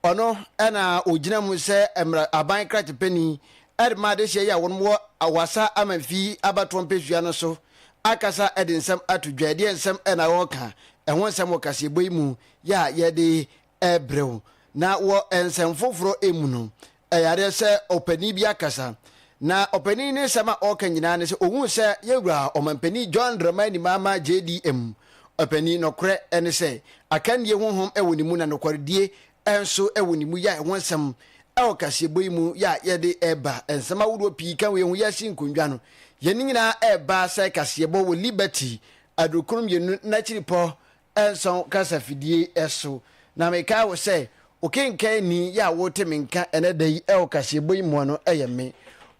S9: Ɔno na ɔgyina mu sɛ mmara aban krakye panin de ma adehyeɛ yi a wɔn wɔ Awasa Amanfi abatoɔ mpesua no so. akasa de nsɛm ato dwa. Ɛdeɛn nsɛm na wɔreka? Ɛho nsɛm wɔ kaseɛbɔ yi mu yɛ a yɛde rebrɛ wo. Na wɔ nsɛm foforɔ mu no, ɛyɛ adeɛ sɛ ɔpanin bi akasa. Na ɔpanin ne nsɛm a ɔreka nyinaa ne sɛ ɔhuu sɛ yɛwura ɔmampanin John Dramani Mahama JDM ɔpanin nɔkorɛ ne sɛ akannie honhom wɔ ne mu na nokwaredie nso wɔ ne mu yɛ a ɛho nsɛm wɔ kaseɛbɔ yi mu yɛ a yɛde reba. Nsɛm ahodoɔ pii ka wei ho yɛasi nkonnwa no. Yɛn nyinaa reba sɛ kaseɛbɔ wɔ Liberty adurukron mmienu n'akyiripɔ nson kasafidie so. Na mekae wo sɛ okenkanni yɛ a wote me nka ɛnɛ da yi wɔ kaseɛbɔ yi mua no yɛ me,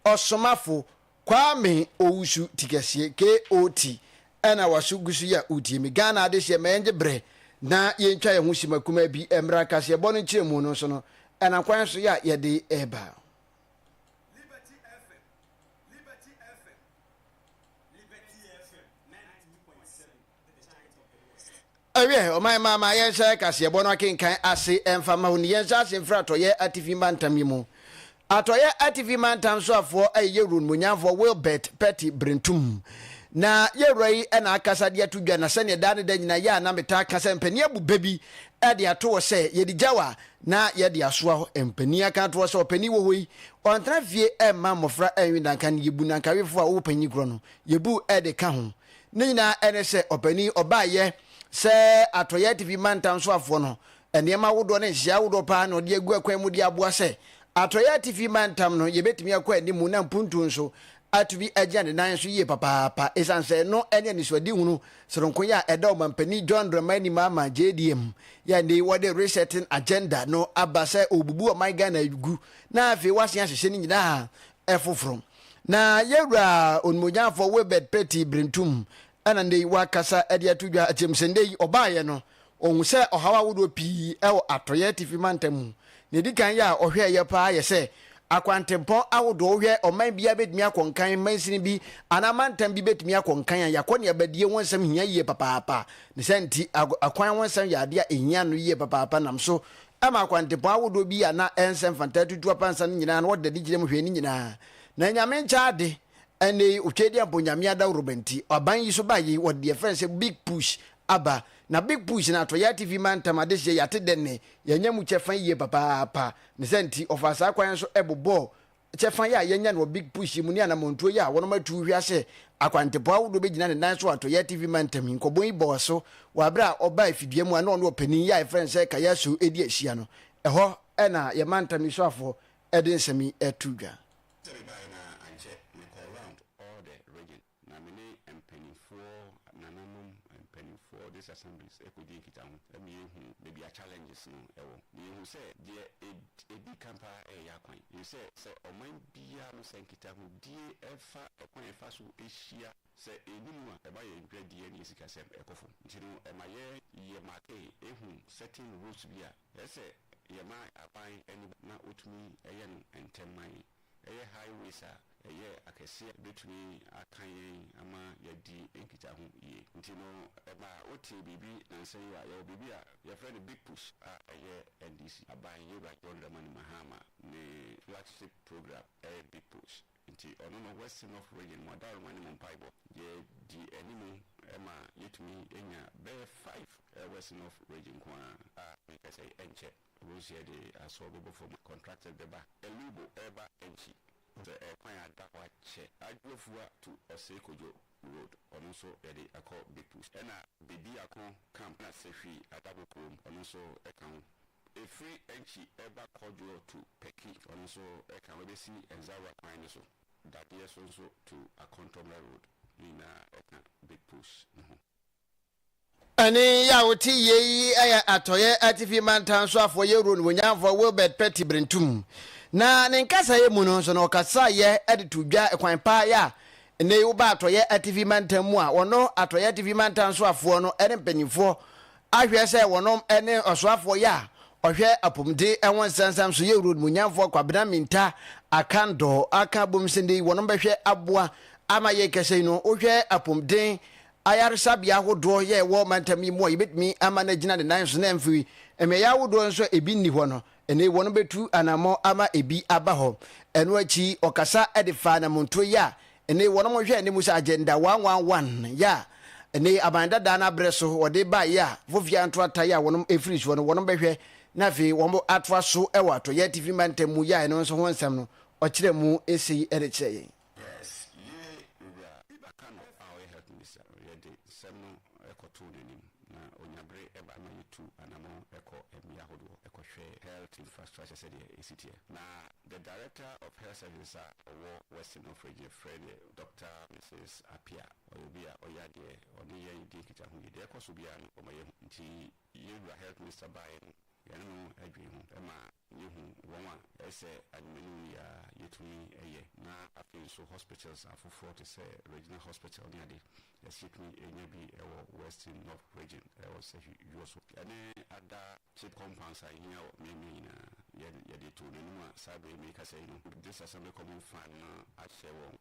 S9: Ɔsomafo Kwame Owusu Tikɛseɛ, KOT, ɛna waso gu so yi a wotie me. Ghana adehyeɛ ma yɛngye berɛ na yɛntwa yɛn ho sima kumaa bi mmra kaseɛbɔ no nkyerɛmu no nso no ɛna kwan so yɛ a yɛde reba.
S10: Liberty FM, Liberty FM, Liberty FM 92.7, the giant of the West.
S9: Ɛwiɛ, ɔman mma ma yɛnhyɛ kaseɛbɔ no akenkan ase mfa mma wo ni. Yɛnhyɛ ase mfiri Atɔeɛ Atifi Mantam yi mu. Atɔeɛ Atifi Mantam soafoɔ yɛ Yɛwura Onimuonyamfoɔ Wilbert Petty Brentum. Na Yɛwura yi na akasa de ato dwa na sɛdeɛ daa ne da nyinaa yɛ a na metaa ka sɛ mpanin abu bɛ bi de ato hɔ sɛ yɛde gyaw a na yɛde asoa hɔ. Mpanin aka ato hɔ sɛ ɔpanin wɔ hɔ yi ɔntena fie mma mmɔfra nwe nanka no yɛbu nankawefoɔ a wɔwɔ panyin korɔ no yɛbu de ka ho. Ne nyinaa ne sɛ ɔpanin ɔbaeɛ sɛ Atɔeɛ Atifi Mantam soafoɔ no, nneɛma ahodoɔ ne nhyehyɛeɛ ahodoɔ paa na ɔde agu akwan mu de aboa sɛ Atɔeɛ Atifi Mantam no yɛbɛtumi akɔ anim na mpuntuo nso atumi agyina ne nan so yie papaapa ɛsiane sɛ ɛno ne anisoadehunu soronko yɛ a ɛda Ɔmampanin John Dramani Mahama JDM yɛ a nnɛ yi wɔde Resetting Agenda no aba sɛ ɔrebubu ɔman Ghana gu na afei wasen ahyehyɛ ne nyinaa foforɔ. Na yɛwura Onimuonyamfoɔ Wilbert Petty Brentum na nnɛ yi wakasa de ato dwa akyerɛ mu sɛ nnɛ yi ɔbaeɛ no ɔhu sɛ ɔhaw ahodoɔ pii wɔ Atɔeɛ Atifi Mantam mu. Nea ɛdi kan yɛ a ɔhwɛeɛ paa yɛ sɛ akwantempɔn ahodoɔ wohwɛ ɔman biara bɛtumi akɔ nkan, mansini bi anaa mantam bi bɛtumi akɔ nkan a yɛakɔ-ne-abadie ho nsɛm hia yie papaapa. Ne saa nti akwan ho nsɛm yɛ adeɛ a ɛhia no yie papaapa nam so ma akwantempɔn ahodoɔ bi a na ɛnsɛ mfanta atutu apansa no nyinaa no wɔde dade gyina mu hwɛɛ ne nyinaa. Na Nyame nkyɛ ade, ɛnnɛ yi Otwedeɛ mpo Nyame adaworoba nti, aban yi so baeɛ yi wɔde deɛ yɛfrɛ no sɛ Big Push aba. Na Big Push no Atɔeɛ Atifi Mantam adehyeɛ yɛate dɛ nnɛ, yɛanya mu kyɛfa yie papaapa. Ne saa nti ɔfaa saa kwan so bobɔɔ Kyɛfa yi a yɛanya no wɔ Big Push yi mu ne anammɔntuo yi a wɔnom atu hwɛ sɛ akwantepɔn ahodoɔ bɛgyina ne nan so wɔ Atɔeɛ Atifi Mantam yi. Nkɔbɔn yi bɔɔ so wɔ aberɛ a ɔbaa Afidua mu a na ɔne ɔpanin yi a yɛfrɛ no sɛ Kayasu redi ahyia no. Ɛhɔ na yɛn mantam yi soafoɔ de nsɛm yi too dwa.
S8: Sɛ mebaeɛ no ara ankyɛ mekɔɔ round all the region. Na me ne mpaninfoɔ, nananom mpaninfoɔ, this assemblies kɔdii nkitaho ma yɛhu baabi a challenges no wɔ. Na yɛhu sɛ deɛ ɛdi kan pa ara yɛ akwan. Ɛfiri sɛ, sɛ ɔman biara no sɛ nkitahodie fa ɛkwan a yɛfa so hyia, sɛ ɛnni mu a, ɛma yɛn dwadie ne yɛn sikasɛm kɔ fam. Nti no ɛma yɛ yɛ marke hu certain routes bi a ɛsɛ sɛ yɛma aban ani ba na wɔtumi yɛ no ntɛm ma yɛn. Ɛyɛ highways a ɛyɛ akɛse a ebetumi aka yɛn ama yɛadi nkitaho yie. Nti no ɛma wotee biribi nnansa yi a, yɛwɔ biribi a yɛfrɛ no Big Push a ɛyɛ NDC aban Yewura John Dramani Mahama ne flagship program ɛyɛ Big Push. Nti ɔno no West North Region mo adaworoma ne mo mpaebɔ yɛdi anim ma yɛtumi nya bɛyɛ five West North Region nko ara a meka sɛ ɛnkyɛ. Wobɛhu de asɔ bɛbɔ fam contractors bɛba. Elubo ɛreba nkyi sɛ ɛyɛ kwan a ada hɔ akyɛ. Adwoafua to Osei Kojo road ɔno nso yɛde akɔ Big Push. Ɛna Bediako camp ɛna Sehwi Adabo kurom ɔno nso ɛka ho. Ɛfiri Nkyi ɛba Kɔdwoɔ to Pɛki ɔno nso ɛka ho ɛbɛsi Nzawura kwan no so. Dadeɛ so nso to Akɔntɔmrɛ road ne nyinaa ɛka Big Push no ho.
S9: Ɛnne yi a wote yie yi yɛ Atɔeɛ Atifi Mantam soafoɔ Yewuro Nimuonyamfoɔ Wilbert Petty Brentum. Na ne nkasaeɛ mu no nso no ɔkasaeɛ de too dwa kwan pa yɛ a nnɛ yi woba Atɔeɛ Atifi Mantam mu a wɔno Atɔeɛ Atifi Mantam soafoɔ no ne mpanimfoɔ ahwɛ sɛ wɔnom ne ɔsoafoɔ yɛ a ɔhwɛ apomuden ho nsɛnsɛm so Yewuro Nimuonyamfoɔ Kwabena Mintah Akandoh aka abom sɛ nnɛ yi wɔnom bɛhwɛ aboa ama yɛn kɛsɛ yi no wohwɛ apomuden Ayaresabea ahodoɔ yɛ ɛwɔ mantam yi mu a yɛbɛtumi ama no agyina ne nan so na mfiri mmeaeɛ ahodoɔ nso a ebi nni hɔ no, ɛnnɛ yi wɔn bɛtu anammɔn ama ebi aba hɔ. Ɛno akyi, ɔkasa de faa anammɔntuo yi a Ɛnnɛ yi wɔnom hwɛ anim sɛ Agenda 111 yɛ a ɛnnɛ yi aban dadaa no abrɛ so wɔde baeɛ a fofia ntoataeɛ a wɔnom ɛfiri soɔ no wɔnom bɛhwɛ na afei wɔn atoa so wɔ atɔeɛ atifi mantam mu yɛ a ɛno nso ho nsɛm no ɔkyerɛ mu sei de kyerɛ yɛn.
S8: Yes, ye Owura Kano a ɔyɛ Health Minister no, yɛde nsɛm no kɔtoo n'anim na ɔnya bere ba ma yɛtu anamɔn kɔ mmea ahodoɔ kɔhwɛ health infrastructure sɛdeɛ ɛsi teɛ. Na the Director of Health Services a ɔwɔ Western North Region yɛfrɛ no Doctor Mrs Appiah, ɔyɛ obi a ɔyɛ adeɛ, ɔne yɛn di nkitaho yie, deɛ ɛkɔ so biara no ɔma yɛhu. Nti yɛn wura Health Minister baeɛ no, yɛne no dwen ho ma Yehu wɔn a ɛsɛ anwummanim yi ara yɛtumi yɛ na afei nso hospitals afoforɔ te sɛ Regina Hospital ne ade ɛsɛ yɛtumi nya bi wɔ Western North Region ɛwɔ Sahwi Dwoɔ so ɛne ada chip compounds a ɛhia wɔ mmeammea nyinaa yɛ yɛde too n'anim a saa berɛ yi merekasa yi no District Assembly Common Fund no ahyɛ wɔn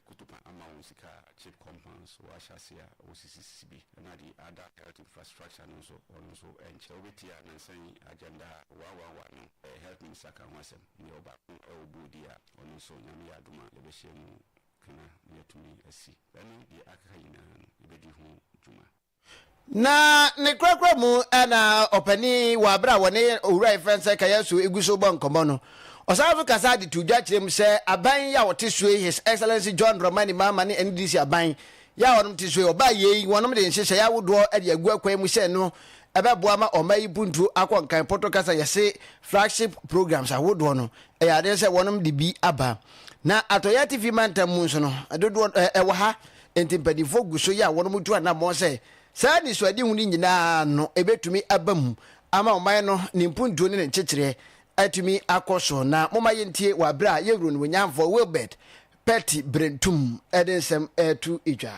S8: kutupa ama wɔn sika a chip compounds wɔahyɛ ase a wɔsisisisi bi ɛna de ada health infrastructure no nso ɔno nso ɛnkyɛ wobɛtie a nansa yi agenda one one one no health minister ka ho asɛm ne ɔbaako ɛwɔ boodi a ɔno nso Nyame yɛ adom a yɛbɛhyia mu kena na yɛatumi asi ɛne deɛ akeka nyinaa no yɛbɛdi ho dwuma.
S9: Na ne korakora mu na ɔpanin wɔ abere a wɔne owura yɛfrɛ no sɛ Kayasu gu so bɔ nkɔmmɔ no, ɔsan nso kasa de to dwa kyerɛ mu sɛ aban yi a ɔte so yi, His Excellency John Dramani Mahama ne NDC aban yi a wɔnom te so yi, ɔbaa yei wɔnom de nhyehyɛeɛ ahodoɔ de agu akwan mu sɛ no ɛbɛboa ma ɔman yi mpuntuo akɔ nkan. Pɔtɔ kasa yɛse flagship programs ahodoɔ no ɛyɛ adeɛ sɛ wɔnom de bi aba. Na Atɔeɛ Atifi mantam mu nso no dodoɔ ɛwɔ ha. Enti mpanimfoɔ gu so yɛ a wɔnom tu anammɔn sɛ saa anisoadehu no nyinaa no ɛbɛtumi aba mu ama ɔman no ne mpuntuo ne ne nkyekyereɛ atumi akɔ so. Na momma yɛntie wɔ aberɛ a yɛn Wura Onimuonyamfoɔ Wilbert Petty Brentum de nsɛm reto dwa.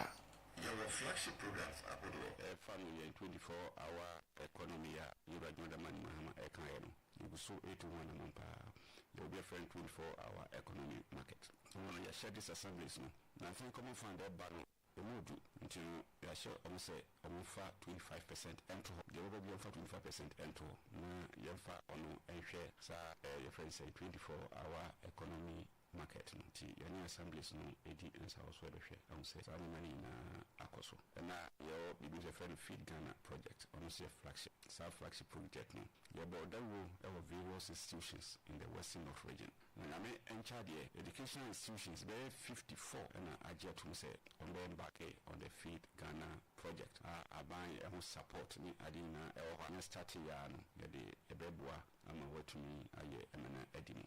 S8: Yɛwɔ flagship programs ahodoɔ ɛfa no yɛn 24 hour economy a Yɛwura John Dramani Mahama ɛkaeɛ no, yɛgu so retu ho anammɔn paa. Yɛwɔ bi a yɛfrɛ no 24 hour economy market. Ɛno no yɛahyɛ district assemblies no Na afei common fund ɛba no ɛmu du nti no yɛahyɛ wɔn sɛ wɔn mfa 25 percent nto hɔ, deɛ ɛbɛba biara mfa 25 percent nto hɔ na yɛmfa ɔno nhwɛ saa ɛɛ yɛfrɛ no sɛn 24 hour economy market no nti yɛne assemblies no ɛdi nsawɔsoɔ ɛbɛhwɛ ahu sɛ saa nneɛma no nyinaa akɔ so. Ɛna yɛwɔ biribi nso yɛfrɛ no Feed Ghana project ɔno nso yɛ flagship, saa flagship project no yɛbɔɔ dawuro ɛwɔ various institutions in the western north region. Na Nyame nkyɛ adeɛ, educational institutions bɛyɛ 54 na agye atom sɛ wɔn bɛ embarke on the Feed Ghana project a aban ɛho support ne ade nyinaa ɛwɔ hɔ a yɛ starte yɛ ara no yɛde ɛbɛboa ama wɔatumi ayɛ ɛmena adi mu.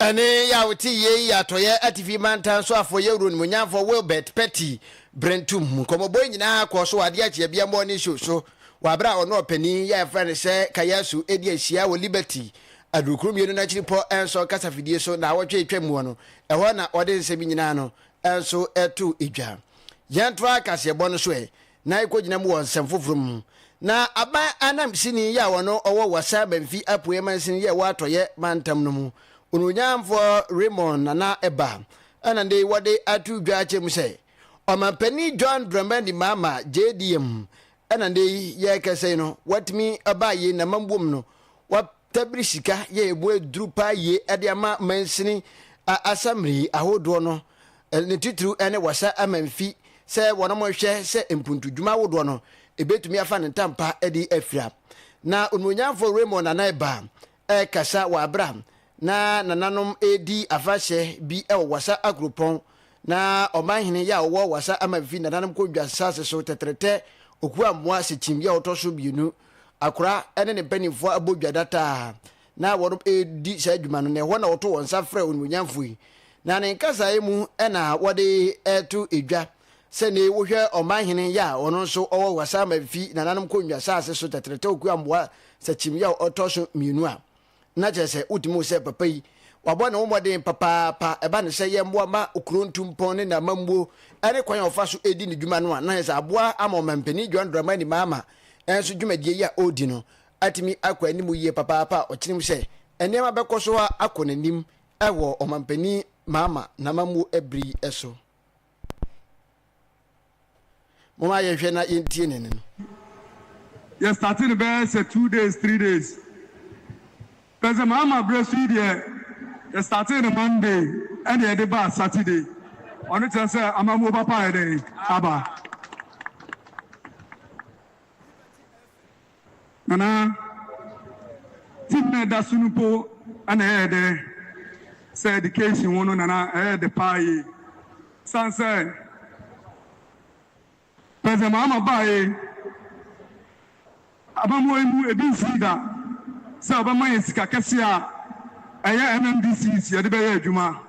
S9: Ɛne yɛ a wote yei yɛ Atɔeɛ Atifi Mantam Soafoɔ Yawuru Onimuonyamfoɔ Wilbert Petty Brentum. Nkɔmmɔbɔ yi nyinaa kɔɔ so wɔ Adeɛ Akye Abia Morning Show so wɔ aberɛ a ɔne ɔpanin yi a yɛfrɛ no sɛ Kayasu redi ahyia wɔ Liberty Adurukuro mmienu no akyiripɔ nso kasafidie so naawɔtwe a ɛtwam muo no, ɛhɔ na ɔde nsɛm yi nyinaa no nso too dwa. Yɛntoa kaseɛbɔ no so ɛ, na yɛkɔgyina mu wɔ nsɛm foforɔ mu. Na aban anamsini yi a ɔno ɔwɔ Wassa Bamfi Apueɛ Mansini yi a ɛwɔ Atɔeɛ mantam no mu, Onuonyamfoɔ Raymond Nana Eba, ɛna nnɛ yi wɔde ato dwa akyerɛ mu sɛ, Ɔmanpanin John Dramani Mahama, JDM, ɛna nnɛ yi yɛrekasa yi no, watumi aba yei n'amambuom no, Tabiri sika yɛ emu aduru paa yie de ama mansini asamiri ahodoɔ no, ne titiriw ne Wassa Amanfi sɛ wɔnom hwɛ sɛ mpuntudwuma ahodoɔ no ɛbɛtumi afa ne ntampa de afira. Na Onuonyamfoɔ Raymond Nana Eba ɛrekasa wɔ aberɛ a na nananom redi afahyɛ bi wɔ Wassa Akuropɔn na ɔmanhene yɛ a ɔwɔ Wassa Amanfi nananom kɔdwa nsase so tɛtrɛtɛ Okuamoa Sekyim yɛ a ɔtɔ so mmienu Akora ne ne mpanimfoɔ abɔ dwa dataa na wɔnom redi saa adwuma no, na ɛhɔ na wɔto wɔn nsa frɛ onimuonyamfoɔ yi. Na ne nkasaeɛ mu na wɔde reto dwa sɛ nei wohwɛ ɔmanhene yɛ a ɔno nso ɔwɔ Wassa Mamfi nananom kɔnnwa saase so tɛtrɛtɛ Okua Mmoa Sakyim yɛ a ɔtɔ so mmienu a, na kyerɛ sɛ wotumi hu sɛ papa yi wabɔ ne ho mmɔden papaapa. Ɛba no sɛ yɛmmoa ma kuro ntu mpɔn ne n'amammuo ne kwan a ɔfa so di ne dwuma no a, na kyerɛ sɛ aboa ama ɔmampanin John Dramani Mahama nso dwumadie yi a ɔredi no atumi akɔ anim yie papaapa a ɔkyerɛ mu sɛ nneɛma bɛkɔ so akɔ n'anim wɔ ɔmampanin Mahama n'amammuo bere yi so. Momma yɛnhwɛ na yɛntie ne nne no.
S11: Yɛ starte no bɛyɛ sɛ 2 days, 3 days. President Mahama berɛ so yi deɛ, yɛ starte no Monday ɛna yɛde baa Saturday. Ɔno kyerɛ sɛ amammuo papa ayɛ dɛn? Aba. Nana, team no a ɛda so no mpo na ɛyɛ dɛ sɛ education ho no Nana ɛyɛ dɛ paa yie. Sane sɛ President Mahama baeɛ Amammuo yi mu, ebi nsii da sɛ wɔbɛma yɛn sika kɛseɛ a ɛyɛ MMDCs yɛde bɛyɛ adwuma.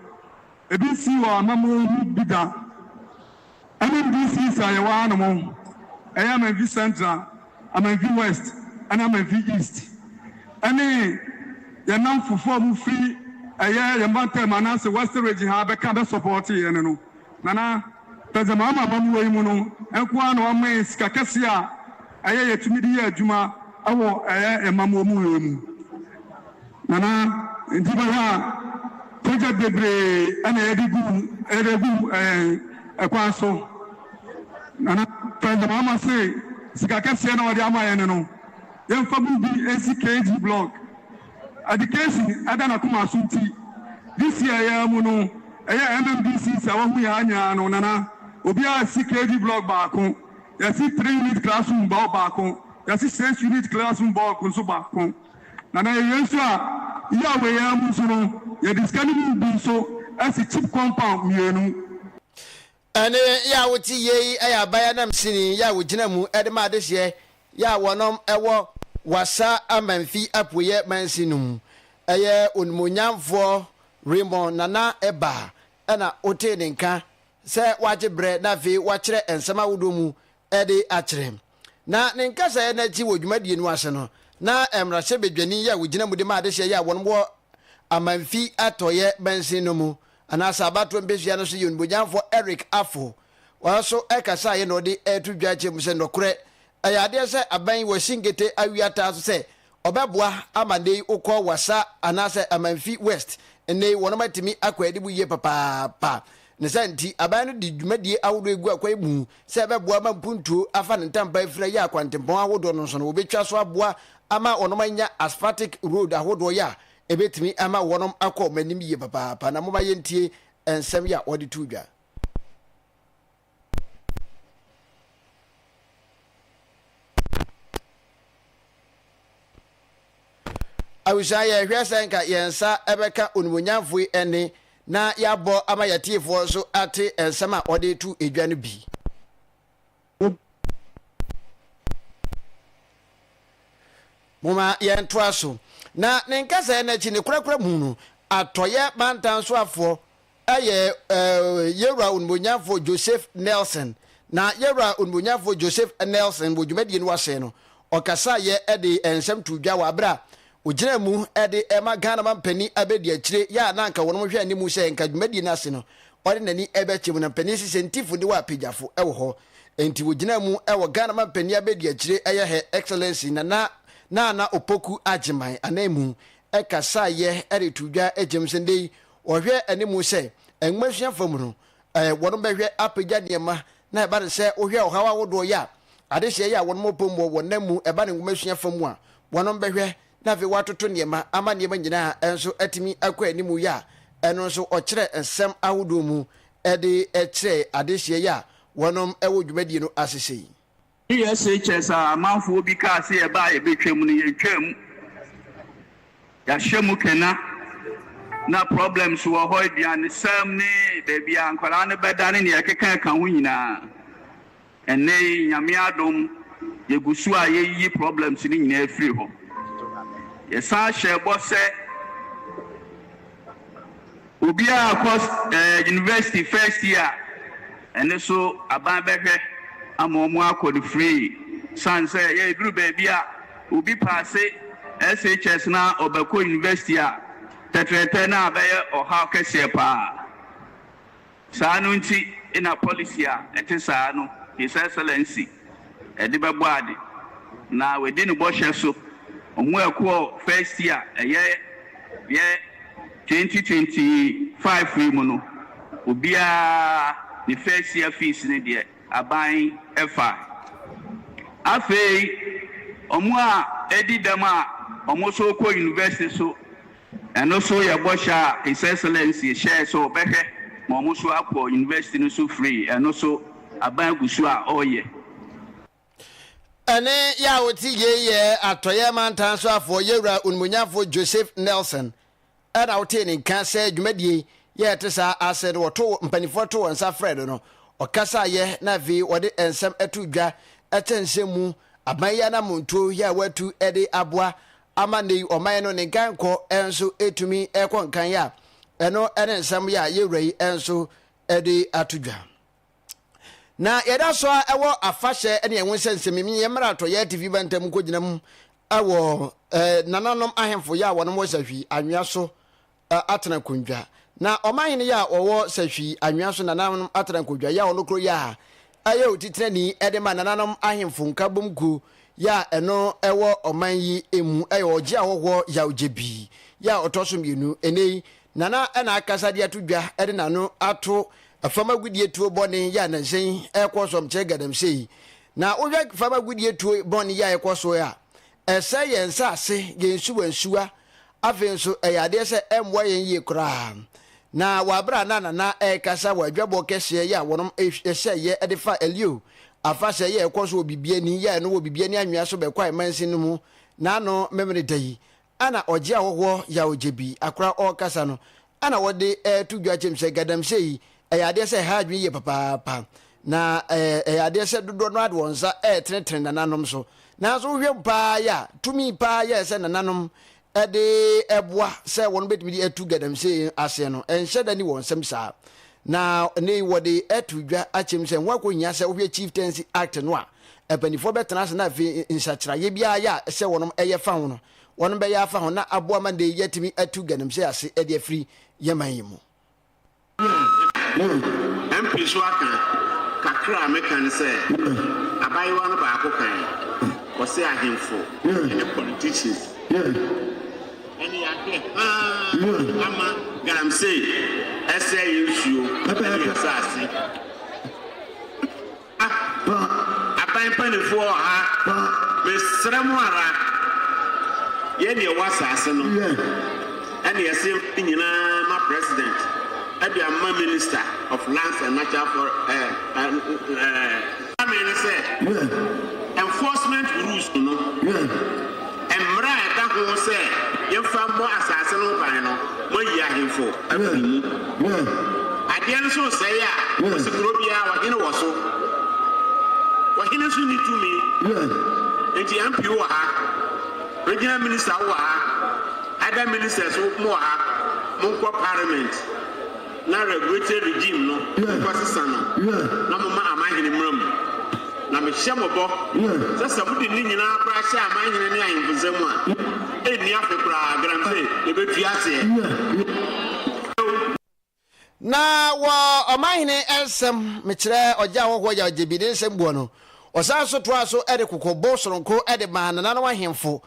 S11: Ebi nsii wɔ amammuo mu bi da. MMDCs a yɛwɔ hanom, ɛyɛ Amanfi Central, Amanfi West ɛne Amanfi East, ɛne yɛn nnamfofoɔ a wɔfiri ɛyɛ yɛn mantam anaasɛ West Region ha bɛka bɛsɔpɔɔte yɛn no. Nana, President Mahama amammuo yi mu no nko ara na wama yɛn sika kɛseɛ a ɛyɛ yɛtumi de yɛ adwuma wɔ ɛyɛ amammuo mu wei mu. Nana, nti bɛhwɛ a project bebree ɛna yɛde gu yɛde gu ɛyɛn ɛkwan so. Nana, President Mahama se sika kɛseɛ na ɔde ama yɛn no, yɛmfa mu bi nsi KG block. Education da n'akoma so nti, this year yi ara mu no, ɛyɛ MMDCs a wahu yɛn ha nyinaa no, Nana, obiara asi KG block baako, yɛasi three unit classroom block baako, yɛasi six unit classroom block nso baako. Nana, yɛwie nso a, year wei ara mu nso no, yɛde sika no mu bi nso asi chip compound mmienu.
S9: Ɛnne yɛ a wote yie yi yɛ aban anamsini yɛ a wogyina mu de ma adehyeɛ yɛ a wɔnom wɔ Wassa Amanfi Apueɛ mansin no mu. Ɛyɛ Onimuonyamfoɔ Raymond Nana Ebah na wotee ne nka sɛ wagye berɛ na afei wakyerɛ nsɛm ahodoɔ mu de akyerɛ. Na ne nkasaeɛ no akyi wɔ dwumadie no ase no, na mmarahyɛbadwani yɛ a wogyina mu de ma adehyeɛ yɛ a wɔnom wɔ Amanfi Atɔeɛ mansin no mu Anaasɛ abatoɔ mpesua no so yɛ Onimuonyamfoɔ Eric Afful. Ɔno nso kasaeɛ na ɔde reto dwa kyerɛ mu sɛ nɔkorɛ, ɛyɛ adeɛ sɛ aban yi wasi nkete awi ataa so sɛ ɔbɛboa ama nnɛ yi wokɔ Wassa anaasɛ Amanfi West nnɛ yi wɔnom atumi akɔ anim yie papaapa. Ne saa nti aban no de dwumadie ahodoɔ regu akwan mu sɛ ɛbɛboa ama mpuntuo afa ne ntampa afiri ayɛ akwantempɔn ahodoɔ no nso no wɔbɛtwa so aboa ama wɔnom anya asphaltic road ahodoɔ yɛ a Ebetumi ama wɔnom akɔ wɔn anim yie papaapa na momma yɛntie nsɛm yi a wɔde too dwa. Abusua yɛhwɛ sɛ nka yɛn nsa bɛka onimuonyamfo yi ɛnne na yɛabɔ ama yɛatiefoɔ nso ate nsɛm a ɔde to dwa no bi. Momma yɛntoa so. Na ne nkasɛɛ no akyi, ne korakora mu no, Atɔeɛ mantam soafoɔ yɛ Yɛwura Onimuonyamfoɔ Joseph Nelson. Na Yɛwura Onimuonyamfoɔ Joseph Nelson wɔ dwumadie no ase no, ɔkasaeɛ de nsɛm too dwa wɔ aberɛ a ɔgyinaa mu de ma Ghana mampanin abɛdiakyire yɛ a na anka wɔnom hwɛ anim sɛ nka dwumadie no ase no ɔde n'ani bɛkyɛ mu. Na mpanin sisɛ ntifo ne wɔ apagyafo wɔ hɔ. Enti wogyinaa mu wɔ Ghana mampanin abɛdiakyire ɛyɛ Her Excellency Nana Naana Opoku Agyemang ananmu kasaeɛ de too dwa gyem sɛ ndɛ yi wɔhwɛ animu sɛ nwomasua fa mu no wɔnom bɛhwɛ apagya nneɛma na ɛba no sɛ wohwɛ ɔhaw ahodoɔ yɛ a adehyeɛ yɛ a wɔnom ɔpɔ mu wɔ wɔn nam mu ɛba no nwomasua fa mu a wɔnom bɛhwɛ na afei wɔatoto nneɛma ama nneɛma nyinaa nso atumi akɔ anim yɛ a ɛno nso ɔkyerɛ nsɛm ahodoɔ mu de kyerɛ adehyeɛ yɛ a wɔnom wɔ dwumadie no ase sei.
S12: ESHS a amanfoɔ bi kaa sɛ yɛba a yɛbɛtwam no, yɛntwaam. Yɛahyɛ mu kena. Na problems wɔ hɔ, aduanesɛm ne baabi a nkwadaa no bɛda ne nea ɛkeka ɛka ho nyinaa. Ɛnnɛ yi, Nyame adom, yɛgu so a yɛreyiyi problems no nyinaa afiri hɔ. Yɛsan hyɛɛ bɔ sɛ obiara a kɔ eh, university first year, ɛno so aban bɛhwɛ ama wɔn akɔ no free. Sane sɛ yɛduru baabi a obi paase SHS na ɔbɛkɔ university a, tɛtrɛtɛ no abɛyɛ ɔhaw kɛseɛ paa. Saa no nti na policy a ɛte saa no His Excellency de bɛbɔ ade. Na wadi ne bɔhyɛ so. Ɔmo a ɛkɔɔ first year ɛyɛ yɛ 2025 yi mu no, obiara ne first year fees no deɛ aban fa. Afei ɔmo a adi dɛm a ɔmo nso rekɔ university so, Ɛno nso yɛ bɔhyɛ a His Excellency hyɛɛ sɛ ɔbɛhwɛ. ma wɔn nso akɔ university no so free, ɛno nso aban agu so a ɔreyɛ.
S9: Ɛne yɛ a wote yei yɛ Atɔeɛ Mantan soafoɔ Yɛwura Onimuonyamfoɔ Joseph Nelson ɛna wotee ne nka sɛ dwumadie yɛ ɛte saa ase no wɔto mpanimfoɔ to wɔn nsa frɛ no no ɔkasaeɛ na afei wɔde nsɛm to dwa ɛkyɛ nsɛm mu aban yi anamontuo yɛ a wɔatu de aboa ama nnɛ yi ɔman no ne nkankɔ nso ɛtumi ɛkɔ nkan a ɛno ɛne nsɛm yɛ a yɛwura yi nso ɛde ato dwa. Na yɛda so a ɛwɔ afahyɛ ne ɛho nsɛnsɛm yi, yɛn mmaratɔ yɛ atifi mantam nkɔgyina mu wɔ eh, nananom ahemfo yɛ a wɔnom wɔ sahwi anwea so eh, atena nkondwa. Na ɔmanhene yɛ a wɔwɔ sahwi anwea so nananom atena nkondwa yɛ a ɔno koro yɛ a ɛyɛ otitenani de ma nananom ahemfo nkabom kuo yɛ a ɛno ɛwɔ ɔman yi mu ɛyɛ ɔgye ahɔhoɔ yaw gyebi yɛ a ɔtɔ so mmienu. Ɛnɛ yi Nana na akasa de ato dwa de n'ano ato fam agudeɛ tuo bɔne yi a nnansa yi ɛrekɔ so kyerɛ galamsey yi. Na wohwɛ fam agudeɛ tuo bɔne yi a ɛrekɔ so a, ɛsɛe yɛn nsase, yɛn nsuwansuwa, afei nso ɛyɛ adeɛ sɛ ɛmmoa yɛn yie koraa. Na wɔ abere a na Nana ɛrekasa wɔ adwabɔ kɛseɛ yi a wɔnom hyɛeɛ de fa Elio afahyɛ yi a ɛrekɔ so wɔ Bibiani yi a ɛno wɔ Bibiani anwea so bɛkwae mansin no mu n'ano Memeneda yi, Ana ɔgye ahɔhoɔ yaw gye bi akora ɔɔkasa no ana wɔde ɛɛto dwa kyɛm sɛ gadamsɛ yi ɛyɛ adeɛ sɛ ɛha adwene yie papaapa na ɛyɛ adeɛ sɛ dodoɔ no ara de wɔn nsa ɛɛtenetene nananom so nanso wohwɛ mu paa yɛ a tumi paa yɛ sɛ nananom ɛde ɛboa sɛ wɔn bɛtumi de atu gadamsɛ aseɛ no ɛnhyɛ da ni wɔn nsam saa na ne wɔde ɛto dwa akyɛm sɛ ho akɔhia sɛ wohwɛ Chieftaincy Act no a mpanimfoɔ bɛtena ase na afei nsakyeraeɛ biara yɛ a sɛ wɔn ɛyɛ fa ho no wɔn bɛyɛ afa ho na aboa ma nnɛ yi yɛatumi atu galamsey ase de afiri yɛn man yi mu.
S8: MP so aka, kakra a meka ne sɛ, abayewa no baako kae, ɔse ahemfo ne politicians ɛne yɛahwɛ haa ama galamsey ɛsɛe yɛn nsuo ne yɛn nsaase. Aban mpaninfoɔ wɔ ha, mesrɛ mo ara, yɛn deɛ ɛwɔ asaase no, ɛna yɛse ne nyinaa ma president, ɛde ama minister of lands and natural for eh, eh, eh, me ne sɛ, enforcement rules no, Mmara a ɛda ho sɛ yɛmfa mmɔ asase no ho ban no, moayi ahemfo afiri mu. Adeɛ no nso resɛe a, wɔsi kuro biara ɔhene wɔ so. Ɔhene nso nni tumi. Enti MP wɔ ha, regional minister wɔ ha, other ministers mo wɔ ha, monkɔ parliament na regulatory regime no monkɔsesa no na momma amanhene mmra mu. Na mehyɛ mo bɔ sɛ sɛ mode ne nyinaa koraa hyɛ aman hene ne ahemfo nsam a, ɛnni afe koraa, galamsey, yɛbɛtu aseɛ.
S9: Na wɔ ɔmanhene nsɛm, mekyerɛ ɔgye ahɔhoɔ yaw gyebi ne nsɛm buo no, ɔsan nso toaa so de kɔkɔbɔ sononko de maa nananom ahemfo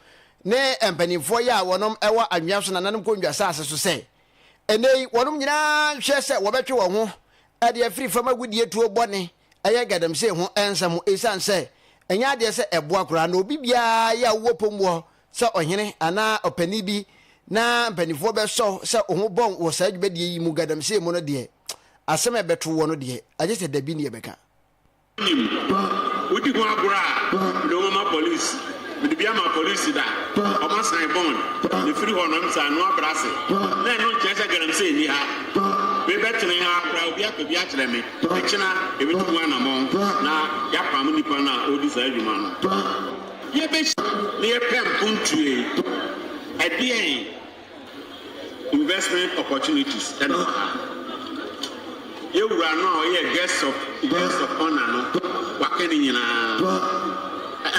S9: ne mpanimfoɔ yi a wɔnom wɔ anwea so nananom kɔndwa asase so sɛ, ɛnnɛ yi wɔnom nyinaa nhwɛ sɛ wɔbɛtwe wɔn ho de afiri fam agudeɛ tuo bɔne ɛyɛ galamsey ho nsɛm ho esiane sɛ ɛnyɛ adeɛ sɛ ɛboa koraa na obi biara yɛ a wowɔ pɔm wɔ sɛ ɔhene anaa ɔpanin bi na mpanimfoɔ bɛsɔ sɛ wo ho bɔn wɔ saa dwumadie yi mu galamsey mu no deɛ asɛm a ɛbɛto wɔ no deɛ agye sɛ dabi ne yɛbɛka.
S8: Wonim, wodi ho agorɔ a, mede wo mama police. Mede bi ama police da, wɔn asan bond. Mefiri hɔ no, ɛm sɛ ano abrɛ ase. Na ɛno nkyerɛ sɛ galamsey nni ha. Mebɛtene ha koraa, obi aka bi akyerɛ me. Ɛkyena yɛbɛtu ho anamɔn na yɛapam nipa no a ɔredi saa adwuma no. Yɛbɛhyia na yɛpɛ mpontue. Ɛdeɛn investment opportunities na ɛwɔ ha? Yɛn wura no a ɔyɛ guest of guest of honour no, waka ne nyinaa.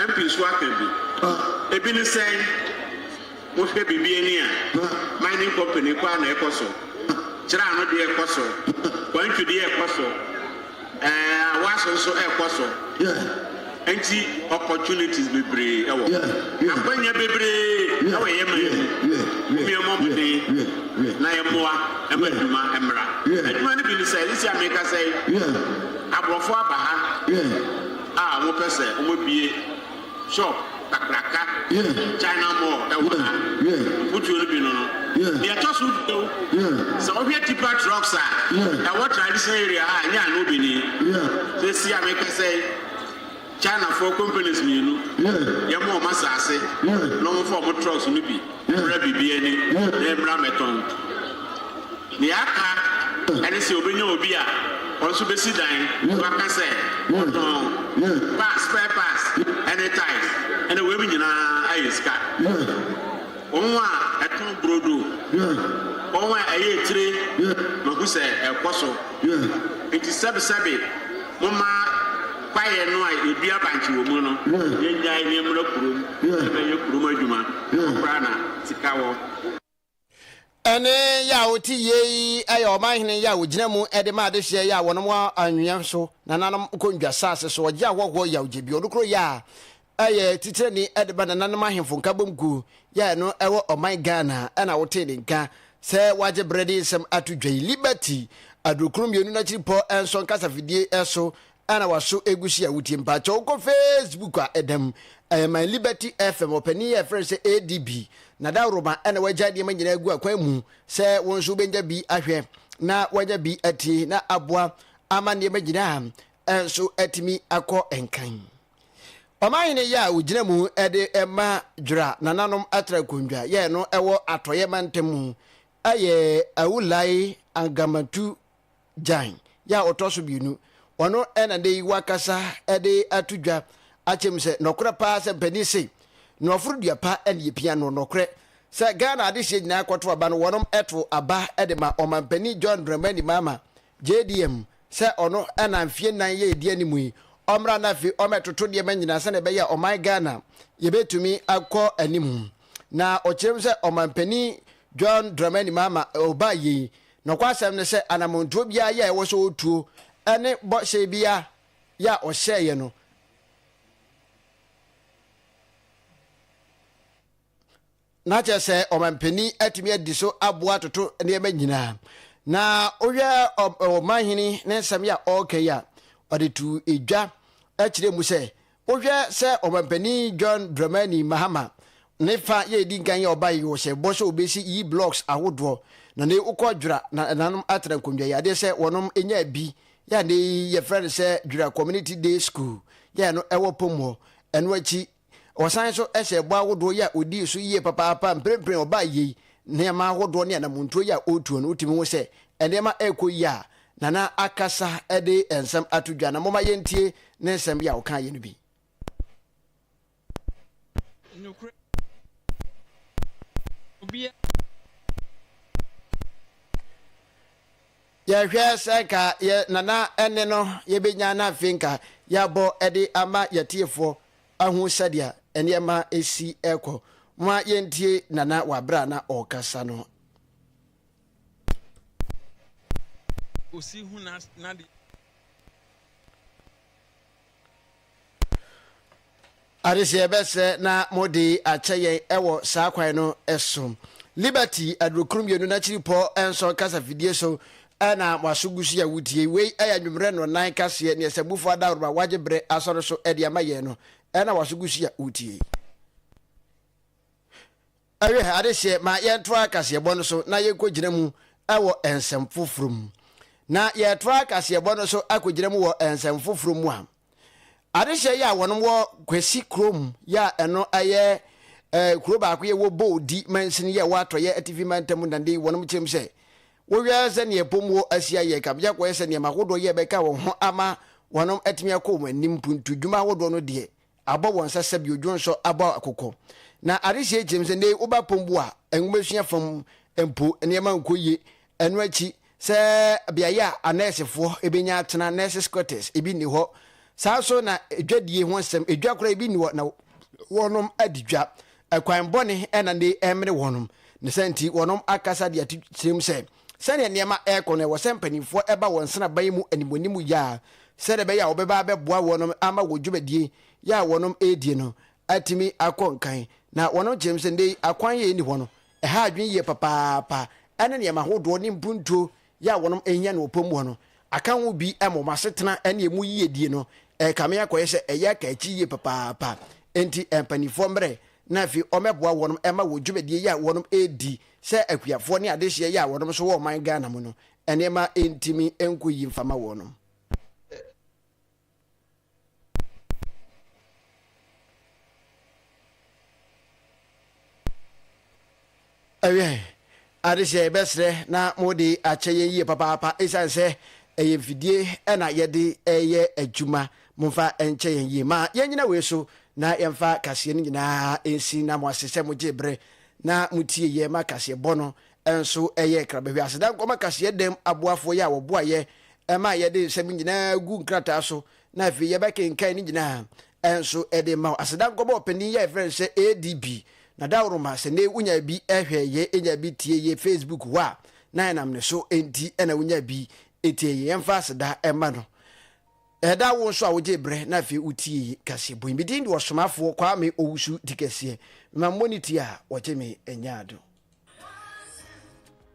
S8: MP nso aka bi. Ebi ne sɛn? Mohwɛ biribi ani a, mining company kɔ ara na ɛkɔ so, kyerɛ ano deɛ ɛkɔ so, kwantwi deɛ ɛkɔ so, ɛɛ awaso nso ɛkɔ so. Nti opportunities bebree ɛwɔ hɔ. Akwanya bebree ɛwɔ yɛn man mu. Mom yɛmmɔ mmɔden na yɛmmoa ɛma adwuma ɛmmra. Adwuma no bi ne sɛ, sisi a mekasa yi, aborɔfo aba ha a wɔpɛ sɛ wɔbue Shop kakraka, China mall ɛwɔ ha. Mputuo no bi no no. Deɛ ɛtɔ. Ɛtɔ so bio, sɛ wohwɛ tipper trucks a ɛwɔ traditional area ha a, ɛnyɛ ano bi ni. Seesei a mekasa yi, Chinafoɔ companies mienu, yɛma wɔn asaase na wɔmfa wɔn trucks no bi mmra Bibiani na ɛmmra mmɛtɔn. Nea aka ne sɛ obenya obi a ɔno nso besi dan na waka sɛ ɔtɔn parts, spare parts ne tiles, ɛnna weinom nyinaa ayɛ sika. Wɔn a ɛtɔn brodo, wɔn a ɛyɛ etire, mahu sɛ ɛrekɔ so. Enti sɛbesɛbe, momma kwaeɛ no a yɛdua bankye wɔ mu no, yɛnnyae na yɛmmra kurom mmɛyɛ kurom adwuma. Ɛhɔ koraa na sika wɔ.
S9: Ɛne yɛ a wote yie yi yɛ ɔmanhene yɛ a wɔgyina mu de ma adehyeɛ yɛ a wɔnom wɔ anwea so nananom nkondwa saase so ɔgye ahɔhoɔ yaw gye bi ɔno koro yɛ a ɛyɛ titirani de ba nananom ahemfo nkabom kuo yɛ a ɛno ɛwɔ ɔman Ghana ɛna wotee ne nka sɛ wagye berɛ de nsɛm ato dwa yi Liberty adurokunu mmienu no akyiri pɔ nso nkasafidie so Ɛna waso egu so a wotie mpakyɛw wokɔ Facebook a ɛdam ɛyɛ my liberty FM ɔpanin yɛ ɛfrɛ no sɛ ADB na dawroma ɛna wagya nneɛma nyinaa agu akwan mu sɛ wo nso wobɛnya bi ahwɛ na wanya bi atie na aboa ama nneɛma nyinaa ɛnso atumi akɔ nkan. Ɔmanhene yɛ a ogyina mu ɛde ɛma dwira nananom atra nkondwa yɛ no ɛwɔ atɔyɛ mantam mu ɛyɛ Awulai Angamatu Gyan, yɛ a ɔtɔ so mienu, ɔno na ndɛ yi wakasa de ato dwa akyerɛ mu sɛ nɔkorɛ paa sɛ mpanin se nɔɔforo dua pa na yɛpia noɔ. Nɔkorɛ sɛ Ghana adehyeɛ nyinaa kɔto aba no wɔnom to aba de ma ɔmanpanin John Dramani Mahama, JDM, sɛ ɔno na mfeɛ nnan yɛ ɛdi anim yi ɔmmra na afei ɔmmɛtoto nneɛma nyinaa sɛdeɛ ɛbɛyɛ a ɔman Ghana yɛbɛtumi akɔ anim. Na ɔkyerɛ mu sɛ ɔmanpanin John Dramani Mahama ɔbaa yei Nokwasɛm ne sɛ, anammɔntuo biara yɛ a ɛwɔ sɛ ɔtuo ne bɔhyɛ biara yɛ a ɔhyɛeɛ no, na kyerɛ sɛ ɔmampanin atumi adi so aboa atoto nneɛma nyinaa. Na wohwɛ ɔmanhene ne nsɛm yi a ɔreka yi a, ɔde too dwa kyerɛ mu sɛ Wohwɛ sɛ Ɔmanpanin John Dramani Mahama ne fa yɛ edi nkan yɛ ɔba yi wɔhyɛ bɔ sɛ obesi yi blocks ahodoɔ na ne wokɔ Dwira na ɛnanom atra nkondwa yi adeɛ sɛ wɔnom nyaa bi yɛ a ne yi yɛfrɛ no sɛ Dwira Community Day School yɛ no ɛwɔ pom hɔ ɛno akyi ɔsan so hyɛ bɔ ahodoɔ yɛ a odii so yie papaapa mprempren ɔbaa yei nneɛma ahodoɔ ne anamontuo yɛ a ɔretuo no wotumi hu sɛ nneɛma ɛrekɔ yie a Nana akasa de nsɛm ato dwa na momma yɛntie ne nsɛm bi a ɔkaeɛ no bi.
S13: Nokorɛ obiara.
S9: Yɛhwɛ sɛ nka yɛ Nana ɛne no yɛbɛnya na afei nka yɛabɔ de ama yɛtiefoɔ ahu sɛdeɛ nneɛma si ɛkɔ. Momma yɛntie Nana wɔ aberɛ a na ɔrekasa no.
S13: Osi hu n'ade.
S9: Adesua yɛbɛsrɛ na mode akyɛ yɛn wɔ saa kwan no so. Liberty adurokunu mienu n'akyiripɔ nson kasafidie so na mo aso gu so yɛ wotie. Wei yɛ anwummerɛ nnɔnnan kaseɛ neɛ Sɛmufo Adaworoma wagye berɛ asɔre so de ama yɛn no na waso gu so yɛ wotie. Ɛhwɛ, adehyeɛ, ma yɛntoa kaseɛbɔ no so na yɛnkɔgyina mu wɔ nsɛm foforɔ mu. Na yɛretoa kaseɛbɔ no so akɔgyina mu wɔ nsɛm foforɔ mu a, adehyeɛ yi a wɔnom wɔ Kwasi kurom yɛ a ɛno ɛyɛ eh, kuro baako yɛ wɔ Bowdi mansini yɛ wɔ atɔeɛ atifi mantam na de wɔnom kyerɛ mu sɛ wohwɛ sɛdeɛ pom wɔ asi ayɛ kabea kɔyɛ sɛ nneɛma ahodoɔ yɛ bɛka wɔn ho ama wɔnom atumi akɔ wɔn anim mpuntu dwuma ahodoɔ no deɛ abɔ wɔn nsa sɛbi odwonsɔ abɔ akokɔ. Na adesua yi kyerɛ mu sɛ nnɛ yi woba pɔn bu a, nwomasua fam mpo nneɛma nkɔ yie. Ɛno akyi, sɛ beaeɛ a anɛɛsefoɔ bɛnya atena, nurses quarters, ebi nni hɔ. Saa nso na dwadie ho nsɛm, edwa koraa ebi nni hɔ na wɔnom adi dwa. Ɛkwan bɔne na nnɛ yi ɛmene wɔnom. Ne saa nti wɔnom akasa de ato tirim sɛ sɛdeɛ nneɛma ɛrekɔ no ɛwɔ sɛ mpanimfoɔ ba wɔn nsraban mu animuanimu yɛ a sɛdeɛ ɛbɛyɛ a wɔbɛba abɛboa wɔnom ama wɔn dwumadie yɛ a wɔnom redie no atumi akɔ nkan. Na wɔnom kyerɛ mu sɛ nnɛ yi akwan yɛ ɛnni hɔ no ɛha adwene yie papaapa ɛne nneɛma ahodoɔ ne mpuntuo yɛ a wɔnom hia no wɔ pɔ mu hɔ no aka ho bi ma wɔn asetena ne ɛmu yiedie no ɛrekame akɔyɛ sɛ ɛyɛ aka akyi yie papaapa. Enti mpanimfoɔ mmerɛ. na afei ɔmɛboa wɔnom ɛma wɔ dwumadie yi a wɔnom ɛredi sɛ akuafoɔ ne adehyeɛ yi a wɔnom nso wɔ ɔman Ghana mu no nneɛma ntumi nkɔ yie mfa ma wɔnom. Ɛwɛ, adehyeɛ yɛbɛsrɛ na mode akyɛ yɛn yie papaapa ɛsiane sɛ ɛyɛ mfidie na yɛde ɛyɛ adwuma momfa nkyɛ yɛn yie ma yɛnyina wei so na yɛmfa kaseɛ no nyinaa nsi na mo ase sɛ mogye berɛ na motie yɛ ma kaseɛ bɔ no nso yɛ krabɛhwɛ. Aseda nkɔma kaseɛ dɛm aboafoɔ yi a wɔboa yɛ ma yɛde nsɛm nyinaa gu nkrataa so na afei yɛbɛkenkan ne nyinaa nso de ma wo. Aseda nkɔma ɔpanin yi a yɛfrɛ no sɛ ADB na dawuroma sɛ ne wonya bi hwɛ yɛ nya bi tie yɛ Facebook hɔ a na ɛnam ne so nti na wonya bi tie yɛ. Yɛmfa aseda mma no. Ɛda wo nso a wogyee berɛ na afei wotiee kaseɛbɔ yi. Me din de Ɔsomafoɔ Kwame Owusu Dikɛseɛ. Mema mmɔ ne ti a wɔgye me nyaado.